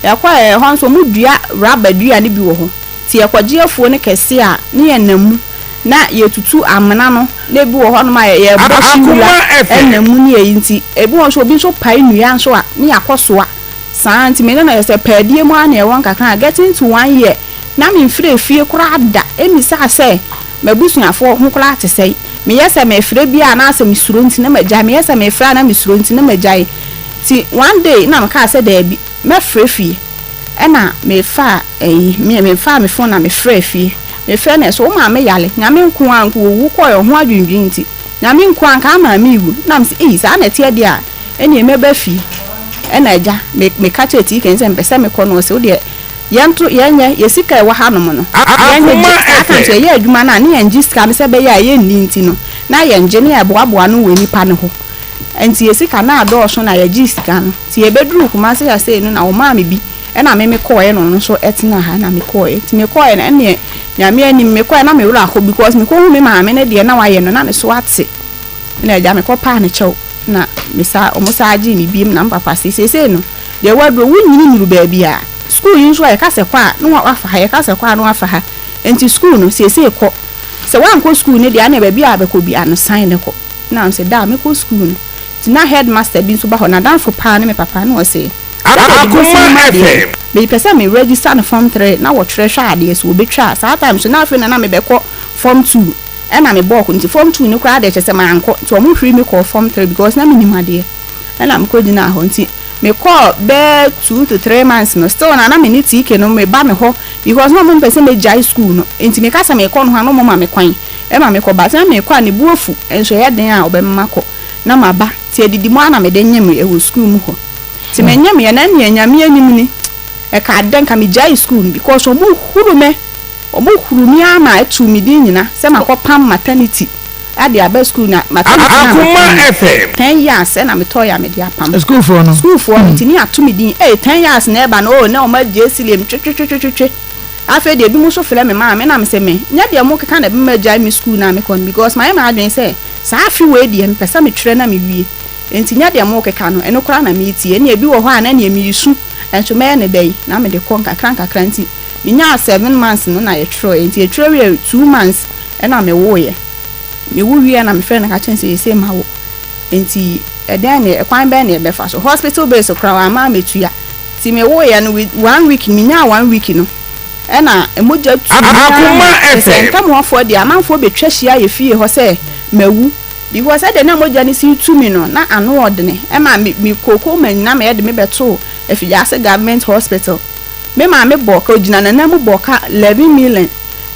Yɛkɔɛ ɛhɔ nso ɔmo dua rubber dua no bi wɔ hɔ nti yɛkɔgye afuo no kɛse a ne yɛnam mu na yɛtutu amena no na ebi wɔ hɔnom a yɛbɔ hye wura ɛnam mu ne yɛyi nti ebi wɔ nso obi nso pae nnua nso a ne yɛakɔ soa saa nti me ne no yɛ sɛ paadie mu ara na yɛwɔ nkakra a getting to one year na memfrɛ fie koraa da ɛmmisaa sɛ m'abusuafoɔ ho koraa te sɛn meyɛ sɛ mefrɛ bi a na asɛ mesuro nti na magyae meyɛ sɛ mefrɛ a na mesuro nti na magyae nti one day na mekaa sɛ daabi mɛfrɛ fie ɛna mefaa ɛyi me mefaa me phone na mefrɛɛ fie mefrɛ no ɛso wo maame yale nyame nko ara nko owu kɔɛ ɔho adwendwen nti nyame nko ara nka ama me wu na mese ei saa na ɛteɛ deɛ a ɛneɛ mɛba fie ɛna agya me meka kyerɛ TK sɛ mepɛ sɛ mekɔ no ɔse wodeɛ yɛnto yɛnyɛ yɛ sika ɛwɔ ha nom no yɛnyɛ gye saa time so yɛyɛ adwuma no a ne yɛngye sika no sɛ ɛbɛyɛ a yɛnni nti no na yɛngye ne yɛboaboa no wɔ nipa no hɔ Nti yɛ sika no adɔɔso na yɛgyee sika no. Nti yɛbɛduruu Kumasi ha sei no na wɔmaa me bi ɛna me mekɔɔeɛ na ɔno nso tenaa ha na mekɔɔeɛ. Nti mekɔɔeɛ no ɛnneɛ Nyame anim mekɔɔeɛ na me werɛ aho because mekɔhuu me maame no deɛ na wayɛ no na ne so ate. Ɛna agya mekɔpaa ne kyɛw na me saa wɔn saa gyee me biem na me papa se seesei no deɛ waduro wonyini nnuru baabi a school yi nso a yɛka sɛ kɔ a na wafa ha yɛka sɛ kɔ a na wafa ha nti school no seesei kɔ sɛ woankɔ school no deɛ ɛnneɛ baabi a bɛkɔ biara no san ne kɔ. Na ɔse da a mɛkɔ sukuu no nti na headmaster bi nso ba hɔ, n'adamfo paa ne me papa na ɔse sɛdeɛ de bɛsi mu adeɛ no mepɛ sɛ me register no form 3 na wɔtwerɛ hwɛ adeɛ so wɔbɛtwa a saa time so na afei na na mebɛkɔ form 2 ɛna mebɔɔ ko nti form 2 no koraa deɛ kyerɛ sɛ mankɔ nti wɔn hwiri me kɔɔ form 3 because na menim adeɛ ɛna mekɔ gyinaa hɔ nti mekɔɔ bɛɛ 2 to 3 months no still na na me ne TK no meba me hɔ because na wɔn mpɛ sɛ megyae school no nti meka sɛ mekɔ no hɔ a na wɔn ma me kwan. Ɛma mekɔ but na mekɔ a ne bo afu nso ɛyɛ den a ɔbɛma makɔ na maba nti adidi mu ara na mede nyemeɛ wɔ sukuu mu hɔ nti me nyemeɛ na ɛneɛ Nyame anim ni ɛkaa dɛ nka me gyae sukuu no because ɔmo huru me ɔmo huru me ara ma ɛtoo me din nyina sɛ makɔ pam maternity ade aba sukuu na maternity no a mapam no 10 years ɛna metɔɔyɛ a mede apam Sukuufoɔ no sukuufoɔ no nti ne ato me din ee 10 years na ɛba no oo na ɔmo agye silem twetwetwetwe. Afei deɛ ebinom nso frɛ me maame na mese me nyɛ deɛ mokeka na ɛbɛma magyae me sukuu no a mekɔ no because mayɛ m'adwene sɛ saa afe wei deɛ mepɛ sɛ metwerɛ na mewie nti nyɛ deɛ mokeka no ɛno koraa na meretie ɛnneɛ ebi wɔ hɔ a na neɛ meresu nso mɛyɛ no dɛn na mede kɔ nkakra nkakra nti menyaa seven months no na yɛtwerɛeɛ nti yɛtwerɛ wieɛ two months ɛna mewoeɛ mewo wieɛ na mefrɛ no ka kyerɛ no sɛ seesei mawo nti ɛdɛn ne ɛkwan bɛn na yɛbɛfa so hospital bills koraa wamma ammɛtua Nti me woeɛ no with one week me nyaa one week no ɛna mogya tuu me ara ma kyerɛ sɛ ntamuafoɔ deɛ amanfoɔ bɛtwa hyia yɛ fie hɔ sɛ mawu because sɛdeɛ na mogya no si tu me no na ano ɔdene ɛma me me kooko ma nyina ma yɛde me bɛtoo Afigyase government hospital me maame bɔɔ ka ɔgyina nanan mu bɔɔ ka 11 million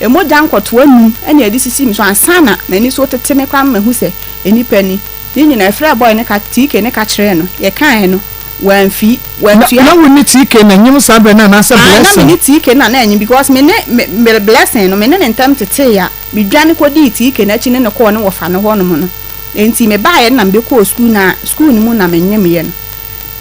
mogya nkɔtoa num ɛna yɛde sisi me so ansa na m'ani so tete me koraa ma mahu sɛ nnipa ni ne nyina ɛfrɛɛ boy no ka TK no ka kyerɛɛ no yɛkaeɛ no Wamfi, wantua. Na wo ne TK na nyem saa berɛ no anaasɛ Ae, na Blessing? me ne TK na na ɛnyem because me ne me me Blessing no, me ne ne ntam tetee a, me dwane kɔdii TK no akyi ne no kɔɔ ne wɔfa no hɔnom no. Enti me baeɛ no na me bɛkɔɔ sukuu na sukuu no mu na me nyemeeɛ no.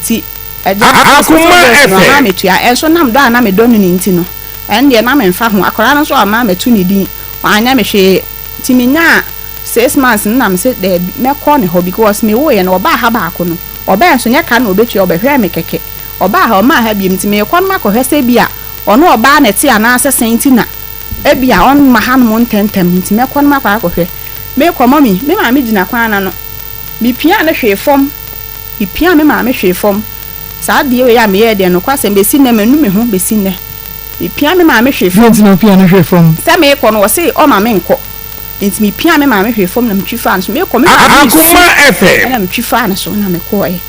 Nti agya hospital bills no ɔmaa me tua, ɛnso nam dɔ a na me dɔ no no nti no, ɛndeɛ na me mfa ho. Akwadaa no nso amma ammɛto ne din, wanyɛ me hwee. Nti me nyaa six months no na me se daabi, mɛkɔ ne hɔ because me woeɛ no ɔbaa ha baako no, Ɔbae nso, nyɛ ka na obetua, ɔbɛhwɛɛ me kɛkɛ. Ɔbaa ha, ɔmmaa ha biom, nti merekɔ no makɔhwɛ sɛ ebia ɔne ɔbaa na ɛte anaasɛ sɛn nti na ebia ɔmma hanom ntɛmntɛm, nti mɛkɔ no makɔ akɔhwɛ. Merekɔ, mummy, me maame gyina kwan no ano. Mipiaa no hwee fam. Mipiaa me maame hwee fam. Saa adeɛ wei a meyɛɛ deɛ, nokwasɛm, besi nnɛ manu me ho besi nnɛ. Mipiaa me maame hwee fam. Deɛn nti na wopiaa no hwee fam? Sɛ merekɔ no, ɔse ɔmma menkɔ. Enti mipiaa me maame hwee fam na mitwi faa no so. Merekɔ, me maame resu, ɛnna mitwi faa no so na mekɔeɛ.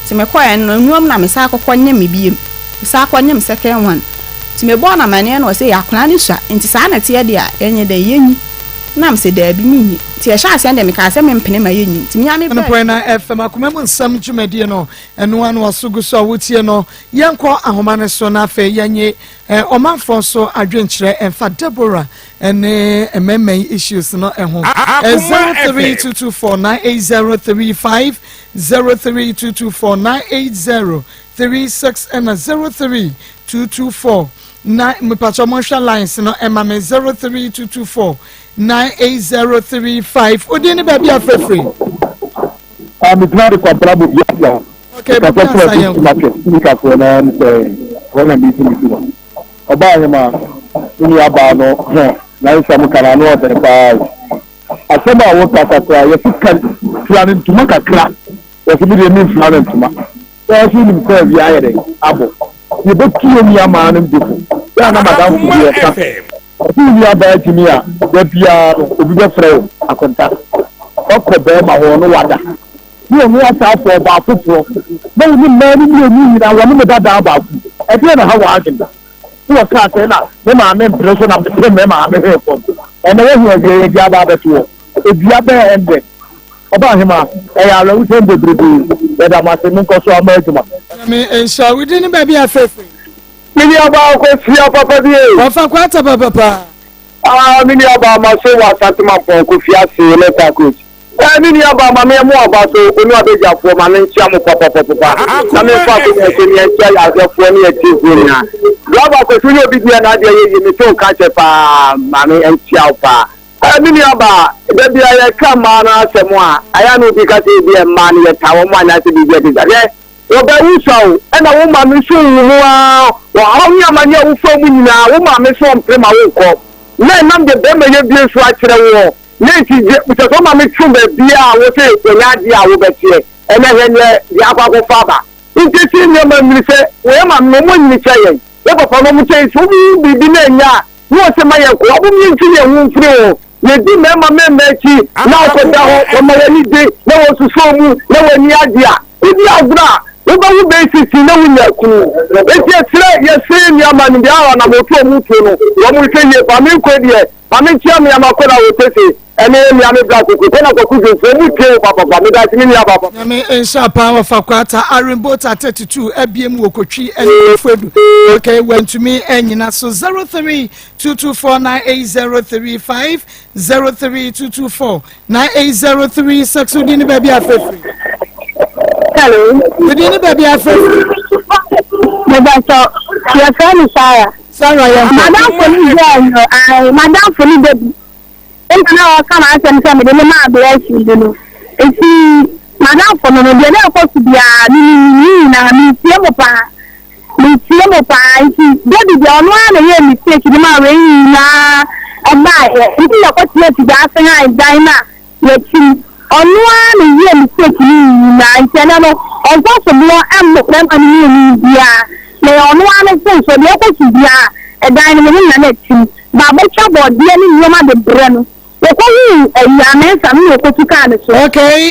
Nti mekɔeɛ no, nnwom na mesan kɔkɔ nyem biom. Mesan kɔ nyem second one. Nti mebɔɔ no amanneɛ na ɔse akwadaa no sua, nti saa na ɛteɛ deɛ a, yɛnyɛ dɛn, yɛnyi. Ɛnna mese daabi, mennyi. Nti ɛhyɛɛ aseɛ no deɛ mekaa sɛ mempene ma yɛnyi. Nti me ara mebaa Anɔpa yi na FM Akoma mu Nsɛm dwumadie no, ɛno ara na waso gu so a wotie no. Yɛnkɔ ahoma no so na afei yɛnye ɔmanfoɔ nso adwenkyerɛ ɛmfa Deborah ne mmarima yi issues no ho. 0322498035, 0322498036 ɛna 03224 na mepatwa monhwɛ lines no ɛma me 0322498035 wodin ne baabi afrɛfiri. Ah, metena de kwabra bɔ biasa. Okay, bɔ biasa yɛn. Market, sneaker for na sɛ. Hɔ na mesi me ti. Ɔbaa hemaa, me nua baa no ho na nsɛm ka no ano ɔden paa o. Asɛm a woka kakra, yɛse ka fira no ntoma kakra, wɔse me deɛ memfira no ntoma. Sɛ wo nso wonim sɛ awia ayɛ dɛn abɔ. Yɛbɛtu yɛn nua maa no bi fo. Yɛ a na madamfo bi ɛka, ɔse wo nua baa gyimi a, da biara no obi bɛfrɛ wo akonta. Wakɔ bɛɛma hɔ no wada. Ne ɔno asan afa ɔbaa foforɔ na wo ne mmaa no mmienu nyinaa wɔne mo da dan baako mu. Ɛdeɛn na ɛha w'adwene? Ne ɔkaa sɛ, na me maame mpene so na mepere me maame hwee fam. Ɛnnɛ woahu awieeɛ deɛ aba abɛto hɔ. Dua bɛn ɛndɛ? Ɔbaahemaa, ɛyɛ awerɛhosɛm bebrebe. Yɛda mo ase, monkɔ so ara mmɔ adwuma. Nyame nhyira wo din ne baabi a frɛfrɛ. Me nua baa Akosua papa bi ee. Wɔfa kwata papa paa. Ah me nua baa maso wɔ Asante Mampɔn Kofi ase ne Takos. Eh me nua baa ma me mo aba so onu abadwafoɔ ma me nkyea mo papapapapa na me nfa akonya so ne nkyea yɛ ahwɛfoɔ ne atiefoɔ nyinaa. Driver Kwasi woyɛ obi deɛ na adeɛ yɛ yie me te wo ka kyɛ paa ma me nkyea wo paa. Eh me nua baa da bia yɛ ka mmaa no asɛm a ayɛ na obi ka sɛ ebi mmaa no yɛ taa wɔn anaasɛ biribi a ɛte saa hwɛ wɔbɛ wo sua o ɛna wo maame nso nwu mu ara ɔhaw ne amane a wofa mu nyinaa wo maame nso ɔmpere ma wo nkɔ na ɛnam deɛ bɛrima yɛ bie nso akyerɛ woɔ Ne nti gye sɛ sɛ ɔma me twe baabiara a wose wɔnyɛ adeɛ a wobɛteɛ ɛnɛ hwɛ neɛ deɛ akɔ akɔfa aba nti si nneɛma mmiri sɛ wɔyɛ maame no ɔmo nyini kyɛ yɛn yɛ papa no ɔmo kyɛ yɛn sɛ ɔmo hu biribi na ɛnyɛ a na wɔse ma yɛn kɔ ɔmo yɛntwi yɛn ho mfiri ho yɛdi mmarima mmarima akyi na ɔkɔda hɔ wɔma yɛn ani gye na wɔsosɔ mu na wɔn ani agye a wodi agorɔ a wobɛwo bɛyɛ sisi na wonya kunu enti yɛsrɛ yɛsrɛ nneɛma no bi a anamoto ɔmo tuo no wɔn nhwɛ yie pa menkɔ deɛ Ma me nkyia me ama kona wo sese ɛne mia me bra koko kona kwaku dwomfo ɔmu tie wo papapa medase me nua ba papa. Nyame nhyira paa wɔfa kwata Arinbota 32 abiem wɔ kotwi ɛne kofoedu okay wantumi anyina so 0322498035 0322498036 wodi ne baabi afrɛfiri. Hello. Wodi ne baabi afrɛfiri. Mebatɔ yɛfrɛ me Sarah. Sarah yɛ nkɔ. M'adamfo no gyae no, ae, m'adamfo no Debbie. Ɛna na ɔka m'asɛm sɛ mede ne maa Blessing bi no. Enti m'adamfo no no, deɛ na ɛkɔ so biara, menim ne nyinaa, metie mo paa. Metie mo paa. Nti Debbie deɛ ɔno ara na ɛyɛɛ mistake no maa wei nyinaa ɛbaeɛ. Nti yɛkɔtena afidie ase han dan no a Yɛkyim. Ɔno ara na ɔyɛɛ mistake no nyinaa nti ɛnɛ no ɔmfa soboɔ mmɔ bɛrima no mmienu biara na ɛyɛ ɔno ara ne mfomsoɔ deɛ ɛkɔ so biara ɛdan no me ne Nana kyim ba bɛtwa bɔɔdeɛ ne nnoɔma de brɛ no wɔkɔhuu ayi Amɛnsa no na ɔkɔtu kaa ne so. Okay,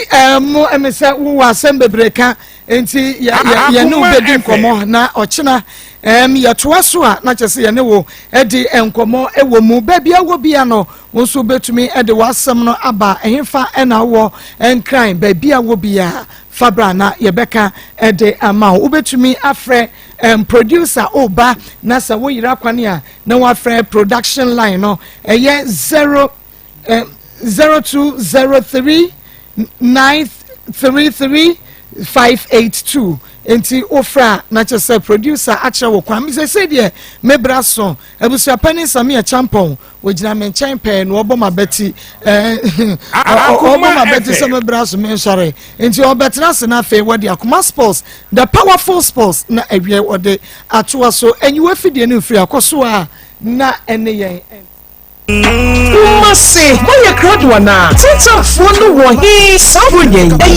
mo ɛmi sɛ wowɔ asɛm bebree ka nti yɛ yɛ yɛne wo bɛdi nkɔmmɔ na ɔkyena ɛm yɛtoa so a na kyerɛ sɛ yɛne wo ɛdi nkɔmmɔ ɛwɔ mu baabi a wɔ bia no Wo nso wobɛtumi de w'asɛm no aba. Ɛhefa na wowɔ? Nkran, baabi a wɔ biara, fa bra na yɛbɛka de ama wo. Wobɛtumi afrɛ um, producer woba na sɛ woyera kwan a na woafrɛ production line no ɛyɛ 0 um, 0203 933 582 nti wofrɛ a na kyerɛ sɛ producer akyerɛ wo kwan mesɛ sɛ deɛ mebra so abusuapani Samia Champɔn Ogyina me nkyɛn pɛɛ na ɔbɔ m'abati ɛɛ ɔbɔ m'abati sɛ mebra so mensɔre nti ɔbɛtena ase na afei wɔde akoma sports the powerful sports na awie wɔde atoa so enyiwa fidie no mfiri akɔ so a na ɛne yɛn. Kumasi, moayɛ krado anaa? Tintanfoɔ no wɔ he saa Buronya yi?